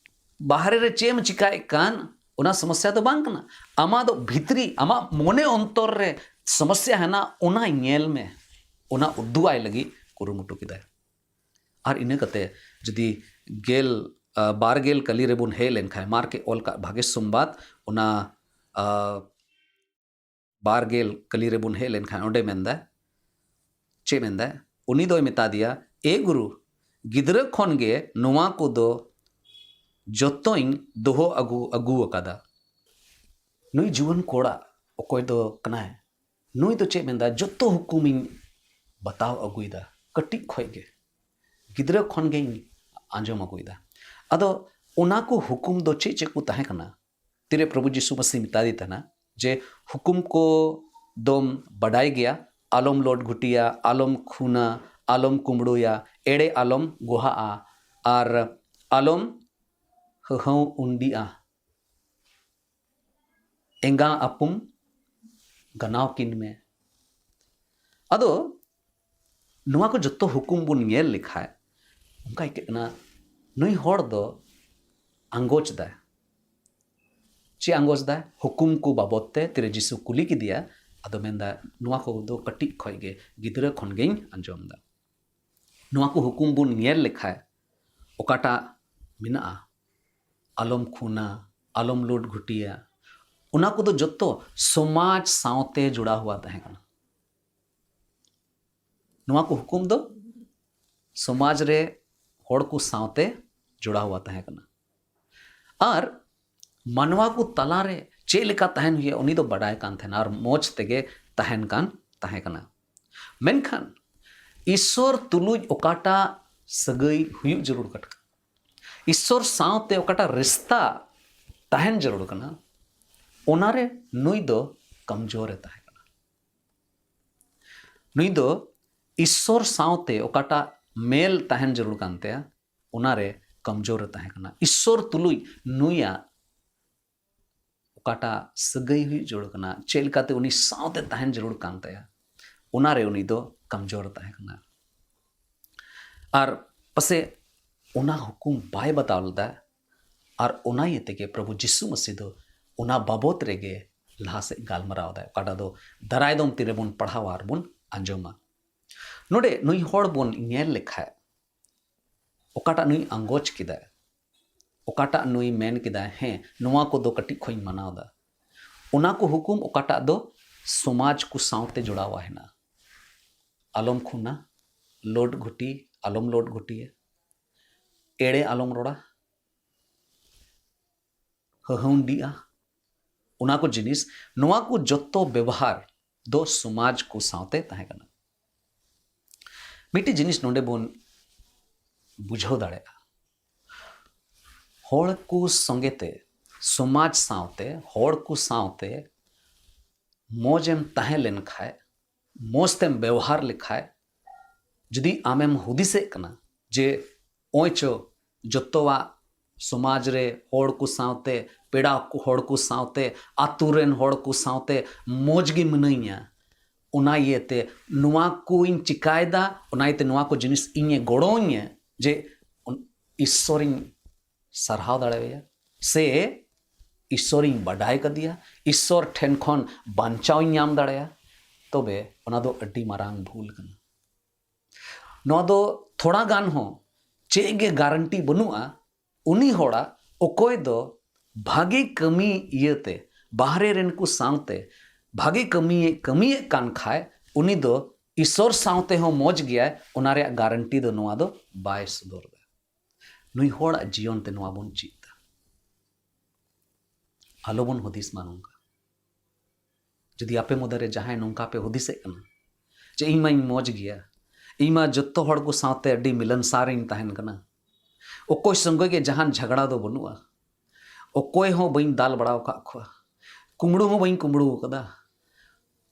ᱵᱟᱦᱨᱮ ᱨᱮ ᱪᱮᱫ ᱮᱢ ᱪᱤᱠᱟᱭᱮᱫ ᱠᱟᱱ, ᱚᱱᱟ ᱥᱚᱢᱚᱥᱥᱟ ᱫᱚ ᱵᱟᱝ ᱠᱟᱱᱟ᱾ ᱟᱢᱟᱜ ᱫᱚ ᱵᱷᱤᱛᱨᱤ, ᱟᱢᱟᱜ ᱢᱚᱱᱮ ᱚᱱᱛᱚᱨ ᱨᱮ ᱥᱚᱢᱚᱥᱥᱟ ᱦᱮᱱᱟᱜ, ᱚᱱᱟ ᱧᱮᱞ ᱢᱮ᱾ ᱚᱱᱟ ᱩᱫᱩᱜ ᱟᱭ ᱞᱟᱹᱜᱤᱫ ᱠᱩᱨᱩᱢᱩᱴᱩ ᱠᱮᱫᱟᱭ᱾ ᱟᱨ ᱤᱱᱟᱹ ᱠᱟᱛᱮ ᱡᱩᱫᱤ ᱜᱮᱞ, ᱟ, ᱵᱟᱨ ᱜᱮᱞ ᱠᱟᱹᱞᱤ ᱨᱮᱵᱚᱱ ᱦᱮᱡ ᱞᱮᱱᱠᱷᱟᱱ, ᱢᱟᱨᱠᱮ ᱚᱞ ᱠᱟᱜ ᱵᱷᱟᱜᱮ ᱥᱚᱢᱵᱟᱫ, ᱚᱱᱟ, ᱟ, ᱵᱟᱨ ᱜᱮᱞ ᱠᱟᱹᱞᱤ ᱨᱮᱵᱚᱱ ᱦᱮᱡ ᱞᱮᱱᱠᱷᱟᱱ, ᱚᱸᱰᱮ ᱢᱮᱱᱫᱟ, ᱪᱮᱫ ᱢᱮᱱᱫᱟ? ᱩᱱᱤ ᱫᱚᱭ ᱢᱮᱛᱟ ᱫᱮᱭᱟ, "ᱮ ᱜᱩᱨᱩ, ᱜᱤᱫᱽᱨᱟᱹ ᱠᱷᱚᱱ ᱜᱮ ᱱᱚᱣᱟ ᱠᱚᱫᱚ ᱡᱚᱛᱚᱧ ᱫᱚᱦᱚ ᱟᱹᱜᱩ, ᱟᱹᱜᱩ ᱟᱠᱟᱫᱟ᱾" ᱱᱩᱭ ᱡᱩᱣᱟᱹᱱ ᱠᱚᱲᱟ ᱚᱠᱚᱭ ᱫᱚ ᱠᱟᱱᱟᱭ, ᱱᱩᱭ ᱫᱚ ᱪᱮᱫ ᱢᱮᱱᱫᱟ? "ᱡᱚᱛᱚ ᱦᱩᱠᱩᱢᱤᱧ ᱵᱟᱛᱟᱣ ᱟᱹᱜᱩᱭᱮᱫᱟ, ᱠᱟᱹᱴᱤᱡ ᱠᱷᱚᱡ ᱜᱮ, ᱜᱤᱫᱽᱨᱟᱹ ᱠᱷᱚᱱ ᱜᱮᱧ ᱟᱸᱡᱚᱢ ᱟᱹᱜᱩᱭᱮᱫᱟ᱾" ᱟᱫᱚ ᱚᱱᱟ ᱠᱚ ᱦᱩᱠᱩᱢ ᱫᱚ ᱪᱮᱫ ᱪᱮᱫ ᱠᱚ ᱛᱟᱦᱮᱸ ᱠᱟᱱᱟ? ᱛᱤᱨᱮ ᱯᱨᱚᱵᱷᱩ ᱡᱤᱥᱩ ᱢᱟᱥᱤ ᱢᱮᱛᱟᱫᱮ ᱛᱟᱦᱮᱱᱟ ᱡᱮ ᱦᱩᱠᱩᱢ ᱠᱚ ᱫᱚᱢ ᱵᱟᱰᱟᱭ ᱜᱮᱭᱟ, "ᱟᱞᱚᱢ ᱞᱚᱴ ᱜᱷᱩᱴᱤᱭᱟ, ᱟᱞᱚᱢ ᱠᱷᱩᱱᱟ, ᱟᱞᱚᱢ ᱠᱩᱢᱵᱽᱲᱩᱭᱟ, ᱮᱲᱮ ᱟᱞᱚᱢ ᱜᱚᱦᱟᱜᱼᱟ, ᱟᱨ ᱟᱞᱚᱢ ᱦᱟᱹᱦᱟᱹᱣ ᱩᱱᱰᱤᱜᱼᱟ, ᱮᱸᱜᱟ ᱟᱹᱯᱩᱢ ᱜᱟᱱᱟᱣ ᱠᱤᱱ ᱢᱮ᱾" ᱟᱫᱚ ᱱᱚᱣᱟ ᱠᱚ ᱡᱚᱛᱚ ᱦᱩᱠᱩᱢ ᱵᱚᱱ ᱧᱮᱞ ᱞᱮᱠᱷᱟᱡ, ᱚᱱᱠᱟ ᱟᱹᱭᱠᱟᱹᱜ ᱠᱟᱱᱟ ᱱᱩᱭ ᱦᱚᱲ ᱫᱚ ᱟᱸᱜᱚᱪ ᱫᱟᱭ᱾ ᱪᱮᱫ ᱟᱸᱜᱚᱪ ᱫᱟᱭ? ᱦᱩᱠᱩᱢ ᱠᱚ ᱵᱟᱵᱚᱫ ᱛᱮ ᱛᱤᱨᱮ ᱡᱤᱥᱩ ᱠᱩᱞᱤ ᱠᱮᱫᱮᱭᱟ, ᱟᱫᱚ ᱢᱮᱱᱫᱟ, "ᱱᱚᱣᱟ ᱠᱚᱫᱚ ᱠᱟᱹᱴᱤᱡ ᱠᱷᱚᱡ ᱜᱮ, ᱜᱤᱫᱽᱨᱟᱹ ᱠᱷᱚᱱ ᱜᱮᱧ ᱟᱸᱡᱚᱢ ᱫᱟ᱾" ᱱᱚᱣᱟ ᱠᱚ ᱦᱩᱠᱩᱢ ᱵᱚᱱ ᱧᱮᱞ ᱞᱮᱠᱷᱟᱡ, ᱚᱠᱟᱴᱟᱜ ᱢᱮᱱᱟᱜᱼᱟ, "ᱟᱞᱚᱢ ᱠᱷᱩᱱᱟ, ᱟᱞᱚᱢ ᱞᱩᱴ ᱜᱷᱩᱴᱤᱭᱟ", ᱚᱱᱟ ᱠᱚᱫᱚ ᱡᱚᱛᱚ ᱥᱚᱢᱟᱡᱽ ᱥᱟᱶᱛᱮ ᱡᱚᱲᱟᱣ ᱦᱩᱣᱟ ᱛᱟᱦᱮᱸ ᱠᱟᱱᱟ᱾ ᱱᱚᱣᱟ ᱠᱚ ᱦᱩᱠᱩᱢ ᱫᱚ ᱥᱚᱢᱟᱡᱽ ᱨᱮ ᱦᱚᱲ ᱠᱚ ᱥᱟᱶᱛᱮ ᱡᱚᱲᱟᱣ ᱦᱩᱣᱟ ᱛᱟᱦᱮᱸ ᱠᱟᱱᱟ᱾ ᱟᱨ ᱢᱟᱱᱣᱟ ᱠᱚ ᱛᱟᱞᱟᱨᱮ ᱪᱮᱫ ᱞᱮᱠᱟ ᱛᱟᱦᱮᱱ ᱦᱩᱭᱩᱜᱼᱟ, ᱩᱱᱤ ᱫᱚ ᱵᱟᱰᱟᱭ ᱠᱟᱱ ᱛᱟᱦᱮᱱᱟ ᱟᱨ ᱢᱚᱡᱽ ᱛᱮᱜᱮ ᱛᱟᱦᱮᱱ ᱠᱟᱱ ᱛᱟᱦᱮᱸ ᱠᱟᱱᱟ᱾ ᱢᱮᱱᱠᱷᱟᱱ ᱤᱥᱥᱚᱨ ᱛᱩᱞᱩᱡ ᱚᱠᱟᱴᱟᱜ ᱥᱟᱹᱜᱟᱹᱭ ᱦᱩᱭᱩᱜ ᱡᱟᱹᱨᱩᱲ ᱠᱟᱱᱟ, ᱤᱥᱥᱚᱨ ᱥᱟᱶᱛᱮ ᱚᱠᱟᱴᱟᱜ ᱨᱤᱥᱛᱟ ᱛᱟᱦᱮᱱ ᱡᱟᱹᱨᱩᱲ ᱠᱟᱱᱟ, ᱚᱱᱟᱨᱮ ᱱᱩᱭ ᱫᱚ ᱠᱚᱢᱡᱳᱨ ᱮ ᱛᱟᱦᱮᱸ ᱠᱟᱱᱟ᱾ ᱱᱩᱭ ᱫᱚ ᱤᱥᱥᱚᱨ ᱥᱟᱶᱛᱮ ᱚᱠᱟᱴᱟᱜ ᱢᱮᱞ ᱛᱟᱦᱮᱱ ᱡᱟᱹᱨᱩᱲ ᱠᱟᱱ ᱛᱟᱭᱟ, ᱚᱱᱟᱨᱮ ᱠᱚᱢᱡᱳᱨ ᱮ ᱛᱟᱦᱮᱸ ᱠᱟᱱᱟ᱾ ᱤᱥᱥᱚᱨ ᱛᱩᱞᱩᱡ ᱱᱩᱭᱟᱜ ᱚᱠᱟᱴᱟᱜ ᱥᱟᱹᱜᱟᱹᱭ ᱦᱩᱭᱩᱜ ᱡᱟᱹᱨᱩᱲ ᱠᱟᱱᱟ, ᱪᱮᱫ ᱞᱮᱠᱟᱛᱮ ᱩᱱᱤ ᱥᱟᱶᱛᱮ ᱛᱟᱦᱮᱱ ᱡᱟᱹᱨᱩᱲ ᱠᱟᱱ ᱛᱟᱭᱟ, ᱚᱱᱟᱨᱮ ᱩᱱᱤ ᱫᱚ ᱠᱚᱢᱡᱳᱨ ᱮ ᱛᱟᱦᱮᱸ ᱠᱟᱱᱟ᱾ ᱟᱨ ᱯᱟᱥᱮᱡ ᱚᱱᱟ ᱦᱩᱠᱩᱢ ᱵᱟᱭ ᱵᱟᱛᱟᱣ ᱞᱮᱫᱟ, ᱟᱨ ᱚᱱᱟ ᱤᱭᱟᱹ ᱛᱮᱜᱮ ᱯᱨᱚᱵᱷᱩ ᱡᱤᱥᱩ ᱢᱟᱹᱥᱤ ᱫᱚ ᱚᱱᱟ ᱵᱟᱵᱚᱛ ᱨᱮᱜᱮ ᱞᱟᱦᱟ ᱥᱮᱫ ᱜᱟᱞᱢᱟᱨᱟᱣ ᱮᱫᱟᱭ, ᱚᱠᱟᱴᱟᱜ ᱫᱚ ᱫᱟᱨᱟᱭ ᱫᱚᱢ ᱛᱤᱨᱮᱵᱚᱱ ᱯᱟᱲᱦᱟᱣᱟ ᱟᱨ ᱵᱚᱱ ᱟᱸᱡᱚᱢᱟ᱾ ᱱᱚᱰᱮ ᱱᱩᱭ ᱦᱚᱲ ᱵᱚᱱ ᱧᱮᱞ ᱞᱮᱠᱷᱟᱡ, ᱚᱠᱟᱴᱟᱜ ᱱᱩᱭ ᱟᱸᱜᱚᱪ ᱠᱮᱫᱟᱭ, ᱚᱠᱟᱴᱟᱜ ᱱᱩᱭ ᱢᱮᱱ ᱠᱮᱫᱟᱭ, "ᱦᱮᱸ, ᱱᱚᱣᱟ ᱠᱚᱫᱚ ᱠᱟᱹᱴᱤᱡ ᱠᱷᱚᱱ ᱤᱧ ᱢᱟᱱᱟᱣ ᱮᱫᱟ", ᱚᱱᱟ ᱠᱚ ᱦᱩᱠᱩᱢ ᱚᱠᱟᱴᱟᱜ ᱫᱚ ᱥᱚᱢᱟᱡᱽ ᱠᱚ ᱥᱟᱶᱛᱮ ᱡᱚᱲᱟᱣ ᱦᱮᱱᱟᱜᱼᱟ᱾ ᱟᱞᱚᱢ ᱠᱷᱩᱱᱟ, ᱞᱳᱰ ᱜᱷᱩᱴᱤ ᱟᱞᱚᱢ ᱞᱳᱰ ᱜᱷᱩᱴᱤᱭᱟ, ᱮᱲᱮ ᱟᱞᱚᱢ ᱨᱚᱲᱟ, ᱦᱟᱹᱦᱩᱱᱰᱤᱜᱼᱟ, ᱚᱱᱟ ᱠᱚ ᱡᱤᱱᱤᱥ, ᱱᱚᱣᱟ ᱠᱚ ᱡᱚᱛᱚ ᱵᱮᱵᱚᱦᱟᱨ ᱫᱚ ᱥᱚᱢᱟᱡᱽ ᱠᱚ ᱥᱟᱶᱛᱮ ᱛᱟᱦᱮᱸ ᱠᱟᱱᱟ᱾ ᱢᱤᱫᱴᱤᱡ ᱡᱤᱱᱤᱥ ᱱᱚᱰᱮ ᱵᱚᱱ ᱵᱩᱡᱷᱟᱹᱣ ᱫᱟᱲᱮᱭᱟᱜᱼᱟ, ᱦᱚᱲ ᱠᱚ ᱥᱚᱸᱜᱮ ᱛᱮ, ᱥᱚᱢᱟᱡᱽ ᱥᱟᱶᱛᱮ, ᱦᱚᱲ ᱠᱚ ᱥᱟᱶᱛᱮ ᱢᱚᱡᱽ ᱮᱢ ᱛᱟᱦᱮᱸ ᱞᱮᱱ ᱠᱷᱟᱡ, ᱢᱚᱡᱽ ᱛᱮᱢ ᱵᱮᱣᱦᱟᱨ ᱞᱮᱠᱷᱟᱡ, ᱡᱩᱫᱤ ᱟᱢᱮᱢ ᱦᱩᱫᱤᱥᱮᱫ ᱠᱟᱱᱟ ᱡᱮ ᱚᱭ ᱪᱚ ᱡᱚᱛᱚᱣᱟᱜ ᱥᱚᱢᱟᱡᱽ ᱨᱮ ᱦᱚᱲ ᱠᱚ ᱥᱟᱶᱛᱮ, ᱯᱮᱲᱟ ᱠᱚ, ᱦᱚᱲ ᱠᱚ ᱥᱟᱶᱛᱮ, ᱟᱛᱳ ᱨᱮᱱ ᱦᱚᱲ ᱠᱚ ᱥᱟᱶᱛᱮ ᱢᱚᱡᱽ ᱜᱮ ᱢᱤᱱᱟᱹᱧᱟ, ᱚᱱᱟ ᱤᱭᱟᱹᱛᱮ ᱱᱚᱣᱟ ᱠᱚᱧ ᱪᱤᱠᱟᱭᱮᱫᱟ, ᱚᱱᱟ ᱤᱭᱟᱹᱛᱮ ᱱᱚᱣᱟ ᱠᱚ ᱡᱤᱱᱤᱥ ᱤᱧᱮ ᱜᱚᱲᱚᱧᱟ ᱡᱮ ᱤᱥᱥᱚᱨᱤᱧ ᱥᱟᱨᱦᱟᱣ ᱫᱟᱲᱮᱣᱟᱭᱟ, ᱥᱮ ᱤᱥᱥᱚᱨᱤᱧ ᱵᱟᱰᱟᱭ ᱠᱟᱫᱮᱭᱟ, ᱤᱥᱥᱚᱨ ᱴᱷᱮᱱ ᱠᱷᱚᱱ ᱵᱟᱧᱪᱟᱣᱤᱧ ᱧᱟᱢ ᱫᱟᱲᱮᱭᱟᱜᱼᱟ, ᱛᱚᱵᱮ ᱚᱱᱟ ᱫᱚ ᱟᱹᱰᱤ ᱢᱟᱨᱟᱝ ᱵᱷᱩᱞ ᱠᱟᱱᱟ᱾ ᱱᱚᱣᱟ ᱫᱚ ᱛᱷᱚᱲᱟ ᱜᱟᱱ ᱦᱚᱸ ᱪᱮᱫ ᱜᱮ ᱜᱟᱨᱟᱱᱴᱤ ᱵᱟᱹᱱᱩᱜᱼᱟ᱾ ᱩᱱᱤ ᱦᱚᱲᱟᱜ, ᱚᱠᱚᱭ ᱫᱚ ᱵᱷᱟᱜᱮ ᱠᱟᱹᱢᱤ ᱤᱭᱟᱹᱛᱮ ᱵᱟᱦᱨᱮ ᱨᱮᱱ ᱠᱚ ᱥᱟᱶᱛᱮ ᱵᱷᱟᱜᱮ ᱠᱟᱹᱢᱤᱭᱮ ᱠᱟᱹᱢᱤᱭᱮᱫ ᱠᱟᱱ ᱠᱷᱟᱡ, ᱩᱱᱤ ᱫᱚ ᱤᱥᱥᱚᱨ ᱥᱟᱶᱛᱮ ᱦᱚᱸ ᱢᱚᱡᱽ ᱜᱮᱭᱟᱭ, ᱚᱱᱟ ᱨᱮᱭᱟᱜ ᱜᱟᱨᱟᱱᱴᱤ ᱫᱚ ᱱᱚᱣᱟ ᱫᱚ ᱵᱟᱭ ᱥᱚᱫᱚᱨ ᱫᱟ᱾ ᱱᱩᱭ ᱦᱚᱲᱟᱜ ᱡᱤᱭᱚᱱ ᱛᱮ ᱱᱚᱣᱟ ᱵᱚᱱ ᱪᱮᱫ ᱫᱟ᱾ ᱟᱞᱚᱵᱚᱱ ᱦᱩᱫᱤᱥ ᱢᱟ ᱱᱚᱝᱠᱟ᱾ ᱡᱩᱫᱤ ᱟᱯᱮ ᱢᱚᱫᱽᱫᱷᱮ ᱨᱮ ᱡᱟᱦᱟᱸᱭ ᱱᱚᱝᱠᱟ ᱯᱮ ᱦᱩᱫᱤᱥᱮᱫ ᱠᱟᱱᱟ ᱡᱮ ᱤᱧ ᱢᱟᱧ ᱢᱚᱡᱽ ᱜᱮᱭᱟ, ᱤᱧ ᱢᱟ ᱡᱚᱛᱚ ᱦᱚᱲ ᱠᱚ ᱥᱟᱶᱛᱮ ᱟᱹᱰᱤ ᱢᱤᱞᱚᱱᱥᱟᱨ ᱤᱧ ᱛᱟᱦᱮᱱ ᱠᱟᱱᱟ, ᱚᱠᱚᱭ ᱥᱚᱸᱜᱮ ᱜᱮ ᱡᱟᱦᱟᱱ ᱡᱷᱟᱜᱽᱲᱟ ᱫᱚ ᱵᱟᱹᱱᱩᱜᱼᱟ, ᱚᱠᱚᱭ ᱦᱚᱸ ᱵᱟᱹᱧ ᱫᱟᱞ ᱵᱟᱲᱟ ᱟᱠᱟᱫ ᱠᱚᱣᱟ, ᱠᱩᱢᱵᱽᱲᱩ ᱦᱚᱸ ᱵᱟᱹᱧ ᱠᱩᱢᱵᱽᱲᱩ ᱟᱠᱟᱫᱟ,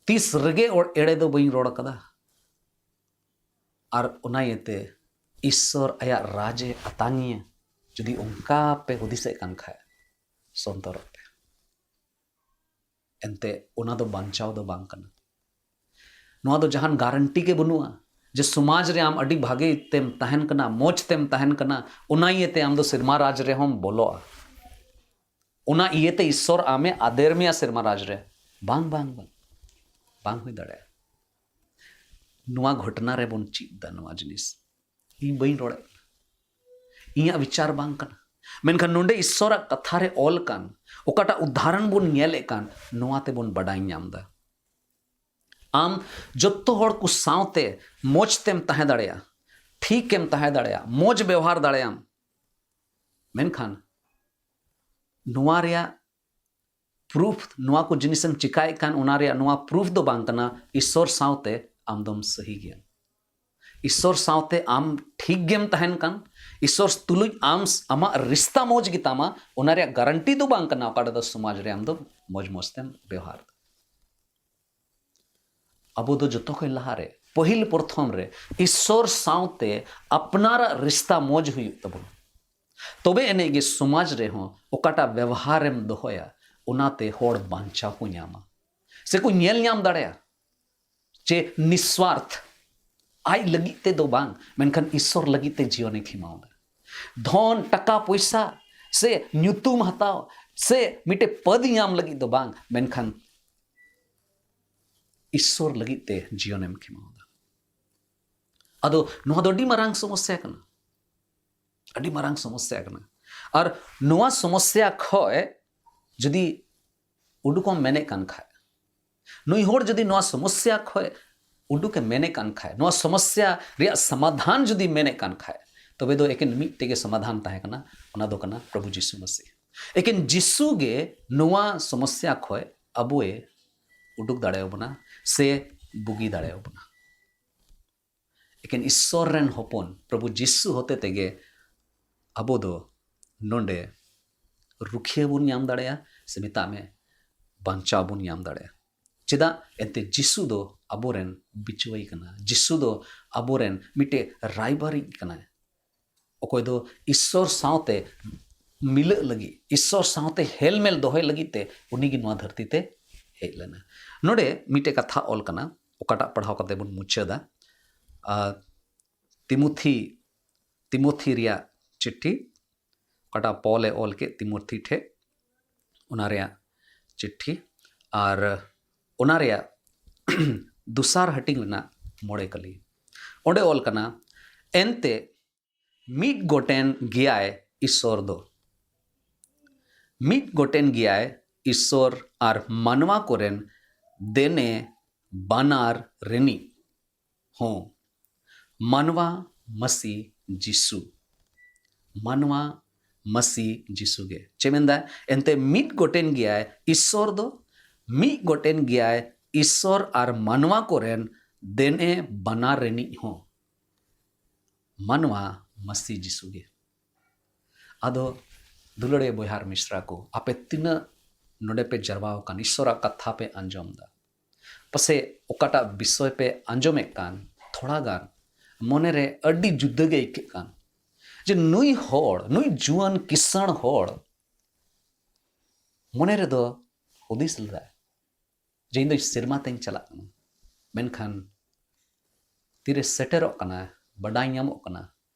ᱛᱤᱥ ᱨᱮᱜᱮ ᱚᱲ-, ᱮᱲᱮ ᱫᱚ ᱵᱟᱹᱧ ᱨᱚᱲ ᱟᱠᱟᱫᱟ, ᱟᱨ ᱚᱱᱟ ᱤᱭᱟᱹᱛᱮ ᱤᱥᱥᱚᱨ ᱟᱭᱟᱜ ᱨᱟᱡᱽ ᱮ ᱟᱛᱟᱝᱤᱭᱟ, ᱡᱩᱫᱤ ᱚᱱᱠᱟ ᱯᱮ ᱦᱩᱫᱤᱥᱮᱫ ᱠᱟᱱ ᱠᱷᱟᱡ, ᱥᱚᱱᱛᱚᱨᱚᱜ ᱯᱮ᱾ ᱮᱱᱛᱮ ᱚᱱᱟ ᱫᱚ ᱵᱟᱧᱪᱟᱣ ᱫᱚ ᱵᱟᱝ ᱠᱟᱱᱟ᱾ ᱱᱚᱣᱟ ᱫᱚ ᱡᱟᱦᱟᱱ ᱜᱟᱨᱮᱱᱴᱤ ᱜᱮ ᱵᱟᱹᱱᱩᱜᱼᱟ ᱡᱮ ᱥᱚᱢᱟᱡᱽ ᱨᱮ ᱟᱢ ᱟᱹᱰᱤ ᱵᱷᱟᱜᱮ ᱛᱮᱢ ᱛᱟᱦᱮᱱ ᱠᱟᱱᱟ, ᱢᱚᱡᱽ ᱛᱮᱢ ᱛᱟᱦᱮᱱ ᱠᱟᱱᱟ, ᱚᱱᱟ ᱤᱭᱟᱹᱛᱮ ᱟᱢ ᱫᱚ ᱥᱮᱨᱢᱟ ᱨᱟᱡᱽ ᱨᱮᱦᱚᱸᱢ ᱵᱚᱞᱚᱜᱼᱟ᱾ ᱚᱱᱟ ᱤᱭᱟᱹᱛᱮ ᱤᱥᱥᱚᱨ ᱟᱢᱮ ᱟᱫᱮᱨ ᱢᱮᱭᱟ ᱥᱮᱨᱢᱟ ᱨᱟᱡᱽ ᱨᱮ᱾ ᱵᱟᱝ, ᱵᱟᱝ, ᱵᱟᱝ, ᱵᱟᱝ ᱦᱩᱭ ᱫᱟᱲᱮᱭᱟᱜᱼᱟ᱾ ᱱᱚᱣᱟ ᱜᱷᱚᱴᱚᱱᱟ ᱨᱮᱵᱚᱱ ᱪᱮᱫ ᱫᱟ ᱱᱚᱣᱟ ᱡᱤᱱᱤᱥ᱾ ᱤᱧ ᱵᱟᱹᱧ ᱨᱚᱲᱮᱫ ᱠᱟᱱᱟ, ᱤᱧᱟᱹᱜ ᱵᱤᱪᱟᱨ ᱵᱟᱝ ᱠᱟᱱᱟ, ᱢᱮᱱᱠᱷᱟᱱ ᱱᱚᱰᱮ ᱤᱥᱥᱚᱨᱟᱜ ᱠᱟᱛᱷᱟ ᱨᱮ ᱚᱞ ᱠᱟᱱ ᱚᱠᱟᱴᱟᱜ ᱩᱫᱟᱦᱚᱨᱚᱱ ᱵᱚᱱ ᱧᱮᱞᱮᱫ ᱠᱟᱱ, ᱱᱚᱣᱟ ᱛᱮᱵᱚᱱ ᱵᱟᱰᱟᱭ ᱧᱟᱢ ᱫᱟ᱾ ᱟᱢ ᱡᱚᱛᱚ ᱦᱚᱲ ᱠᱚ ᱥᱟᱶᱛᱮ ᱢᱚᱡᱽ ᱛᱮᱢ ᱛᱟᱦᱮᱸ ᱫᱟᱲᱮᱭᱟᱜᱼᱟ, ᱴᱷᱤᱠ ᱮᱢ ᱛᱟᱦᱮᱸ ᱫᱟᱲᱮᱭᱟᱜᱼᱟ, ᱢᱚᱡᱽ ᱵᱮᱣᱦᱟᱨ ᱫᱟᱲᱮᱭᱟᱜᱼᱟᱢ, ᱢᱮᱱᱠᱷᱟᱱ ᱱᱚᱣᱟ ᱨᱮᱭᱟᱜ ᱯᱨᱩᱯᱷ, ᱱᱚᱣᱟ ᱠᱚ ᱡᱤᱱᱤᱥᱮᱢ ᱪᱤᱠᱟᱭᱮᱫ ᱠᱟᱱ, ᱚᱱᱟ ᱨᱮᱭᱟᱜ ᱱᱚᱣᱟ ᱯᱨᱩᱯᱷ ᱫᱚ ᱵᱟᱝ ᱠᱟᱱᱟ ᱤᱥᱥᱚᱨ ᱥᱟᱶᱛᱮ ᱟᱢ ᱫᱚᱢ ᱥᱟᱹᱦᱤ ᱜᱮᱭᱟ᱾ ᱤᱥᱥᱚᱨ ᱥᱟᱶᱛᱮ ᱟᱢ ᱴᱷᱤᱠ ᱜᱮᱢ ᱛᱟᱦᱮᱱ ᱠᱟᱱ, ᱤᱥᱥᱚᱨ ᱛᱩᱞᱩᱡ ᱟᱢ, ᱟᱢᱟᱜ ᱨᱤᱥᱛᱟ ᱢᱚᱡᱽ ᱜᱮᱛᱟᱢᱟ, ᱚᱱᱟ ᱨᱮᱭᱟᱜ ᱜᱟᱨᱟᱱᱴᱤ ᱫᱚ ᱵᱟᱝ ᱠᱟᱱᱟ ᱚᱠᱟ ᱨᱮᱫᱚ ᱥᱚᱢᱟᱡᱽ ᱨᱮ ᱟᱢ ᱫᱚ ᱢᱚᱡᱽ ᱢᱚᱡᱽ ᱛᱮᱢ ᱵᱮᱣᱦᱟᱨ ᱫᱟ᱾ ᱟᱵᱚ ᱫᱚ ᱡᱚᱛᱚ ᱠᱷᱚᱱ ᱞᱟᱦᱟᱨᱮ, ᱯᱟᱹᱦᱤᱞ ᱯᱨᱚᱛᱷᱚᱢ ᱨᱮ ᱤᱥᱥᱚᱨ ᱥᱟᱶᱛᱮ ᱟᱯᱱᱟᱨᱟᱜ ᱨᱤᱥᱛᱟ ᱢᱚᱡᱽ ᱦᱩᱭᱩᱜ ᱛᱟᱵᱚᱱᱟ, ᱛᱚᱵᱮ ᱮᱱᱮᱡ ᱜᱮ ᱥᱚᱢᱟᱡᱽ ᱨᱮᱦᱚᱸ ᱚᱠᱟᱴᱟᱜ ᱵᱮᱣᱦᱟᱨᱮᱢ ᱫᱚᱦᱚᱭᱟ, ᱚᱱᱟᱛᱮ ᱦᱚᱲ ᱵᱟᱧᱪᱟᱣ ᱠᱚ ᱧᱟᱢᱟ, ᱥᱮᱠᱚ ᱧᱮᱞ ᱧᱟᱢ ᱫᱟᱲᱮᱭᱟᱜᱼᱟ ᱡᱮ ᱱᱤᱥᱣᱟᱨᱛᱷ, ᱟᱡ ᱞᱟᱹᱜᱤᱫ ᱛᱮ ᱫᱚ ᱵᱟᱝ, ᱢᱮᱱᱠᱷᱟᱱ ᱤᱥᱥᱚᱨ ᱞᱟᱹᱜᱤᱫ ᱛᱮ ᱡᱤᱭᱚᱱᱮ ᱠᱷᱮᱢᱟᱣ ᱮᱫᱟ᱾ ᱫᱷᱚᱱ, ᱴᱟᱠᱟ ᱯᱚᱭᱥᱟ ᱥᱮ ᱧᱩᱛᱩᱢ ᱦᱟᱛᱟᱣ ᱥᱮ ᱢᱤᱫᱴᱮᱡ ᱯᱚᱫ ᱧᱟᱢ ᱞᱟᱹᱜᱤᱫ ᱫᱚ ᱵᱟᱝ, ᱢᱮᱱᱠᱷᱟᱱ ᱤᱥᱥᱚᱨ ᱞᱟᱹᱜᱤᱫ ᱛᱮ ᱡᱤᱭᱚᱱᱮᱢ ᱠᱷᱮᱢᱟᱣ ᱮᱫᱟ᱾ ᱟᱫᱚ ᱱᱚᱣᱟ ᱫᱚ ᱟᱹᱰᱤ ᱢᱟᱨᱟᱝ ᱥᱚᱢᱚᱥᱥᱟ ᱠᱟᱱᱟ, ᱟᱹᱰᱤ ᱢᱟᱨᱟᱝ ᱥᱚᱢᱚᱥᱥᱟ ᱠᱟᱱᱟ᱾ ᱟᱨ ᱱᱚᱣᱟ ᱥᱚᱢᱚᱥᱥᱟ ᱠᱷᱚᱡ ᱡᱩᱫᱤ ᱩᱰᱩᱠᱚᱜ ᱮᱢ ᱢᱮᱱᱮᱫ ᱠᱟᱱ ᱠᱷᱟᱡ, ᱱᱩᱭ ᱦᱚᱲ ᱡᱩᱫᱤ ᱱᱚᱣᱟ ᱥᱚᱢᱚᱥᱥᱟ ᱠᱷᱚᱡ ᱩᱰᱩᱠᱮ ᱢᱮᱱᱮᱫ ᱠᱟᱱ ᱠᱷᱟᱡ, ᱱᱚᱣᱟ ᱥᱚᱢᱚᱥᱥᱟ ᱨᱮᱭᱟᱜ ᱥᱚᱢᱟᱫᱷᱟᱱ ᱡᱩᱫᱤ ᱢᱮᱱᱮᱫ ᱠᱟᱱ ᱠᱷᱟᱡ, ᱛᱚᱵᱮ ᱫᱚ ᱮᱠᱮᱱ ᱢᱤᱫᱴᱮᱡ ᱜᱮ ᱥᱚᱢᱟᱫᱷᱟᱱ ᱛᱟᱦᱮᱸ ᱠᱟᱱᱟ, ᱚᱱᱟ ᱫᱚ ᱠᱟᱱᱟ ᱯᱨᱚᱵᱷᱩ ᱡᱤᱥᱩ ᱢᱟᱥᱤ᱾ ᱮᱠᱮᱱ ᱡᱤᱥᱩ ᱜᱮ ᱱᱚᱣᱟ ᱥᱚᱢᱚᱥᱥᱟ ᱠᱷᱚᱡ ᱟᱵᱚᱭ ᱩᱰᱩᱠ ᱫᱟᱲᱮᱭᱟᱵᱚᱱᱟ ᱥᱮ ᱵᱩᱜᱤ ᱫᱟᱲᱮᱭᱟᱵᱚᱱᱟ᱾ ᱮᱠᱮᱱ ᱤᱥᱥᱚᱨ ᱨᱮᱱ ᱦᱚᱯᱚᱱ ᱯᱨᱚᱵᱷᱩ ᱡᱤᱥᱩ ᱦᱚᱛᱮ ᱛᱮᱜᱮ ᱟᱵᱚ ᱫᱚ ᱱᱚᱰᱮ ᱨᱩᱠᱷᱤᱭᱟᱹ ᱵᱚᱱ ᱧᱟᱢ ᱫᱟᱲᱮᱭᱟᱜᱼᱟ, ᱥᱮ ᱢᱮᱛᱟᱜ ᱢᱮ ᱵᱟᱧᱪᱟᱣ ᱵᱚᱱ ᱧᱟᱢ ᱫᱟᱲᱮᱭᱟᱜᱼᱟ᱾ ᱪᱮᱫᱟᱜ? ᱮᱱᱛᱮ ᱡᱤᱥᱩ ᱫᱚ ᱟᱵᱚᱨᱮᱱ ᱵᱤᱪᱩᱣᱟᱹᱭ ᱠᱟᱱᱟ᱾ ᱡᱤᱥᱩ ᱫᱚ ᱟᱵᱚᱨᱮᱱ ᱢᱤᱫᱴᱮᱡ ᱨᱟᱭᱵᱟᱨᱤᱡ ᱠᱟᱱᱟᱭ, ᱚᱠᱚᱭ ᱫᱚ ᱤᱥᱥᱚᱨ ᱥᱟᱶᱛᱮ ᱢᱤᱞᱟᱹᱜ ᱞᱟᱹᱜᱤᱫ, ᱤᱥᱥᱚᱨ ᱥᱟᱶᱛᱮ ᱦᱮᱞᱢᱮᱞ ᱫᱚᱦᱚᱭ ᱞᱟᱹᱜᱤᱫ ᱛᱮ ᱩᱱᱤ ᱜᱮ ᱱᱚᱣᱟ ᱫᱷᱟᱹᱨᱛᱤ ᱛᱮ ᱦᱮᱡ ᱞᱮᱱᱟ᱾ ᱱᱚᱰᱮ ᱢᱤᱫᱴᱮᱡ ᱠᱟᱛᱷᱟ ᱚᱞ ᱠᱟᱱᱟ, ᱚᱠᱟᱴᱟᱜ ᱯᱟᱲᱦᱟᱣ ᱠᱟᱛᱮ ᱵᱚᱱ ᱢᱩᱪᱟᱹᱫᱟ᱾ ᱟᱨ ᱛᱤᱢᱳᱛᱷᱤ, ᱛᱤᱢᱳᱛᱷᱤ ᱨᱮᱭᱟᱜ ᱪᱤᱴᱷᱤ, ᱚᱠᱟᱴᱟᱜ ᱯᱚᱞ ᱮ ᱚᱞ ᱠᱮᱫ ᱛᱤᱢᱳᱛᱷᱤ ᱴᱷᱮᱡ, ᱚᱱᱟ ᱨᱮᱭᱟᱜ ᱪᱤᱴᱷᱤ, ᱟᱨ ᱚᱱᱟ ᱨᱮᱭᱟᱜ ᱫᱚᱥᱟᱨ ᱦᱟᱹᱴᱤᱧ ᱨᱮᱱᱟᱜ ᱢᱚᱬᱮ ᱠᱟᱹᱞᱤ᱾ ᱚᱸᱰᱮ ᱚᱞ ᱠᱟᱱᱟ, ᱮᱱᱛᱮ ᱢᱤᱫ ᱜᱚᱴᱮᱱ ᱜᱮᱭᱟᱭ ᱤᱥᱥᱚᱨ ᱫᱚ, ᱢᱤᱫ ᱜᱚᱴᱮᱱ ᱜᱮᱭᱟᱭ ᱤᱥᱥᱚᱨ ᱟᱨ ᱢᱟᱱᱣᱟ ᱠᱚᱨᱮᱱ ᱫᱮᱱᱮ ᱵᱟᱱᱟᱨ ᱨᱤᱱᱤᱡ ᱦᱚᱸ, ᱢᱟᱱᱣᱟ ᱢᱟᱹᱥᱤ ᱡᱤᱥᱩ, ᱢᱟᱱᱣᱟ ᱢᱟᱹᱥᱤ ᱡᱤᱥᱩ ᱜᱮ᱾ ᱪᱮᱫ ᱢᱮᱱᱫᱟ? ᱮᱱᱛᱮ ᱢᱤᱫ ᱜᱚᱴᱮᱱ ᱜᱮᱭᱟᱭ ᱤᱥᱥᱚᱨ ᱫᱚ, ᱢᱤᱫ ᱜᱚᱴᱮᱱ ᱜᱮᱭᱟᱭ ᱤᱥᱥᱚᱨ ᱟᱨ ᱢᱟᱱᱣᱟ ᱠᱚᱨᱮᱱ ᱫᱮᱱᱮ ᱵᱟᱱᱟᱨ ᱨᱤᱱᱤᱡ ᱦᱚᱸ, ᱢᱟᱱᱣᱟ ᱢᱟᱹᱥᱤ ᱡᱤᱥᱩ ᱜᱮ᱾ ᱟᱫᱚ ᱫᱩᱞᱟᱹᱲᱤᱭᱟᱹ ᱵᱚᱭᱦᱟ ᱟᱨ ᱢᱤᱥᱨᱟ ᱠᱚ, ᱟᱯᱮ ᱛᱤᱱᱟᱹᱜ ᱱᱚᱰᱮ ᱯᱮ ᱡᱟᱨᱣᱟ ᱟᱠᱟᱱ, ᱤᱥᱥᱚᱨᱟᱜ ᱠᱟᱛᱷᱟ ᱯᱮ ᱟᱸᱡᱚᱢ ᱮᱫᱟ, ᱯᱟᱥᱮᱡ ᱚᱠᱟᱴᱟᱜ ᱵᱤᱥᱚᱭ ᱯᱮ ᱟᱸᱡᱚᱢᱮᱫ ᱠᱟᱱ, ᱛᱷᱚᱲᱟ ᱜᱟᱱ ᱢᱚᱱᱮᱨᱮ ᱟᱹᱰᱤ ᱡᱩᱫᱟᱹ ᱜᱮ ᱟᱹᱭᱠᱟᱹᱜ ᱠᱟᱱ, ᱡᱮ ᱱᱩᱭ ᱦᱚᱲ, ᱱᱩᱭ ᱡᱩᱣᱟᱹᱱ ᱠᱤᱥᱟᱹᱬ ᱦᱚᱲ ᱢᱚᱱᱮ ᱨᱮᱫᱚ ᱦᱩᱫᱤᱥ ᱞᱮᱫᱟᱭ ᱡᱮ ᱤᱧ ᱫᱚ ᱥᱮᱨᱢᱟ ᱛᱮᱧ ᱪᱟᱞᱟᱜ ᱠᱟᱱᱟ, ᱢᱮᱱᱠᱷᱟᱱ ᱛᱤᱨᱮ ᱥᱮᱴᱮᱨᱚᱜ ᱠᱟᱱᱟ, ᱵᱟᱰᱟᱭ ᱧᱟᱢᱚᱜ ᱠᱟᱱᱟ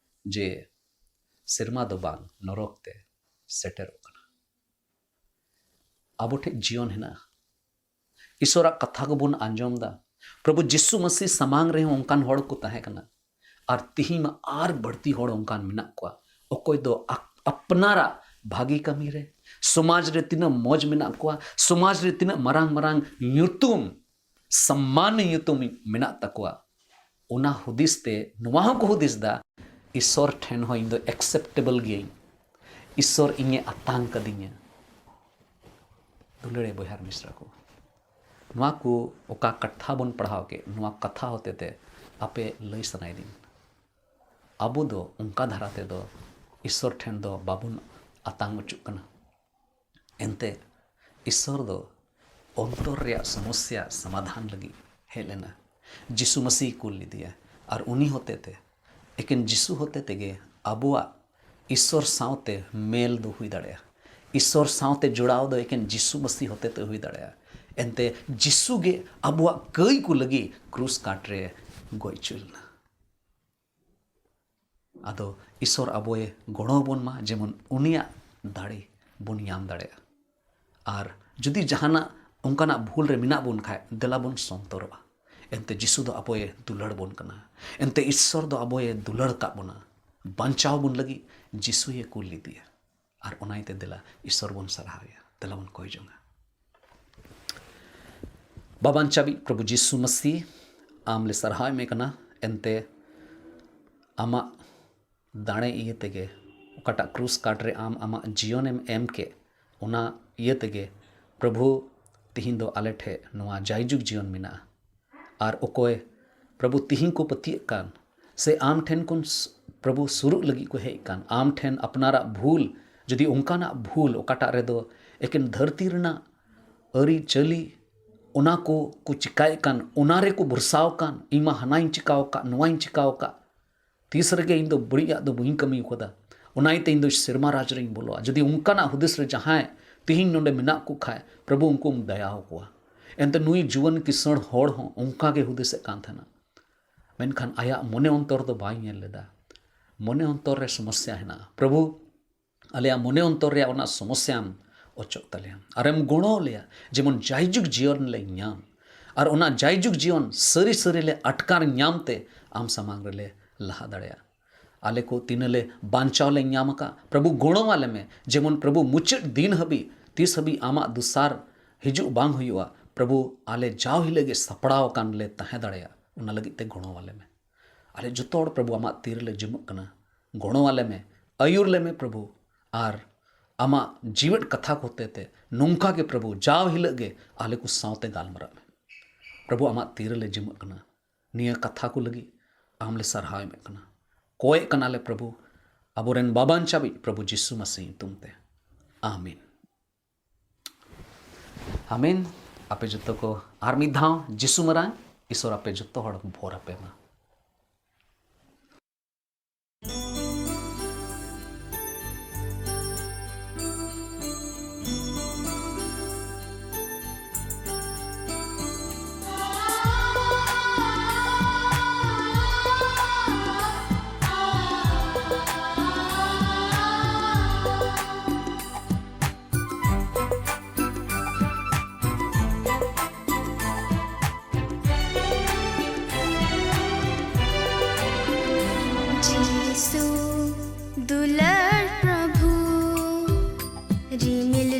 ᱡᱮ ᱥᱮᱨᱢᱟ ᱫᱚ ᱵᱟᱝ, ᱱᱚᱨᱚᱠ ᱛᱮ ᱥᱮᱴᱮᱨᱚᱜ ᱠᱟᱱᱟ᱾ ᱟᱵᱚ ᱴᱷᱮᱡ ᱡᱤᱭᱚᱱ ᱦᱮᱱᱟᱜᱼᱟ᱾ ᱤᱥᱚᱨᱟᱜ ᱠᱟᱛᱷᱟ ᱠᱚᱵᱚᱱ ᱟᱸᱡᱚᱢ ᱮᱫᱟ᱾ ᱯᱨᱚᱵᱷᱩ ᱡᱤᱥᱩ ᱢᱟᱹᱥᱤ ᱥᱟᱢᱟᱝ ᱨᱮᱦᱚᱸ ᱚᱱᱠᱟᱱ ᱦᱚᱲ ᱠᱚ ᱛᱟᱦᱮᱸ ᱠᱟᱱᱟ, ᱟᱨ ᱛᱤᱦᱤᱧ ᱢᱟ ᱟᱨ ᱵᱟᱹᱲᱛᱤ ᱦᱚᱲ ᱚᱱᱠᱟᱱ ᱢᱮᱱᱟᱜ ᱠᱚᱣᱟ, ᱚᱠᱚᱭ ᱫᱚ ᱟᱯ-, ᱟᱯᱱᱟᱨᱟᱜ ᱵᱷᱟᱹᱜᱤ ᱠᱟᱹᱢᱤ ᱨᱮ, ᱥᱚᱢᱟᱡᱽ ᱨᱮ ᱛᱤᱱᱟᱹᱜ ᱢᱚᱡᱽ ᱢᱮᱱᱟᱜ ᱠᱚᱣᱟ, ᱥᱚᱢᱟᱡᱽ ᱨᱮ ᱛᱤᱱᱟᱹᱜ ᱢᱟᱨᱟᱝ ᱢᱟᱨᱟᱝ ᱧᱩᱛᱩᱢ, ᱥᱚᱢᱢᱟᱱ ᱧᱩᱛᱩᱢ ᱢᱮᱱᱟᱜ ᱛᱟᱠᱚᱣᱟ, ᱚᱱᱟ ᱦᱩᱫᱤᱥ ᱛᱮ ᱱᱚᱣᱟ ᱦᱚᱸᱠᱚ ᱦᱩᱫᱤᱥ ᱮᱫᱟ, ᱤᱥᱚᱨ ᱴᱷᱮᱱ ᱦᱚᱸ ᱤᱧ ᱫᱚ acceptable ᱜᱤᱭᱟᱹᱧ, ᱤᱥᱚᱨ ᱤᱧᱮ ᱟᱛᱟᱝ ᱠᱟᱹᱫᱤᱧᱟ᱾ ᱫᱩᱞᱟᱹᱲᱤᱭᱟᱹ ᱵᱚᱭᱦᱟ ᱟᱨ ᱢᱤᱥᱨᱟ ᱠᱚ, ᱱᱚᱣᱟ ᱠᱚ ᱚᱠᱟ ᱠᱟᱛᱷᱟ ᱵᱚᱱ ᱯᱟᱲᱦᱟᱣ ᱠᱮᱫ, ᱱᱚᱣᱟ ᱠᱟᱛᱷᱟ ᱦᱚᱛᱮ ᱛᱮ ᱟᱯᱮ ᱞᱟᱹᱭ ᱥᱟᱱᱟᱭᱮᱫᱤᱧ, ᱟᱵᱚ ᱫᱚ ᱚᱱᱠᱟ ᱫᱷᱟᱨᱟ ᱛᱮᱫᱚ ᱤᱥᱚᱨ ᱴᱷᱮᱱ ᱫᱚ ᱵᱟᱵᱚᱱ ᱟᱛᱟᱝ ᱚᱪᱚᱜ ᱠᱟᱱᱟ᱾ ᱮᱱᱛᱮ ᱤᱥᱚᱨ ᱫᱚ ᱚᱱᱛᱚᱨ ᱨᱮᱭᱟᱜ ᱥᱚᱢᱚᱥᱭᱟ ᱥᱚᱢᱟᱫᱷᱟᱱ ᱞᱟᱹᱜᱤᱫ ᱦᱮᱡ ᱞᱮᱱᱟ᱾ ᱡᱤᱥᱩ ᱢᱟᱹᱥᱤ ᱠᱩᱞ ᱞᱮᱫᱮᱭᱟ᱾ ᱟᱨ ᱩᱱᱤ ᱦᱚᱛᱮᱛᱮ, ᱮᱠᱮᱱ ᱡᱤᱥᱩ ᱦᱚᱛᱮ ᱛᱮᱜᱮ ᱟᱵᱚᱣᱟᱜ ᱤᱥᱥᱚᱨ ᱥᱟᱶᱛᱮ ᱢᱮᱞ ᱫᱚ ᱦᱩᱭ ᱫᱟᱲᱮᱭᱟᱜᱼᱟ᱾ ᱤᱥᱥᱚᱨ ᱥᱟᱶᱛᱮ ᱡᱚᱲᱟᱣ ᱫᱚ ᱮᱠᱮᱱ ᱡᱤᱥᱩ ᱢᱟᱹᱥᱤ ᱦᱚᱛᱮᱛᱮ ᱦᱩᱭ ᱫᱟᱲᱮᱭᱟᱜᱼᱟ᱾ ᱮᱱᱛᱮ ᱡᱤᱥᱩ ᱜᱮ ᱟᱵᱚᱣᱟᱜ ᱠᱟᱹᱭ ᱠᱚ ᱞᱟᱹᱜᱤᱫ ᱠᱨᱩᱥ ᱠᱟᱴ ᱨᱮ ᱜᱚᱡ ᱦᱚᱪᱚ ᱞᱮᱱᱟ᱾ ᱟᱫᱚ ᱤᱥᱥᱚᱨ ᱟᱵᱚᱭ ᱜᱚᱲᱚ ᱟᱵᱚᱱ ᱢᱟ, ᱡᱮᱢᱚᱱ ᱩᱱᱤᱭᱟᱜ ᱫᱟᱲᱮ ᱵᱚᱱ ᱧᱟᱢ ᱫᱟᱲᱮᱭᱟᱜᱼᱟ᱾ ᱟᱨ ᱡᱩᱫᱤ ᱡᱟᱦᱟᱱᱟᱜ ᱚᱱᱠᱟᱱᱟᱜ ᱵᱷᱩᱞ ᱨᱮ ᱢᱮᱱᱟᱜ ᱵᱚᱱ ᱠᱷᱟᱡ, ᱫᱮᱞᱟ ᱵᱚᱱ ᱥᱚᱱᱛᱚᱨᱚᱜᱼᱟ᱾ ᱮᱱᱛᱮ ᱡᱤᱥᱩ ᱫᱚ ᱟᱵᱚᱭ ᱫᱩᱞᱟᱹᱲ ᱵᱚᱱ ᱠᱟᱱᱟ᱾ ᱮᱱᱛᱮ ᱤᱥᱥᱚᱨ ᱫᱚ ᱟᱵᱚᱭ ᱫᱩᱞᱟᱹᱲ ᱟᱠᱟᱫ ᱵᱚᱱᱟ᱾ ᱵᱟᱧᱪᱟᱣ ᱵᱚᱱ ᱞᱟᱹᱜᱤᱫ ᱡᱤᱥᱩᱭᱮ ᱠᱩᱞ ᱞᱮᱫᱮᱭᱟ᱾ ᱟᱨ ᱚᱱᱟ ᱤᱭᱟᱹᱛᱮ ᱫᱮᱞᱟ ᱤᱥᱥᱚᱨ ᱵᱚᱱ ᱥᱟᱨᱦᱟᱣᱮᱭᱟ᱾ ᱫᱮᱞᱟ ᱵᱚᱱ ᱠᱚᱭ ᱡᱚᱝᱟ᱾ ᱵᱟᱵᱟᱱ ᱪᱟᱵᱤᱡ ᱯᱨᱚᱵᱷᱩ ᱡᱤᱥᱩ ᱢᱟᱹᱥᱤ, ᱟᱢ ᱞᱮ ᱥᱟᱨᱦᱟᱣ ᱮᱢᱮ ᱠᱟᱱᱟ᱾ ᱮᱱᱛᱮ ᱟᱢᱟᱜ ᱫᱟᱲᱮ ᱤᱭᱟᱹ ᱛᱮᱜᱮ, ᱚᱠᱟᱴᱟᱜ ᱠᱨᱩᱥ ᱠᱟᱴ ᱨᱮ ᱟᱢ ᱟᱢᱟᱜ ᱡᱤᱭᱚᱱᱮᱢ ᱮᱢ ᱠᱮᱫ, ᱚᱱᱟ ᱤᱭᱟᱹ ᱛᱮᱜᱮ ᱯᱨᱚᱵᱷᱩ, ᱛᱤᱦᱤᱧ ᱫᱚ ᱟᱞᱮ ᱴᱷᱮᱡ ᱱᱚᱣᱟ ᱡᱟᱭᱡᱩᱜᱽ ᱡᱤᱭᱚᱱ ᱢᱮᱱᱟᱜᱼᱟ᱾ ᱟᱨ ᱚᱠᱚᱭ ᱯᱨᱚᱵᱷᱩ ᱛᱤᱦᱤᱧ ᱠᱚ ᱯᱟᱹᱛᱭᱟᱹᱜ ᱠᱟᱱ, ᱥᱮ ᱟᱢ ᱴᱷᱮᱱ ᱠᱷᱚᱱ ᱥ-, ᱯᱨᱚᱵᱷᱩ ᱥᱩᱨᱩᱜ ᱞᱟᱹᱜᱤᱫ ᱠᱚ ᱦᱮᱡ ᱠᱟᱱ, ᱟᱢ ᱴᱷᱮᱱ ᱟᱯᱱᱟᱨᱟᱜ ᱵᱷᱩᱞ, ᱡᱩᱫᱤ ᱚᱱᱠᱟᱱᱟᱜ ᱵᱷᱩᱞ ᱚᱠᱟᱴᱟᱜ ᱨᱮᱫᱚ ᱮᱠᱮᱱ ᱫᱷᱟᱹᱨᱛᱤ ᱨᱮᱱᱟᱜ ᱟᱹᱨᱤᱪᱟᱹᱞᱤ, ᱚᱱᱟ ᱠᱚ ᱠᱚ ᱪᱤᱠᱟᱭᱮᱫ ᱠᱟᱱ, ᱚᱱᱟ ᱨᱮᱠᱚ ᱵᱷᱚᱨᱥᱟᱣ ᱠᱟᱱ, ᱤᱧ ᱢᱟ ᱦᱟᱱᱟᱧ ᱪᱤᱠᱟᱣ ᱟᱠᱟᱫ, ᱱᱚᱣᱟᱧ ᱪᱤᱠᱟᱣ ᱟᱠᱟᱫ, ᱛᱤᱥ ᱨᱮᱜᱮ ᱤᱧ ᱫᱚ ᱵᱟᱹᱲᱤᱡᱟᱜ ᱫᱚ ᱵᱟᱹᱧ ᱠᱟᱹᱢᱤ ᱟᱠᱟᱫᱟ, ᱚᱱᱟ ᱤᱭᱟᱹᱛᱮ ᱤᱧ ᱫᱚ ᱥᱮᱨᱢᱟ ᱨᱟᱡᱽ ᱨᱮᱧ ᱵᱚᱞᱚᱜᱼᱟ᱾ ᱡᱩᱫᱤ ᱚᱱᱠᱟᱱᱟᱜ ᱦᱩᱫᱤᱥ ᱨᱮ ᱡᱟᱦᱟᱸᱭ ᱛᱤᱦᱤᱧ ᱱᱚᱰᱮ ᱢᱮᱱᱟᱜ ᱠᱚ ᱠᱷᱟᱡ, ᱯᱨᱚᱵᱷᱩ ᱩᱱᱠᱩᱢ ᱫᱟᱭᱟ ᱟᱠᱚᱣᱟ᱾ ᱮᱱᱛᱮ ᱱᱩᱭ ᱡᱩᱣᱟᱹᱱ ᱠᱤᱥᱟᱹᱬ ᱦᱚᱲ ᱦᱚᱸ ᱚᱱᱠᱟ ᱜᱮ ᱦᱩᱫᱤᱥᱮᱫ ᱠᱟᱱ ᱛᱟᱦᱮᱱᱟ, ᱢᱮᱱᱠᱷᱟᱱ ᱟᱭᱟᱜ ᱢᱚᱱᱮ ᱚᱱᱛᱚᱨ ᱫᱚ ᱵᱟᱭ ᱧᱮᱞ ᱞᱮᱫᱟ᱾ ᱢᱚᱱᱮ ᱚᱱᱛᱚᱨ ᱨᱮ ᱥᱚᱢᱚᱥᱥᱟ ᱦᱮᱱᱟᱜᱼᱟ᱾ ᱯᱨᱚᱵᱷᱩ, ᱟᱞᱮᱭᱟᱜ ᱢᱚᱱᱮ ᱚᱱᱛᱚᱨ ᱨᱮᱭᱟᱜ ᱚᱱᱟ ᱥᱚᱢᱚᱥᱥᱟᱢ ᱚᱪᱚᱜ ᱛᱟᱞᱮᱭᱟ, ᱟᱨᱮᱢ ᱜᱚᱲᱚ ᱞᱮᱭᱟ, ᱡᱮᱢᱚᱱ ᱡᱟᱭᱡᱩᱜᱽ ᱡᱤᱭᱚᱱ ᱞᱮ ᱧᱟᱢ, ᱟᱨ ᱚᱱᱟ ᱡᱟᱭᱡᱩᱜᱽ ᱡᱤᱭᱚᱱ ᱥᱟᱹᱨᱤ ᱥᱟᱹᱨᱤ ᱞᱮ ᱟᱴᱠᱟᱨ ᱧᱟᱢ ᱛᱮ ᱟᱢ ᱥᱟᱢᱟᱝ ᱨᱮᱞᱮ ᱞᱟᱦᱟ ᱫᱟᱲᱮᱭᱟᱜᱼᱟ᱾ ᱟᱞᱮ ᱠᱚ ᱛᱤᱱᱟᱹᱜ ᱞᱮ ᱵᱟᱧᱪᱟᱣ ᱞᱮ ᱧᱟᱢ ᱟᱠᱟᱫ, ᱯᱨᱚᱵᱷᱩ ᱜᱚᱲᱚ ᱟᱞᱮ ᱢᱮ, ᱡᱮᱢᱚᱱ ᱯᱨᱚᱵᱷᱩ ᱢᱩᱪᱟᱹᱫ ᱫᱤᱱ ᱦᱟᱹᱵᱤᱡ, ᱛᱤᱥ ᱦᱟᱹᱵᱤᱡ ᱟᱢᱟᱜ ᱫᱚᱥᱟᱨ ᱦᱤᱡᱩᱜ ᱵᱟᱝ ᱦᱩᱭᱩᱜᱼᱟ, ᱯᱨᱚᱵᱷᱩ ᱟᱞᱮ ᱡᱟᱣ ᱦᱤᱞᱳᱜ ᱜᱮ ᱥᱟᱯᱲᱟᱣ ᱟᱠᱟᱱ ᱞᱮ ᱛᱟᱦᱮᱸ ᱫᱟᱲᱮᱭᱟᱜ, ᱚᱱᱟ ᱞᱟᱹᱜᱤᱫ ᱛᱮ ᱜᱚᱲᱚ ᱟᱞᱮ ᱢᱮ᱾ ᱟᱞᱮ ᱡᱚᱛᱚ ᱦᱚᱲ ᱯᱨᱚᱵᱷᱩ ᱟᱢᱟᱜ ᱛᱤ ᱨᱮᱞᱮ ᱡᱩᱢᱩᱜ ᱠᱟᱱᱟ, ᱜᱚᱲᱚ ᱟᱞᱮ ᱢᱮ, ᱟᱹᱭᱩᱨ ᱞᱮ ᱢᱮ ᱯᱨᱚᱵᱷᱩ, ᱟᱨ ᱟᱢᱟᱜ ᱡᱤᱣᱮᱫ ᱠᱟᱛᱷᱟ ᱠᱚᱛᱮ ᱛᱮ ᱱᱚᱝᱠᱟ ᱜᱮ ᱯᱨᱚᱵᱷᱩ ᱡᱟᱣ ᱦᱤᱞᱳᱜ ᱜᱮ ᱟᱞᱮ ᱠᱚ ᱥᱟᱶᱛᱮ ᱜᱟᱞᱢᱟᱨᱟᱜ ᱢᱮ᱾ ᱯᱨᱚᱵᱷᱩ ᱟᱢᱟᱜ ᱛᱤ ᱨᱮᱞᱮ ᱡᱩᱢᱩᱜ ᱠᱟᱱᱟ, ᱱᱤᱭᱟᱹ ᱠᱟᱛᱷᱟ ᱠᱚ ᱞᱟᱹᱜᱤᱫ ᱟᱢ ᱞᱮ ᱥᱟᱨᱦᱟᱣ ᱮᱢᱮᱫ ᱠᱟᱱᱟ, ᱠᱚᱭᱮᱫ ᱠᱟᱱᱟᱞᱮ ᱯᱨᱚᱵᱷᱩ, ᱟᱵᱚᱨᱮᱱ ᱵᱟᱵᱟᱱ ᱪᱟᱵᱤᱡ ᱯᱨᱚᱵᱷᱩ ᱡᱤᱥᱩ ᱢᱟᱥᱤ ᱧᱩᱛᱩᱢ ᱛᱮ, ᱟᱢᱤᱱ᱾ ᱟᱢᱮᱱ᱾ ᱟᱯᱮ ᱡᱚᱛᱚ ᱠᱚ ᱟᱨ ᱢᱤᱫ ᱫᱷᱟᱣ ᱡᱤᱥᱩ ᱢᱟᱨᱟᱝ ᱤᱥᱚᱨ ᱟᱯᱮ ᱡᱚᱛᱚ ᱦᱚᱲ ᱵᱷᱳᱨ ᱟᱯᱮ ᱢᱟ᱾ ᱡᱤᱥᱩ ᱫᱩᱞᱟᱹᱲ ᱯᱨᱚᱵᱷᱩ, ᱨᱤᱢᱤᱞ